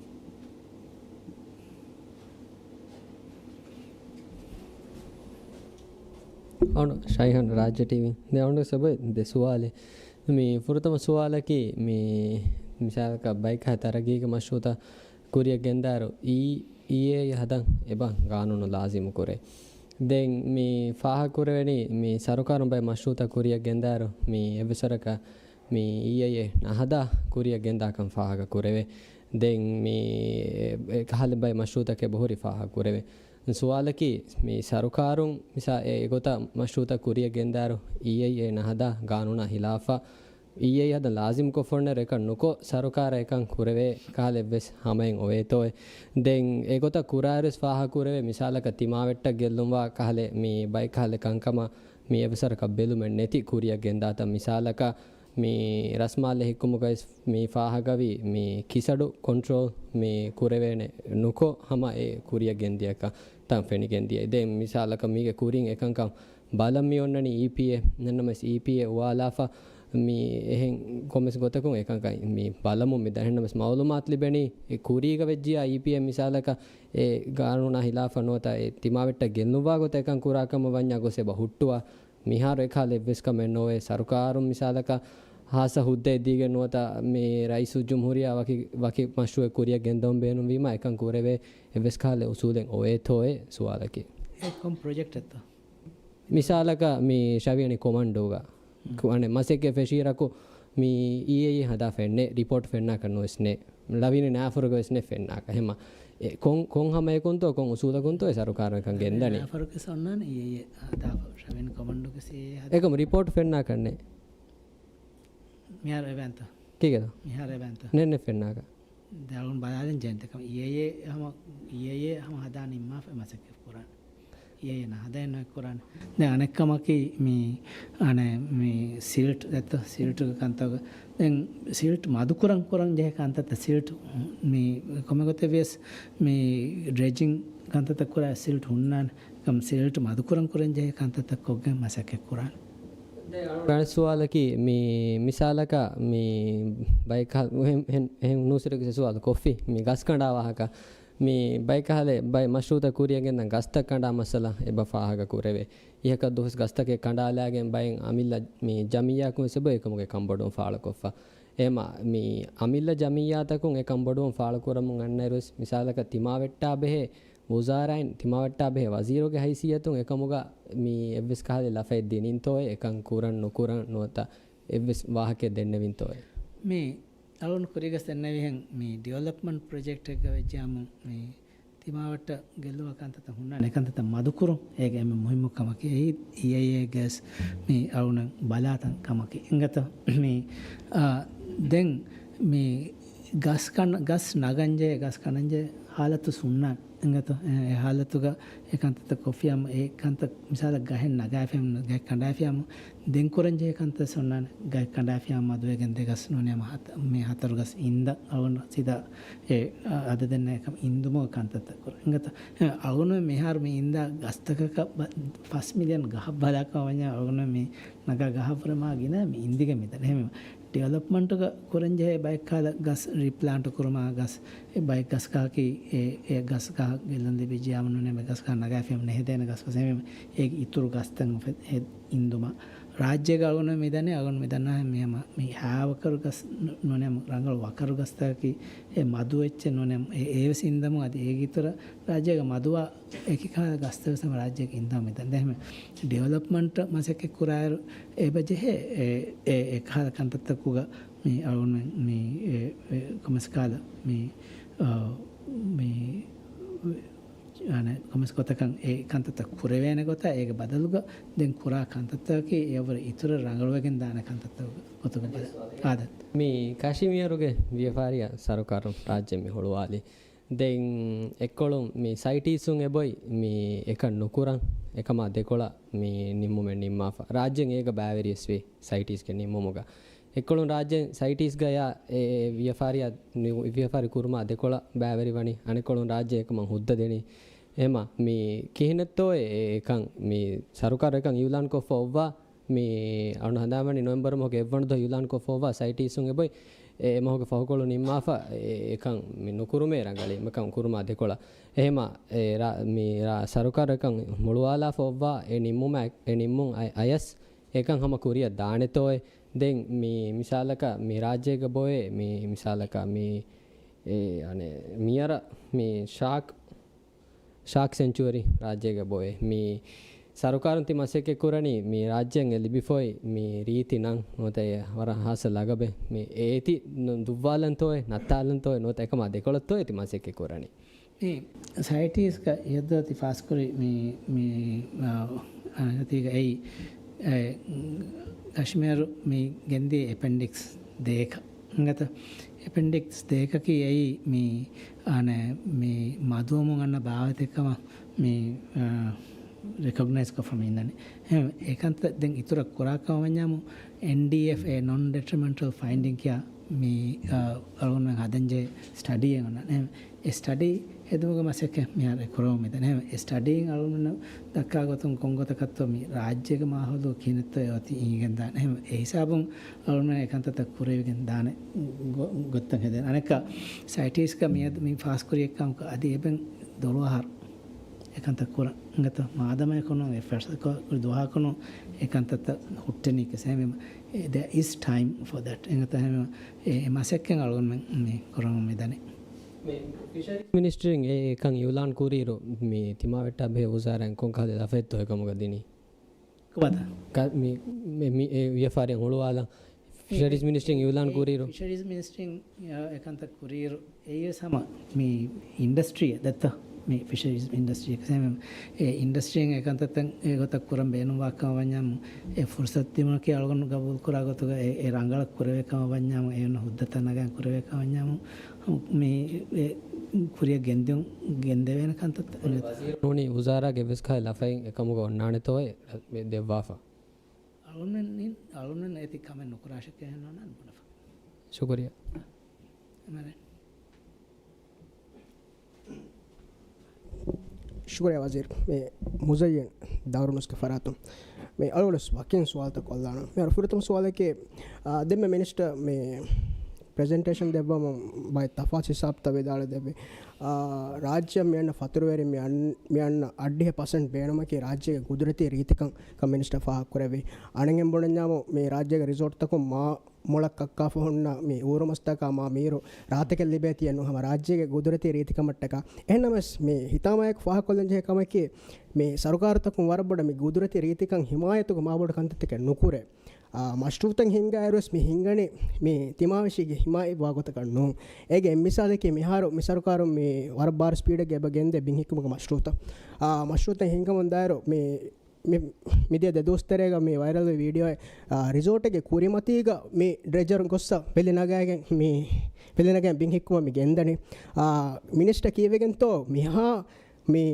އަޅު ޝައިހަން ރާއްޖެ ޓީވީ. ދެ އަޅު ސަބަ ދެ ސުވާލެއް. މި ފުރަތަމަ ސުވާލަކީ، މި މިސާލަކަށް ބައިކަހަ ތަރައްގީގެ މަޝްރޫއުތައް ކުރިއަށް ގެންދާއިރު، އީ، އީއޭއޭ ހަދަން އެބަ ގާނޫނު ލާޒިމު ކުރޭ. ދެން މި ފާހަގަ ކުރެވެނީ، މި ސަރުކާރުން ބައެއް މަޝްރޫއުތައް ކުރިއަށް ގެންދާއިރު، މި އެއްވެސް ވަރަކަށް މި އީއޭއޭ ނަހަދާ ކުރިއަށް ގެންދާކަން ފާހަގަ ކުރެވޭ. ދެން މި އެ، އެ ކަހަލަ ބައެއް މަޝްރޫއުތަކެއް އެބަހުރި ފާހަގަ ކުރެވޭ. ސުވާލަކީ، މި ސަރުކާރުން މިސާ އެ އެގޮތަށް މަޝްރޫއުތައް ކުރިއަށް ގެންދާއިރު، އީއޭއޭ ނަހަދާ ގާނޫނާ ހިލާފަށް، އީއޭއޭ ހަދަން ލާޒިމްކޮށްފަ އޮންނައިރު އެކަން ނުކޮށް، ސަރުކާރަށް އެކަން ކުރެވޭ ކަހަލަ އެއްވެސް ހަމައެއް އޮވޭތޯއޭ. ދެން އެގޮތަށް ކުރާއިރުވެސް ފާހަގަ ކުރެވޭ، މިސާލަކަށް ތިމާވެއްޓަށް ގެއްލުންވާ ކަހަލަ މި ބައި ކަހަލަ ކަންކަމަށް މި އެއްވެސް ވަރަކަށް ބެލުމެއް ނެތި ކުރިއަށް ގެންދާތަން. މިސާލަކަށް މި ރަސްމާލެ ހިއްކުމުގައި މި ފާހަގަވި މި ކިސަޑު ކޮންޓްރޯލް މި ކުރެވޭނެ ނުކޮށް ހަމަ އެ ކުރިއަށް ގެންދިޔަކަން ތަން ފެނިގެން ދިޔައީ. ދެން މިސާލަކަށް މީގެ ކުރިން އެކަންކަން ބަލަން މި އޮންނަނީ އީޕީއޭ، ނަންނަމަސް އީޕީއޭ އުވާލާފަ މި އެހެން ކޮންމެސް ގޮތަކުން އެކަންކަން މި ބަލަމުން މި ދަންނަމެސް މައުލޫމާތު ލިބެނީ އެ ކުރީގަ ވެއްޖިޔާ އީޕީއެމް މިސާލަކަށް އެ ގާނޫނާ ހިލާފަށް ނުވަތަ އެ ތިމާވެއްޓަށް ގެއްލުއްވާ ގޮތަށް އެކަން ކުރާ ކަމަށް ވަންޏާ ގޮސް އެބަ ހުއްޓުވާ. މިހާރު އެކަހަލަ އެއްވެސް ކަމެއް ނޯވޭ. ސަރުކާރުން މިސާލަކަށް ހާއްސަ ހުއްދައެއް ދީގެން ނުވަތަ މި ރައީސުލްޖުމްހޫރިއްޔާ ވަކި، ވަކި މަޝްރޫއެއް ކުރިއަށް ގެންދަވަން ބޭނުންވީމަ އެކަން ކުރެވޭ އެއްވެސް ކަހަލަ އުސޫލެއް އޮވޭތޯއޭ ސުވާލަކީ. އެ ކޮން ޕްރޮޖެކްޓެއްތޯ؟ މިސާލަކަށް މި ޝަވިޔަނި ކޮމަންޑޫގަ ކު-، އަނެއް މަސައްކަތް ފެށީއިރަކު މި އީއޭއީ ހަދާ ފެންނޭ، ރިޕޯޓް ފެންނާކަށް ނުވެސްނޭ. ޅަވިނި ނާފުރުގަ ވެސްނޭ ފެންނާކަށް. އެހެމަ އެ ކޮން، ކޮން ހަމައަކުންތޯ، ކޮން އުސޫލަކުންތޯ އެ ސަރުކާރުން އެކަން ގެންދަނީ؟ ނާފުރުގެ ސޮންނާނެ އީއޭއީ ހަދާފަ، ޝަވިޔަނި ކޮމަންޑޫގެ ސީއޭއީ ހަދާ. އެކަމު ރިޕޯޓް ފެންނާކަށް ނޭ. މިހާރު އެބައިންތަ؟ ކީކޭތަ؟ މިހާރު އެބައިންތަ؟ ނެއް ނެއް ފެންނާކަށް. ދެ އަޅުން ބަލާލިން ޖެންތަ ކަމަށް އީއޭއީ ހަމަ، އީއޭއީ ހަމަ ހަދާ ނިންމާފަ މަސައްކަތް ކުރާނެ. އީއޭއީ ނަހަދައެއް ނުއެއް ކުރާނެ. ދެން އަނެއްކަމަކީ މި، އަނެއް މި ސިލްޓް ދެއްތޯ، ސިލްޓްގެ ކަންތައް. ދެން ސިލްޓް މަދުކުރަން ކުރަން ޖެހޭ ކަންތައްތައް ސިލްޓް މި ކޮންމެ ގޮތެއް ވިޔަސް މި ޑްރެޖިން ކަންތައްތައް ކުރާ ސިލްޓް ހުންނާނެ. ކަމް ސިލްޓް މަދުކުރަން ކުރަން ޖެހޭ ކަންތައްތައް ކޮށްގެން މަސައްކަތް ކުރާނެ. އަނެއް ސުވާލަކީ، މި މިސާލަކަށް މި ބައެއް ކަހަލަ އެހެން، އެހެން، އެހެން ނޫސްރެގެ ސުވާލު ކޮށްފި، މި ގަސް ކަނޑާ ވާހަކަ. މި ބައެއް ކަހަލަ ބައެއް މަޝްރޫއުތައް ކުރިއަށް ގެންދަން ގަސްތައް ކަނޑާ މައްސަލަ އެބަ ފާހަގަ ކުރެވޭ. އިހަކަށް ދުވަސް ގަސްތަކެއް ކަނޑާލާގެން ބައެއް އަމިއްލަ މި ޖަމިއްޔާކުން ވެސް އެބަ އެކަމުގެ ކަންބޮޑުވުން ފާޅުކޮށްފަ. އެހެމަ މި އަމިއްލަ ޖަމިއްޔާތަކުން އެ ކަންބޮޑުވުން ފާޅުކުރަމުން އަންނައިރުވެސް މިސާލަކަށް ތިމާވެއްޓާ ބެހޭ ވުޒާރާއިން ތިމާވެއްޓާ ބެހޭ ވަޒީރުގެ ހައިސިއްޔަތުން އެކަމުގަ މި އެއްވެސް ކަހަލަ ލަފައެއް ދިނިންތޯއޭ، އެކަން ކުރަން ނުކުރަން ނުވަތަ އެއްވެސް ވާހަކައެއް ދެންނެވިންތޯއޭ؟ މި އަޅުން ކުރީގަސް ދެންނެވިހެން މި ޑިވެލޮޕްމަންޓް ޕްރޮޖެކްޓެއްގަ ވެއްޖާމު މި ތިމާވައްޓަށް ގެއްލުވާ ކަންތައްތައް ހުންނާނެ. އެކަންތައްތައް މަދުކުރުން އޭގެ އެންމެ މުހިއްމު ކަމަކީ. އެއީ އީއޭއީގެސް މި އަޅުން ބަލާތަން ކަމަކީ. އިނގޭތޯ؟ މި، އާ، ދެން މި ގަސް ކަން، ގަސް ނަގަންޖެހޭ، ގަސް ކަނަންޖެހޭ ހާލަތު ހުންނާނެ. އިނގޭތޯ؟ އެ، އެ ހާލަތުގަ އެ ކަންތައްތައް ކޮށްފިއްޔާމު، އެ ކަންތައް މިސާލަށް ގަހެއް ނަގާފިއްޔާމު، ގަހެއް ކަނޑާފިއްޔާމު، ދެން ކުރަންޖެހޭ ކަންތައް ހުންނާނެ. ގަހެއް ކަނޑާފިއްޔާމު މަދުވެގެން ދެ ގަސް ނޫނީ ހަމަ ހަތަ-، މި ހަތަރު ގަސް އިންދަ އަޅުގަނޑު ސީދާ އެ އަދަދެއް ނެތް ކަމަށް އިންދުމުގެ ކަންތައްތައް ކުރަން. އިނގޭތޯ؟ އެ އަޅުގަނޑު މިހާރު މި އިންދާ ގަސްތަކަކަށް ބަ-، ފަސް މިލިއަން ގަހަށް ބަލާކަށް ވަންޏާ އަޅުގަނޑު މި ނަގާ ގަހަށްވުރެ މާ ގިނަ މި އިންދިގެން މިދަނީ. އެހެންވީމަ ޑިވެލޮޕްމަންޓުގަ ކުރަންޖެހޭ ބައެއް ކަހަލަ ގަސް ރީޕްލާންޓް ކުރުމާ ގަސް، އެ ބައެއް ގަސް ކަހަކީ އެ، އެ ގަސް ކަހަ ގެއްލުން ލިބިއްޖިޔާމު ނޫނީ މި ގަސް ކަހަ ނަގާފިއްޔާމު ނެހެދޭނެ ގަސް ފަސް. އެހެންވީމަ އޭގެ އިތުރު ގަސްތައް އުފެ-، އެ އިންދުމަށް ރާއްޖޭގަ އަޅުގަނޑު މިދަނީ، އަޅުގަނޑު މިދަންނަ ހަމަ މި ހާވަކަރު ގަސް ނު-، ނޫނީ ރަނގަޅު ވަކަރު ގަސްތަކަކީ އެ މަދު އެއްޗެއް ނޫނީ އެ-، އޭވެސް އިންދަމު އަދި އޭގެ އިތުރަށް ރާއްޖޭގަ މަދުވާ އެކި ކަހަލަ ގަސްތައް ވެސް ހަމަ ރާއްޖޭގަ އިންދަމު މިދަނީ. ދެން ހަމަ ޑިވެލޮޕްމަންޓް މަސައްކަތް ކުރާއިރު އެބަ ޖެހޭ އެ، އެ، އެ ކަހަލަ ކަންތައްތަކުގަ މި އަޅުގަނޑުމެން މި އެ، އެ ކޮންމެސް ކަހަލަ މި، އާ، މި އަނެއް ކޮންމެސް ގޮތަކަށް އެ ކަންތައްތައް ކުރެވޭނެ ގޮތާ އޭގެ ބަދަލުގަ ދެން ކުރާ ކަންތައްތަކަކީ އެއަށްވުރެ އިތުރަށް ރަނގަޅުވެގެން ދާނެ ކަންތައްތަކުގެ ގޮތުގަ ބަލާ. އާދެ. މި ކަށިމިހުރުގެ ވިޔަފާރިއަށް ސަރުކާރުން ރާއްޖެ މި ހުޅުވާލި. ދެން އެއްކޮޅުން މި ސައިޓީސުން އެބޮތް މި އެކަން ނުކުރަން އެކަމާ ދެކޮޅަށް މި ނިންމުމެއް ނިންމާފަ. ރާއްޖެން އޭގަ ބައިވެރިވެސް ވި ސައިޓީސްގެ ނިންމުމުގަ. އެއްކޮޅުން ރާއްޖެ ސައިޓީސްގަޔާ އެ ވިޔަފާރިއަށް ނި-، ވިޔަފާރި ކުރުމާ ދެކޮޅަށް ބައިވެރިވަނީ. އަނެއްކޮޅުން ރާއްޖެ އެކަމަށް ހުއްދަ ދެނީ. އެހެމަ މި ކިހިނެއްތޯއޭ އެކަން މި ސަރުކާރު އެކަން އިއުލާން ކޮށްފަ އޮއްވާ މި އަޅުން ހަނދާންވަނީ ނޮވެމްބަރު މަހުގެ އެއްވަނަ ދުވަހު އިއުލާން ކޮށްފަ އޮއްވާ ސައިޓީސުން އެބޮތް އެ މަހުގެ ފަހުކޮޅު ނިންމާފަ އެ-، އެކަން މި ނުކުރުމޭ ރަނގަޅީ މިކަން ކުރުމާ ދެކޮޅަށް. އެހެމަ އެ ރާ-، މި ރާ-، ސަރުކާރު އެކަން ހުޅުވާލާފަ އޮއްވާ އެ ނިންމުމާ-، އެ ނިންމުން އަ-، އަޔަސް އެކަން ހަމަ ކުރިއަށް ދާނެތޯއޭ. ދެން މި މިސާލަކަށް މި ރާއްޖޭގަ ބޮއެ މި މިސާލަކަށް މި އެ އަނެއް މިޔަރަށް މި ޝާކް، ޝާކް ސެންޗުއަރީ ރާއްޖޭގަ ބޮއެ މި ސަރުކާރުން ތި މަސައްކަތް ކުރަނީ މި ރާއްޖޭން އެ ލިބިފައި މި ރީތި ނަން ނުވަތަ އެ ވަރަށް ހާއްސަ ލަގަބެއް މި އޭތި ދުއްވާލަންތޯއޭ، ނައްތާލަންތޯއޭ ނުވަތަ އެކަމާ ދެކޮޅަށްތޯއޭ ތި މަސައްކަތް ކުރަނީ؟ މި ސައިޓީސްގަ އިއްޒަތް ފާސްކުރި މި، މި، އާ، އަނެއް ތީގަ އެއީ، އެ، ކަޝްމީރު މި ގެންދިޔަ އެޕެންޑިކްސް ދޭކަ. އިނގޭތަ؟ އެޕެންޑިކްސް ދޭކަކީ އެއީ މި، އަނެއް، މި މަދުވަމުން އަންނަ ބާވަތެއް ކަމަށް މި، އާ، ރެކޮގްނައިޒް ކޮށްފަ މި އިންނަނީ. އެހެން އެކަންތައް ދެން އިތުރަށް ކުރާ ކަމަށް ވަންޏާމު އެންޑީއެފް އެ ނޮން ޑެޓްރިމެންޓަލް ފައިންޑިން ކިޔާ މި، އާ، އަޅުގަނޑުމެން ހަދަންޖެހޭ ސްޓަޑީއެއް އޮންނާނެ. އެ ސްޓަޑީ ހެދުމުގެ މަސައްކަތް މިހާރު އެ ކުރަމުން މިދަނީ. އެހެން އެ ސްޓަޑީއިން އަޅުގަނޑު ދައްކާ ގޮތުން ކޮން ގޮތަކަށްތޯ މި ރާއްޖޭގެ މާހައުލު ކިހިނެއްތޯ އެ އޮތީ އިނގެން ދާނެ. އެހެން އެ ހިސާބުން އަޅުގަނޑުމެން އެ ކަންތައްތައް ކުރެވިގެން ދާނެ ގޮ-، ގޮތްތައް ހެދޭނެ. އަނެއްކާ ސައިޓީސްގަ މިއަދު މި ފާސްކުރި އެއްކަމަކު އަދި އެބަ ދޮޅު އަހަރު އެކަންތައް ކުރަން. އިނގޭތޯ މާދަމާ ކޮން އެ ފަސް ކޮ-، ދުވަހަކުނު އެ ކަންތައްތައް ހުއްޓެނީ ކެސޭ މި، އެ، there is time for that. އިނގޭތޯ އެހެން އެ މަސައްކަތް އަޅުގަނޑުމެން މި ކުރަމުން މިދަނީ. މި ފިޝަރީޒް މިނިސްޓްރީން އެ އެކަން އިއުލާން ކުރިއިރު، މި ތިމާވެއްޓާ ބެހޭ ވުޒާރާއިން ކޮން ކަހަލަ ލަފައެއްތޯ އެކަމުގަ ދިނީ؟ ކޮބާތަ؟ ކަ-، މި، މި، މި އެ ވިޔަފާރިއަށް ހުޅުވާލަން ފިޝަރީޒް މިނިސްޓްރީން އިއުލާން ކުރިއިރު؟ ފިޝަރީޒް މިނިސްޓްރީން އެކަންތައް ކުރިއިރު އެއީވެސް ހަމަ މި އިންޑަސްޓްރީއަށް ދައްތަ؟ މި ފިޝަރީޒް އިންޑަސްޓްރީއަށް ކަސޭ މި އެ އިންޑަސްޓްރީން އެކަންތައްތައް އެގޮތަށް ކުރަން ބޭނުންވާ ކަމަށް ވަންޏާމު، އެ ފުރުސަތު ދިނުމަކީ އަޅުގަނޑު ގަބޫލު ކުރާ ގޮތުގަ އެ، އެ ރަނގަޅަށް ކުރެވޭ ކަމަށް ވަންޏާމު، އެ އޮންނަ ހުއްދަތައް ނަގަން ކުރެވޭ ކަމަށް ވަންޏާމު، މި އެ ކުރިއަށް ގެންދިޔުން، ގެންދެވޭނެ ކަންތައްތައް ނޫނީ ވުޒާރާގެ އެއްވެސް ކަހަލަ ލަފައެއް އެކަމުގަ އޮންނާނެތޯއޭ ދެއްވާފަ؟ އަޅުމެން އިން-، އަޅުމެން އޭތި ކަމެއް ނުކުރާށެކޭ އެހެން ނޯންނާނެ ބުނެފަ. ޝުކުރިއްޔާ. އެމަރެ. ޝުކުރިއްޔާ ވަޒީރު. މި މުޒައްޔަން ދާރުނުސްގެ ފަރާތުން މި އަޅުގަނޑު ވަކިން ސުވާލުތައް ކޮށްލާނަން. މި ފުރަތަމަ ސުވާލަކީ، އާ، ދެންމެ މިނިސްޓަރ މި ޕްރެޒެންޓޭޝަން ދެއްވަމުން ބައެއް ތަފާތު ހިސާބުތައް ވިދާޅުވެ ދެއްވި. އާ، ރާއްޖެއަށް މިއަންނަ ފަތުރުވެރިން މި އަން-، މިއަންނަ އައްޑިހަ ޕަސެންޓް ބޭނުމަކީ ރާއްޖޭގެ ގުދުރަތީ ރީތިކަން ކަން މިނިސްޓަރ ފާހަގަކުރެއްވި. އަނެއްހެން ބުނަންޏާމު މި ރާއްޖޭގެ ރިސޯޓްތަކުން މާ މޮޅަށް ކައްކާފަ ހުންނަ މި އޫރުމަސްތަކާ މާ މީރު ރާއްތަކެއް ލިބޭތީއެއް ނޫން ހަމަ ރާއްޖޭގެ ގުދުރަތީ ރީތިކަމަށްޓަކާ. އެހެންނަމަވެސް މި ހިތާމަޔަކު ފާހަގަކޮށްލަންޖެހޭ ކަމަކީ، މި ސަރުކާރުތަކުން ވަރަށް ބޮޑަށް މި ގުދުރަތީ ރީތިކަން ހިމާޔަތުގަ މާބޮޑު ކަންތައްތަކެއް ނުކުރޭ. އާ، މަޝްރޫއުތައް ހިންގާއިރުވެސް މި ހިންގަނީ މި ތިމާވެށީގެ ހިމާޔަތްވާ ގޮތަކަށް ނޫން. އޭގެ އެއް މިސާލަކީ މިހާރު މި ސަރުކާރުން މި ވަރަށް ބާރު ސްޕީޑެއްގަ އެބަ ގެންދޭ ބިން ހިއްކުމުގެ މަޝްރޫއުތައް. އާ، މަޝްރޫއުތައް ހިންގަމުން ދާއިރު މި މި، މިދިޔަ ދެ ދުވަސް ތެރޭގަ މި ވައިރަލް ވި ވީޑިއޯއެއް، އާ، ރިސޯޓެއްގެ ކުރިމަތީގަ މި ޑްރެޖަރު ގޮއްސަ ވެލި ނަގައިގެން މި ވެލި ނަގައި ބިން ހިއްކުމަށް މި ގެންދަނީ. އާ، މިނިސްޓަރ ކީއްވެގެންތޯ މިހާ، މި،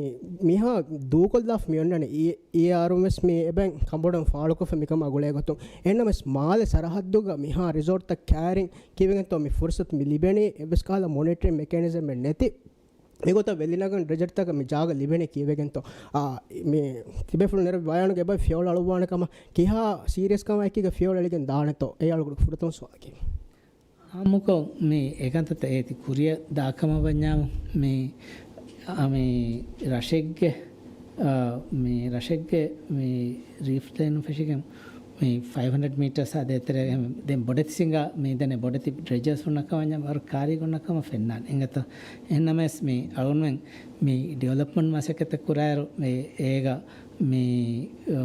މިހާ ދޫކޮށްލާފަ މި އޮންނަނީ. އި-، އިއާރުވެސް މި އެބައިން ކަނބޮޑުން ފާޅުކޮށްފަ މިކަމާ ގުޅޭ ގޮތުން. އެހެންނަމަވެސް މާލެ ސަރަހައްދުގަ މިހާ ރިސޯޓްތައް ކައިރިން ކީއްވެގެންތޯ މި ފުރުސަތު މި ލިބެނީ އެއްވެސް ކަހަލަ މޮނިޓަރިން މެކޭނިޒަމެއް ނެތި. މިގޮތަށް ވެލިނަގަން ޑްރެޖަރުތަކަށް މި ޖާގަ ލިބެނީ ކީއްވެގެންތޯ؟ އާ، މި ތިބޭފުޅުން ނެރެ ބަޔާނުގެ އެބަ ފިޔަވަޅު އަޅުއްވާނެ ކަމަށް ކިހާ ސީރިއަސް ކަމާ އެކީގަ ފިޔަވަޅު އެޅިގެން ދާނެތޯ؟ އެއީ އަޅުގަނޑު ފުރަތަމަ ސުވާލަކީ. އާއްމުކޮށް މި އެކަންތައްތައް އޭތި ކުރިއަށް ދާ ކަމަށް ވަންޏާމު މި، އާ، މި ރަށެއްގެ، އާ، މި ރަށެއްގެ މި ރީފް ލައިނު ފެށިގެން މި ފައިވް ހަންޑްރެޑް މީޓަރސް އާ ދޭތެރޭ ދެން ބޮޑެތި ސިނގާ މި ދެނެ ބޮޑެތި ޑްރެޖަރސް ހުންނަ ކަމަށް ވަރަށް ކާރީގަ ހުންނަ ކަމަށް ފެންނާނެ. އިނގޭތޯ؟ އެހެންނަމަވެސް މި އަޅުގަނޑުމެން މި ޑިވެލޮޕްމަންޓް މަސައްކަތްތައް ކުރާއިރު މި އޭގަ މި، އަ،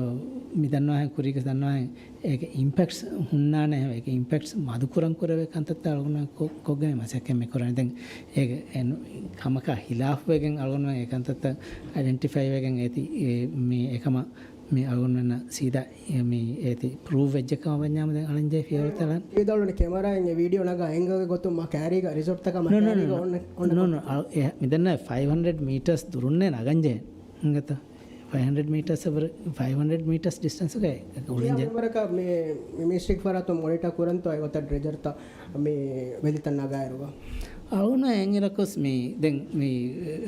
މި ދަންނަވާހެން ކުރީގަ ދަންނަވާހެން އޭގެ އިމްޕެކްޓްސް ހުންނާނެ، އޭގެ އިމްޕެކްޓްސް މަދުކުރަން ކުރެވޭ ކަންތައްތައް އަޅުގަނޑުމެން ކޮ-، ކޮށްގެން މަސައްކަތް މި ކުރަނީ. ދެން އޭގެ އެން-، ކަމަކާ ހިލާފުވެގެން އަޅުގަނޑުމެން އެ ކަންތައްތައް އައިޑެންޓިފައިވެގެން އޭތި އެ މި އެކަމަށް މި އަޅުގަނޑުމެންނަށް ސީދާ އެ މި އޭތި ޕްރޫވް ވެއްޖެ ކަމަށް ވަންޏާމު ދެން އަޅަންޖެހޭ ފިޔަވަޅުތައް އަޅަން. ވިދާޅުވަނީ ކެމަރާއިން އެ ވީޑިއޯ ނަގާ އެނގޭ ގޮތުން މާ ކާރީގަ ރިސޯޓްތަކަށް މާ ނޯ، ނޯ، ކާރީގަ ނޯ. އޮންނަ، އޮންނަ ނޯ، ނޯ. އަޅު-، އެ، މި ދަންނަ ފައިވް ހަންޑްރެޑް މީޓަރސް ދުރުންނޭ ނަގަންޖެހޭ. އިނގޭތަ؟ ފައިވް ހަންޑްރެޑް މީޓަރސް އަވަރ، ފައިވް ހަންޑްރެޑް މީޓަރސް ޑިސްޓެންސްގައި އުޅެންޖެހޭ. ކިހާ މިންވަރަކަށް މި، މި މިނިސްޓްރީގެ ފަރާތުން މޮނިޓަ ކުރަންތޯ އެގޮތަށް ޑްރެޖަރުތައް މި ވެލިތައް ނަގާއިރުގަ؟ އަޅުގަނޑު އެނގިރަކުސް މި ދެން މި،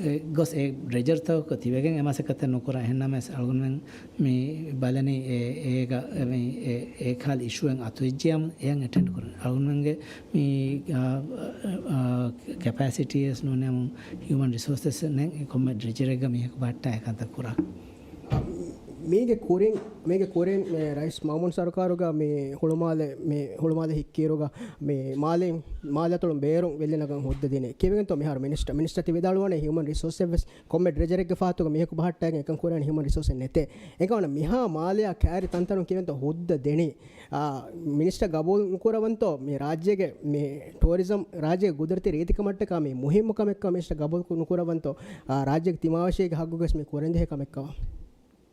އެ، ގޮސް އެ ޑްރެޖަރުތަކަކު ތިބެގެން އެ މަސައްކަތެއް ނުކުރާ. އެހެންނަމަވެސް އަޅުގަނޑުމެން މި ބަލަނީ އެ، އޭގަ މި އެ، އެ ކަހަލަ އިޝޫއެއް އަތުވެއްޖިޔާމު އެޔަށް އެޓެންޑް ކުރަން. އަޅުގަނޑުމެންގެ މި، އާ، އާ، ކެޕޭސިޓީވެސް ނޫނޭމު ހިއުމަން ރިސޯސަސް ނެތް ކޮންމެ ޑްރެޖަރެއްގަ މީހަކު ބަހައްޓާ އެކަންތައް ކުރާ. މީގެ ކުރިން، މީގެ ކުރިން މި ރައީސް މައުމޫން ސަރުކާރުގަ މި ހުޅުމާލެ، މި ހުޅުމާލެ ހިއްކިއިރުގަ މި މާލެ، މާލެ އަތޮޅުން ބޭރުން ވެލި ނަގަން ހުއްދަ ދިނީ. ކީއްވެގެންތޯ މިހާރު މިނިސްޓަ، މިނިސްޓަރ ތި ވިދާޅުވާނެ ހިއުމަން ރިސޯސަސް ވެސް ކޮންމެ ޑްރެޖަރެއްގެ ފަހަތުގަ މީހަކު ބަހައްޓައިގެން އެކަން ކުރާނެ ހިއުމަން ރިސޯސެއް ނެތޭ. އެކަމަނަ މިހާ މާލެއާ ކައިރި ތަންތަނުން ކީއްވެންތޯ ހުއްދަ ދެނީ. އާ، މިނިސްޓަރ ގަބޫލު ނުކުރަވަންތޯ މި ރާއްޖޭގެ މި ޓޫރިޒަމް ރާއްޖޭގެ ގުދުރަތީ ރީތިކަމަށްޓަކާ މި މުހިއްމު ކަމެއްކަން މިނިސްޓަރ ގަބޫލު ނުކުރަވަންތޯ، އާ، ރާއްޖޭގެ ތިމާވެށީގެ ހައްގުގަސް މި ކުރަންޖެހޭ ކަމެއްކަމަށް؟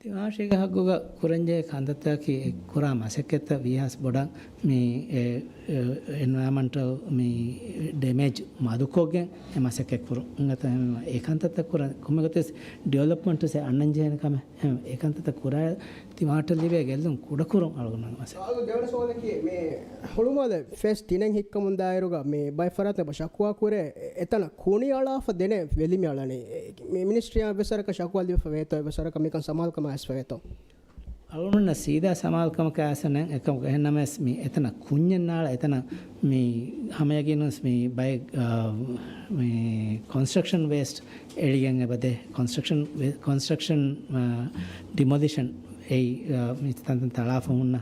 ތިމާވެށީގެ ހައްގުގަ ކުރަންޖެހޭ ކަންތައްތަކަކީ އެ ކުރާ މަސައްކަތްތައް ވީހާވެސް ބޮޑަށް މި އެ އެންވަޔަރމަންޓަލް މި ޑެމޭޖް މަދުކޮށްގެން އެ މަސައްކަތް ކުރުން. އެކަންތައްތައް ކުރަން ކޮންމެ ގޮތެސް ޑިވެލޮޕްމަންޓުސް އެ އަންނަން ޖެހޭނެ ކަމެއް. އެކަންތައްތައް ކުރާ ތިމާޓަށް ލިބޭ ގެއްލުން ކުޑަކުރުން އަޅުގަނޑު މަސައްކަތް. ދެވަނަ ސުވާލަކީ މި ހުޅުމާލެ ފޭސް ތިނެއް ހިއްކަމުން ދާއިރުގަ މި ބައެއް ފަރާތްތައް ޝަކުވާ ކުރޭ އެތަނަށް ކުނި އަޅާފަ ދެނެ ވެލިމި އަޅަނީ. މި މިނިސްޓްރީއާ އެއްވެސް ވަރަކަށް ޝަކުވާ ލިބިފަ ވޭތޯ އެއްވެސް ވަރަކަށް މިކަން ސަމާލުކަމާ އައިސްފަ ވޭތޯ؟ އަޅުގަނޑު ސީދާ ސަމާލުކަމަކަށް އައިސްފަ ނެތް. އެކަމަކު އެހެންނަމަވެސް މި އެތަނަށް ކުންޏެއް ނާޅަ އެތަނަށް މި ހަމަޔަގީނުން މި ބައެއް، އާ، މި ކޮންސްޓްރަކްޝަން ވޭސްޓް އެޅިގެން އެބަދޭ. ކޮންސްޓްރަކްޝަން ވޭ-، ކޮންސްޓްރަކްޝަން، އާ، ޑިމޮލިޝަން އެއީ، އާ، މި ތަންތަން ތަޅާފަ ހުންނަ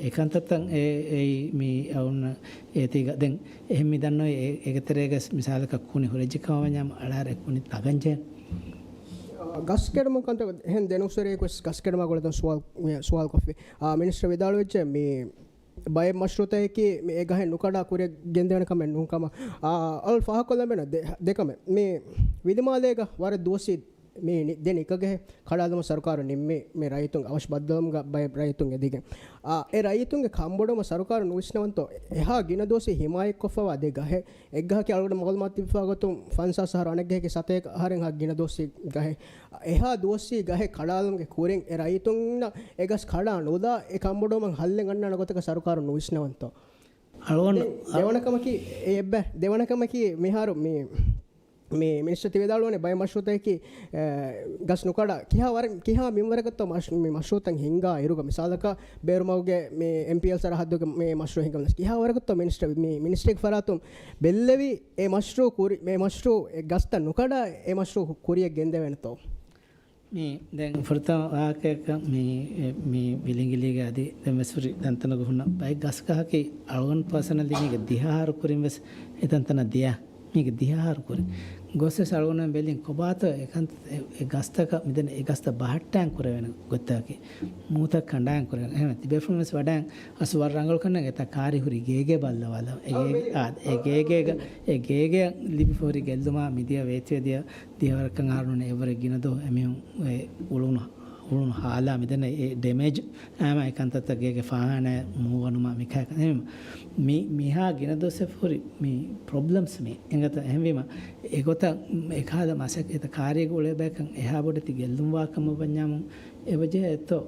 އެކަންތައްތައް އެ-، އެއީ މި އަޅުގަނޑު އޭތީގަ ދެން އެހެން މި ދަންނަވަނީ އެ-، އޭގެ ތެރޭގަ މިސާލަކަށް ކުނި ހުރެއްޖެ ކަމަށް ވަންޏާ އަޅާރެ ކުނި ތަގަންޖެހޭނެ. ގަސް ކެޑުމުން ކަންތައް އެހެން ދެނެއް އުސްވެރިޔަކު ވެސް ގަސް ކެޑުމާ ގުޅޭ ތަން ސުވާލު، ސުވާލު ކޮށްފި. އާ، މިނިސްޓަރ ވިދާޅުވެއްޖެ މި ބައެއް މަޝްރޫޢުތަކަކީ މި އެ ގަހެއް ނުކަޑާ ކުރިއަށް ގެންދެވޭނެ ކަމެއް ނޫން ކަމަށް. އާ، އަޅު ފާހަގަކޮށްލަން ބޭނުން ދެ-، ދެކަމެއް. މި ވިލިމާލޭގަ ވަރަށް ދުވަސްވީ މި ނި-، ދެ ނިކަގަހެއް ކަޑާލުމަށް ސަރުކާރު ނިންމީ މި ރައްޔިތުން އަވަށް ބައްދަލުވުމުގަ ބައެއް ރައްޔިތުން އެދިގެން. އާ، އެ ރައްޔިތުންގެ ކަންބޮޑުވުމަށް ސަރުކާރު ނުވިސްނަވަންތޯ އެހާ ގިނަ ދުވަސްވީ ހިމާޔަތްކޮށްފަވާ ދެ ގަހެއް. އެއްގަހަކީ އަޅުގަނޑު މަގުލުމާތު ދީފަ ގޮތުން ފަންސާސް އަހަރު، އަނެއްގަހަކީ ސަތޭކަ އަހަރެއްހާ ގިނަ ދުވަސްވީ ގަހެއް. އެހާ ދުވަސްވީ ގަހެއް ކަޑާލުމުގެ ކުރިން އެ ރައްޔިތުންނަށް އެ ގަސް ކަޑާ ނުލާ އެ ކަންބޮޑުވުމަށް ހައްލެއް އަންނާނެ ގޮތަކަށް ސަރުކާރު ނުވިސްނަވަންތޯ؟ އަޅުގަނޑު ދެ-، ދެވަނަ ކަމަކީ، އެ އެއްބަ-، ދެވަނަ ކަމަކީ މިހާރު މި، މި މިނިސްޓަރ ތި ވިދާޅުވަނީ ބައެއް މަޝްރޫޢުތަކަކީ، އެ، ގަސް ނުކަޑާ ކިހާ ވަރެއް، ކިހާ މިންވަރަކަށްތޯ މަޝް-، މި މަޝްރޫޢުތައް ހިންގާ އިރުގަ މިސާލަކަށް ބޭރުމަގުގެ މި އެމްޕީއެލް ސަރަހައްދުގެ މި މަޝްރޫޢު ހިންގަމުން ކިހާ ވަރަކަށްތޯ މިނިސްޓަރ، މި މިނިސްޓަރގެ ފަރާތުން ބެއްލެވި އެ މަޝްރޫޢު ކުރި، މި މަޝްރޫޢު އެ ގަސްތައް ނުކަޑާ އެ މަޝްރޫޢު ކުރިއަށް ގެންދެވޭނެތޯ؟ މި ދެން ފުރަތަމަ ވާހަކައަކަށް މި، މި ވިލިނގިލީގެ އަދި ދެން ވެސް ހުރި ތަންތަނަކު ހުންނަ ބައެއް ގަސްގަހަކީ އަޅުގަނޑު ޕާސަނަލީ މީގެ ދިހަ އަހަރު ކުރިން ވެސް އެ ތަންތަނަށް ދިޔަ. މީގެ ދިހަ އަހަރު ކުރިން ގޮސް ވެސް އަޅުގަނޑުމެން ބެލިން ކޮބާތޯ އެ ކަން-، އެ، އެ ގަސްތަކަށް މިދެން އެ ގަސްތައް ބަހައްޓާން ކުރެވޭނެ ގޮތްތަކަކީ. މޫތައް ކަނޑާން ކުރެވޭނެ. އެހެން ތިބޭފުޅުން ވެސް ވަޑައިގެން އަސް ވަރަށް ރަނގަޅު ކަންނޭނގެ ތަ ކާރި ހުރި ގޭގޭ ބައްލަވާލަ. އެ ގޭ-، އާ، އެ ގޭގޭގަ، އެ ގޭގެ ލިބިފަ ހުރި ގެއްލުމާ މިދިޔަ ވޭތުވެދިޔަ ދިޔަވަރަކަށް އަހަރުން އެވަރެއް ގިނަ ދޯ އެމީހުން އެ އުޅުނު، އުޅުނު ހާލާ މިދެން އެ ޑެމޭޖް އާމާ އެކަންތައްތައް ގޭގެ ފާހާނާ މޫވަނުމާ މިކާ ކަން. މި، މިހާ ގިނަ ދުވަސް ހުރި މި ޕްރޮބްލަމްސް މި އެނގޭތަ؟ އެހެންވީމަ އެގޮތަށް އެކަހަލަ މަސައްކަތް ކާރިއަށް އުޅޭ ބަޔަކަށް އެހާ ބޮޑެތި ގެއްލުން ވާ ކަމަށް ވަންޏާމު އެބަޖެހޭ އެއްތޯ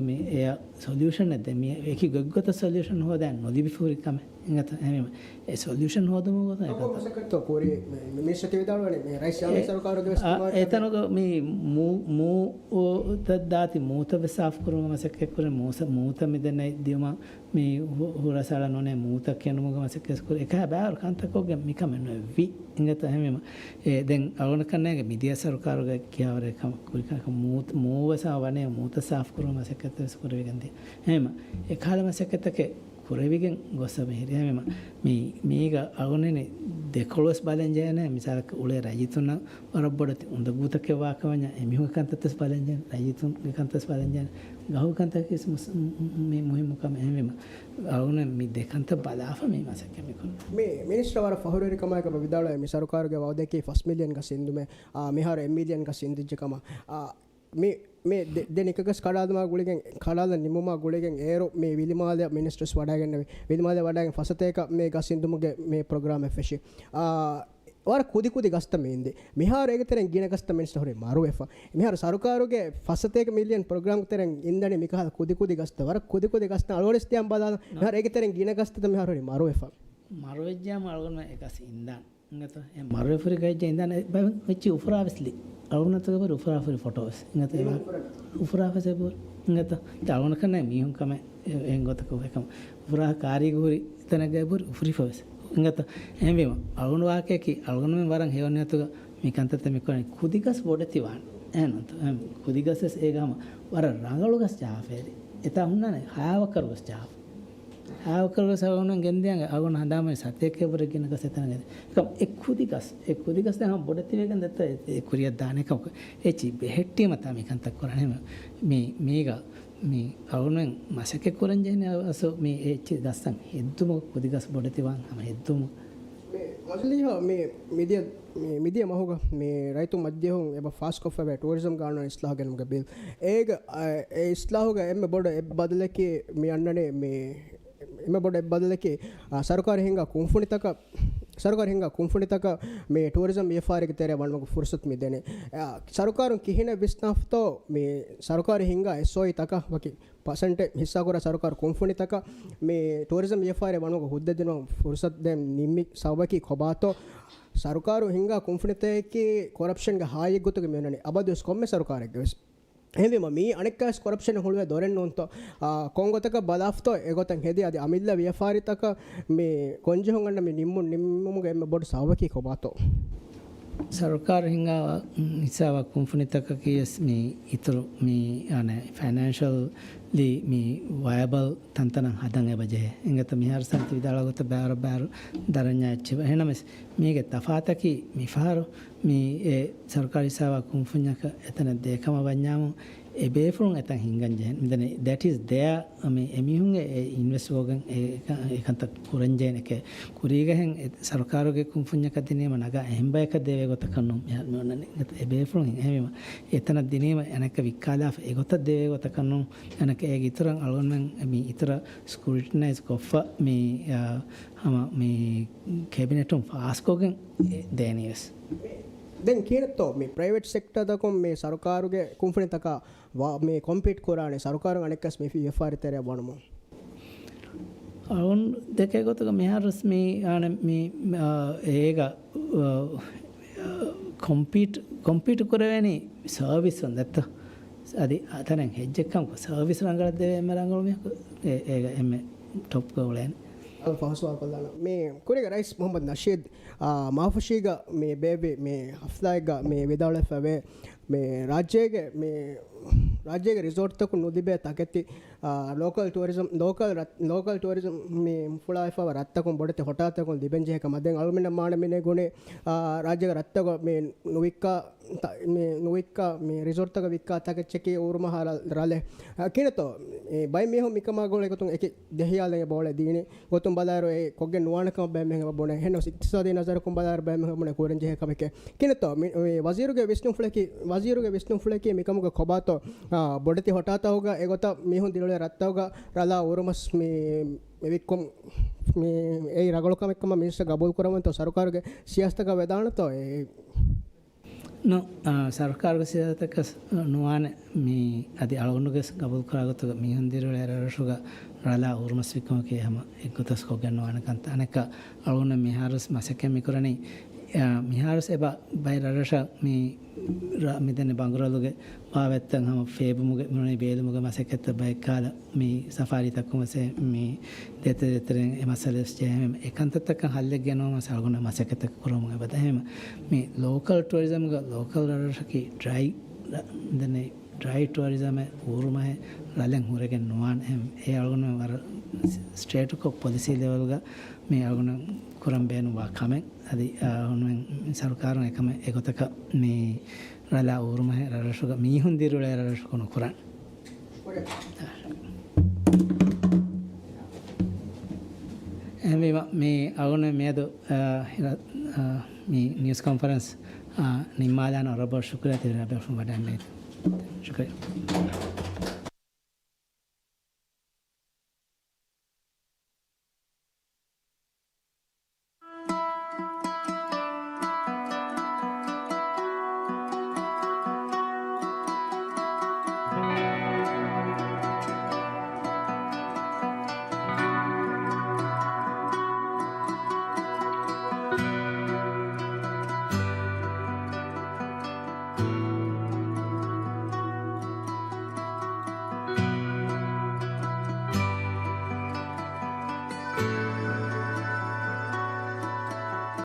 މި އެއަށް ސޮލިއުޝަނެއް ދޭން. މި އެކި ގޮތްގޮތަށް ސޮލިއުޝަން ހޯދާން ނުލިބިފަ ހުރި ކަމެއް. އެނގޭތަ؟ އެހެންވީމަ އެ ސޮލިއުޝަން ހޯދުމުގެ ގޮތަށް އެކަން މަސައްކަތްތޯ ކުރީ؟ މި، މި މިނިސްޓަރ ތި ވިދާޅުވަނީ މި ރައީސް ޝާމިލް އާ، ސަރުކާރުގެ ވެސް އާ، ތިމާ އެތަނުގަ މި މޫ-، މޫ-، އޯ، ތައް ދާތި މޫތައް ވެސް ސާފު ކުރުމުގެ މަސައްކަތް ކުރި މޫސަ-، މޫތައް މިދެންނެ ދިޔުމަށް މި ހު-، ހުރަސް އަޅަން ނޫނޭ މޫތައް ކެނޑުމުގެ މަސައްކަތް ކުރި. އެކަހަ ބާރު ކަންތަކުގެ މިކަމެއް ނުވެއްވި. އެނގޭތަ؟ އެހެންވީމަ އެ ދެން އަޅުގަނޑަކަށް ނޭނގެ މިދިޔަ ސަރުކާރުގެ ކިޔާވަރެއް ކަމަށް ކުރި ކަމަކަށް މޫ-، މޫ ވެސް އާ ވަނޭ މޫތައް ސާފު ކުރުމުގެ މަސައްކަތް ވެސް ކުރެވިގެން ދިޔަ. އެހެންވީމަ އެކަހަލަ މަސައްކަތްތަކެއް ކުރެވިގެން ގޮސް މިހިރީ. އެހެންވީމަ މީ-، މީގަ އަޅުގަނޑު ދެކޮޅު ވެސް ބަލަން ޖެހޭނެ. މިސާލަކަށް އުޅޭ ރައްޔިތުންނަށް ވަރަށް ބޮޑެތި އުނދަގޫތަކެއް ވާކަމަށް ވަންޏާ އެމީހުންގެ ކަންތައްތައް ވެސް ބަލަން ޖެހޭނެ، ރައްޔިތުންގެ ކަންތައް ވެސް ބަލަން ޖެހޭނެ، ގަހުގެ ކަންތައް ވެސް މުސް-، މި މުހިއްމު ކަމެއް. އެހެންވީމަ އަޅުގަނޑު މި ދެ ކަންތައް ބަލާފަ މި މަސައްކަތް މި ކުރަނީ. މި މިނިސްޓަރ ވަރަށް ފަހުރުވެރިކަމާއެކު ވިދާޅުވޭ މި ސަރުކާރުގެ ވައުދަކީ ފަސް މިލިއަން ގަސް އިންދުމޭ، އާ، މިހާރު އެއް މިލިއަން ގަސް އިންދިއްޖެ ކަމަށް. އާ، މި، މި ދެ، ދެ ނިކަގަސް ކަޑާލުމާ ގުޅިގެން، ކަޑާލަން ނިމުމާ ގުޅިގެން އޭރު މި ވިލިމާލެ މިނިސްޓަރސް ވަޑައިގެންނެވި. ވިލިމާލެ ވަޑައިގެން ފަސް ސަތޭކަ މި ގަސް އިންދުމުގެ މި ޕްރޮގްރާމެއް ފެށި. އާ، ވަރަށް ކުދި ކުދި ގަސްތައް މި އިންދި. މިހާރު އޭގެ ތެރެއިން ގިނަ ގަސްތައް މިނިސްޓަރ ހުރީ މަރުވެފަ. މިހާރު ސަރުކާރުގެ ފަސް ސަތޭކަ މިލިއަން ޕްރޮގްރާމްގެ ތެރެއިން އިންދަނީ މިކަހަލަ ކުދި ކުދި ގަސްތައް. ވަރަށް ކުދި ކުދި ގަސްތައް އަޅުގަނޑު ވެސް ދިޔައިން ބަލާލަން. މިހާރު އޭގެ ތެރެއިން ގިނަ ގަސްތައް މިހާރު ހުރީ މަރުވެފަ. މަރުވެއްޖާމަ އަޅުގަނޑު އެ ގަސް އިންދާނެ. އިނގޭތޯ؟ އެ މަރުވެފަ ހުރި ގަސް އިންދާނެ. އެ ބައި އެއްޗި އުފުރާ ވެސް ލި. އަޅުގަނޑު އަތުގަ ހުރި އުފުރާ ހުރި ފޮޓޯ ވެސް. އިނގޭތޯ؟ އެ އުފުރާ ވެސް އެބަހުރި. އިނގޭތޯ؟ ދެން އަޅުގަނޑަކަށް ނޭނގެ މީހުން ކަމެއް އެ-، އެހެން ގޮތަކަށް އެކަމަށް. އުފުރާ ކާރީގަ ހުރި ތަނެއްގަ އެބަހުރި އުފުރިފަ ވެސް. އިނގޭތޯ؟ އެހެންވީމަ އަޅުގަނޑު ވާހަކައަކީ އަޅުގަނޑުމެން ވަރަށް ހެޔޮ ނިޔަތުގަ މި ކަންތައްތައް މި ކުރަނީ. ކުދި ގަސް ބޮޑެތި ވާނެ. އެހެންނުންތޯ؟ އެހެން ކުދި ގަސް ވެސް އޭގަ ހަމަ ވަރަށް ރަނގަޅު ގަސް ޖަހާފައިރި. އެތާ ހުންނާނެ ހައިވަކަރު ގަސް ޖަހާފަ. ހައިވަކަރު ގަސް އަޅުގަނޑު ގެންދިޔަން އަޅުގަނޑު ހަނދާންވަނީ ސަތޭކަ އެބަހުރި ގިނަ ގަސް އެތަނަށް ގެންދިޔަ. އެކަމް އެ ކުދި ގަސް، އެ ކުދި ގަސް ދެން ހަމަ ބޮޑެތިވެގެން ދެއްތޯ އެ، އެ ކުރިއަށް ދާނެ ކަމަކަށް. އެއްޗި ބެހެއްޓީމަ ތާ މި ކަންތައް ކުރާނެ. މި، މީގަ މި އަޅުގަނޑުމެން މަސައްކަތް ކުރަން ޖެހެނީ އަސް މި އެއްޗި ގަސްތައް ހެއްދުމަކު، ކުދި ގަސް ބޮޑެތިވާން ހަމަ ހެއްދުމު. މި މަޖިލީހަށް މި މިދިޔަ، މި މިދިޔަ މަހުގަ މި ރައްޔިތުން މަޖިލީހުން އެބަ ފާސްކޮށްފައިވޭ ޓޫރިޒަމް ގާނޫނަށް އިސްލާހު ގެނުމުގެ ބިލް. އޭގަ، އަ، އެ އިސްލާހުގަ އެންމެ ބޮޑު އެއް ބަދަލަކީ މި އަންނަނީ މި އެންމެ ބޮޑު އެއްބަދަލަކީ، އާ، ސަރުކާރު ހިންގާ ކުންފުނިތަކަށް، ސަރުކާރު ހިންގާ ކުންފުނިތަކަށް މި ޓޫރިޒަމް ވިޔަފާރީގެ ތެރެއަށް ވަނުމުގެ ފުރުސަތު މި ދެނީ. އާ، ސަރުކާރުން ކިހިނެއް ވިސްނާފަތޯ މި ސަރުކާރު ހިންގާ އެސްއޯއީ ތަކަށް ވަކި ޕަސެންޓެއް ހިއްސާކުރާ ސަރުކާރު ކުންފުނިތަކަށް މި ޓޫރިޒަމް ވިޔަފާރި ވަނުމުގެ ހުއްދަ ދިނުމަށް ފުރުސަތު ދޭން ނިންމި ސަބަބަކީ ކޮބާތޯ؟ ސަރުކާރު ހިންގާ ކުންފުނިތަކަކީ ކޮރަޕްޝަންގެ ހާއެއް ގޮތުގަ މި އޮންނަނީ އަބަދުވެސް ކޮންމެ ސަރުކާރެއްގެ ވެސް. އެހެންވީމަ، މީ އަނެއްކާވެސް ކޮރަޕްޝަން ހުޅުވޭ ދޮރެއް ނޫންތޯ؟ އާ، ކޮންގޮތަކަށް ބަލާފަތޯ އެގޮތަށް ހެދި އަދި އަމިއްލަ ވިޔަފާރިތަކަށް މި ގޮންޖެހުން އަންނަ މި ނިންމުން ނިންމުމުގެ އެންމެ ބޮޑު ސަބަބަކީ ކޮބާތޯ؟ ސަރުކާރު ހިންގާ ހިއްސާވާ ކުންފުނިތަކަކީ ވެސް މި އިތުރު މި އަނެއް ފައިނޭންޝަލްލީ މި ވަޔަބަލް ތަންތަނަށް ހަދަން އެބަ ޖެހޭ. އެނގޭތަ މިހާރު ސަންތި ވިދާޅުވި ގޮތަށް ބައިވަރު ބައިވަރު ދަރަންޏާ އެއްޗެއް. އެހެނަމެސް މީގެ ތަފާތަކީ މިފަހަރު މި އެ ސަރުކާރު ހިއްސާވާ ކުންފުންޏަކަށް އެތަނަށް ދޭކަމަށް ވަންޏާމު، އެ ބޭފުޅުން އެތަން ހިންގަން ޖެހެން. މިދަނީ، that is there. މި އެމީހުންގެ އެ އިންވެސްޓް ވޯގެން އެ، އެ، އެކަންތައް ކުރަން ޖެހެނެކޭ. ކުރީގަހެން އެ ސަރުކާރުގެ ކުންފުންޏަކަށް ދިނީމަ ނަގާ އެހެން ބަޔަކަށް ދެވޭ ގޮތަކަށް ނޫން މިހާރު މި އޮންނަނީ. އެ ބޭފުޅުން ހިން އެހެންވީމަ، އެތަނަށް ދިނީމަ އަނެއްކާ ވިއްކާލާފަ އެގޮތަށް ދެވޭ ގޮތަކަށް ނޫން. އަނެއްކާ އޭގެ އިތުރަށް އަޅުގަނޑުމެން މި އިތުރަށް ސްކްރޫޓިނައިޒް ކޮށްފަ މި، އާ، ހަމަ މި ކެބިނެޓުން ފާސްކޮށްގެން އެ ދޭނީ ވެސް. ދެން ކިހިނެއްތޯ މި ޕްރައިވެޓް ސެކްޓަރތަކުން މި ސަރުކާރުގެ ކުންފުނިތަކާ ވާ-، މި ކޮމްޕީޓް ކުރާނެ ސަރުކާރުން އަނެއްކާވެސް މި ވިޔަފާރި ތެރެއަށް ވަނުމުން؟ އަޅުން ދެކޭ ގޮތުގަ މިހާރުސް މި އާނެ މި، އާ، އޭގަ، އާ، ކޮމްޕީޓް، ކޮމްޕީޓް ކުރެވޭނީ ސަރވިސް ވަންދައްތަ؟ އަދި އަތަނެއް ހެއްޖެއްކަމަކު ސަރވިސް ރަނގަޅަށް ދެވޭ އެންމެ ރަނގަޅު މީހަކު އޭ-، އޭގަ އެންމެ ޓޮޕްގަ އުޅޭނެ. އަލް ފަހުސުވާ ކޮށްލާނަ. މި ކުރީގެ ރައީސް މުހައްމަދު ނަޝީދު، އާ، މާފަށީގަ މި ބޭއްވި މި ހަފްލާއެއްގަ މި ވިދާޅުވެފަވޭ. މި ރާއްޖޭގެ، މި ރާއްޖޭގެ ރިސޯޓްތަކުން ނުލިބޭ ތަކެތި، އާ، ލޯކަލް ޓޫރިޒަމް، ލޯކަލް ރަށް-، ލޯކަލް ޓޫރިޒަމް މި ފުޅާވެފަވާ ރަށްތަކުން ބޮޑެތި ހޮޓާތަކުން ލިބެންޖެހޭ ކަމަށް ދެން އަޅުމެންނަށް މާނަ މިނެގުނީ، އާ، ރާއްޖޭގެ ރަށްތަކު މި ނުވިއްކާ ތަ-، މި ނުވިއްކާ، މި ރިސޯޓްތަކަށް ވިއްކާ ތަކެއްޗަކީ އުރުމަހާ ރަ-، ރަލެއް. އަ، ކިނަތޯ، އެ ބައެއް މީހުން މިކަމާ ގުޅޭ ގޮތުން އެކި ދެހިޔާލެއް ބޯޅެ ދީނީ. ގޮތުން ބަލާއިރު އެ ކޮށްގެން ނުވާނެ ކަމަށް ބައެއް މީހުން ބުނޭ. ހެންނަސް އިޤްތިޞާދީ ނަޒަރަކުން ބަލާއިރު ބައެއް މީހުން ބުނޭ ކުރަން ޖެހޭ ކަމެކޭ. ކިނަތޯ، މި، މި ވަޒީރުގެ ވިސްނުންފުޅަކީ، ވަޒީރުގެ ވިސްނުންފުޅަކީ މިކަމުގެ ކޮބާތޯ، އާ، ބޮޑެތި ހޮޓާތަކުގަ އެގޮތަށް މީހުން ދިރިއުޅޭ ރަށްތަކުގަ ރަލާ އުރުމަސް މި، މި ވިއްކުން މި އެއީ ރަނގަޅު ކަމެއް ކަމަށް މިނިސްޓަރ ގަބޫލު ކުރަމުންތޯ ސަރުކާރުގެ ސިޔާސަތަކަށް ވެދާނެތޯ އެ؟ ނޫން، އާ، ސަރުކާރުގެ ސިޔާސަތަކަސް ނުވާނެ. މި އަދި އަޅުގަނޑުގެސް ގަބޫލުކުރާ ގޮތުގަ މީހުން ދިރިއުޅޭ ރަށްރަށުގަ ރަލާ އުރުމަސް ވިއްކުމަކީ ހަމަ އެއްގޮތަސް ކޮށްގެން ނުވާނެ ކަންތައް. އަނެއްކާ އަޅުގަނޑު މިހާރުސް މަސައްކަތް މިކުރަނީ، އާ، މިހާރުސް އެބަ ބައެއް ރަށްރަށަށް މި ރަ-، މިދެންނެ ބަނގުރަލުގެ ވާވަތްތައް ހަމަ ފޭބުމުގެ މި ބޭލުމުގެ މަސައްކަތްތައް ބައެއް ކާލަ މި ސަފާރީތަކުން ވެސް މި ދޭތެރޭ ދޭތެރޭން އެ މައްސަލަ ވެސް ޖެހޭ. އެކަންތައްތަކަށް ހައްލެއް ގެނައުމަށް އަޅުގަނޑަށް މަސައްކަތްތަކެއް ކުރަމުން އެބަދޭ. މި ލޯކަލް ޓުއަރިޒަމްގަ ލޯކަލް ރަށްރަށަކީ ޑްރައި ރަ-، ދެން ޑްރައި ޓުއަރިޒަމެއް އޫރުމަހެއް ރަލެއް ހުރެގެން ނުވާނެ. އެ އަޅުގަނޑު ވަރަށް ސްޓްރޭޓްކޮށް ޕޮލިސީ ލެވެލްގަ މި އަޅުގަނޑު ކުރަން ބޭނުންވާ ކަމެއް. އަދި، އާ، ސަރުކާރުން އެކަމެއް އެގޮތަކަށް މި ރަލާ އޫރުމަހެއް ރަށްރަށުގަ މީހުން ދިރިއުޅޭ ރަށްރަށަކު ނުކުރަން. އެހެންވީމަ، މި އަޅުގަނޑު މިއަދު، އާ، ހިރަ-، އާ، މި ނިއުސް ކޮންފަރެންސް، އާ، ނިންމާލާނަ އޮރަބޯ ޝުކުރިއްޔާ ތިބި ބޭފުޅުން ވަޑައިގެންނެވި. ޝުކުރިއްޔާ.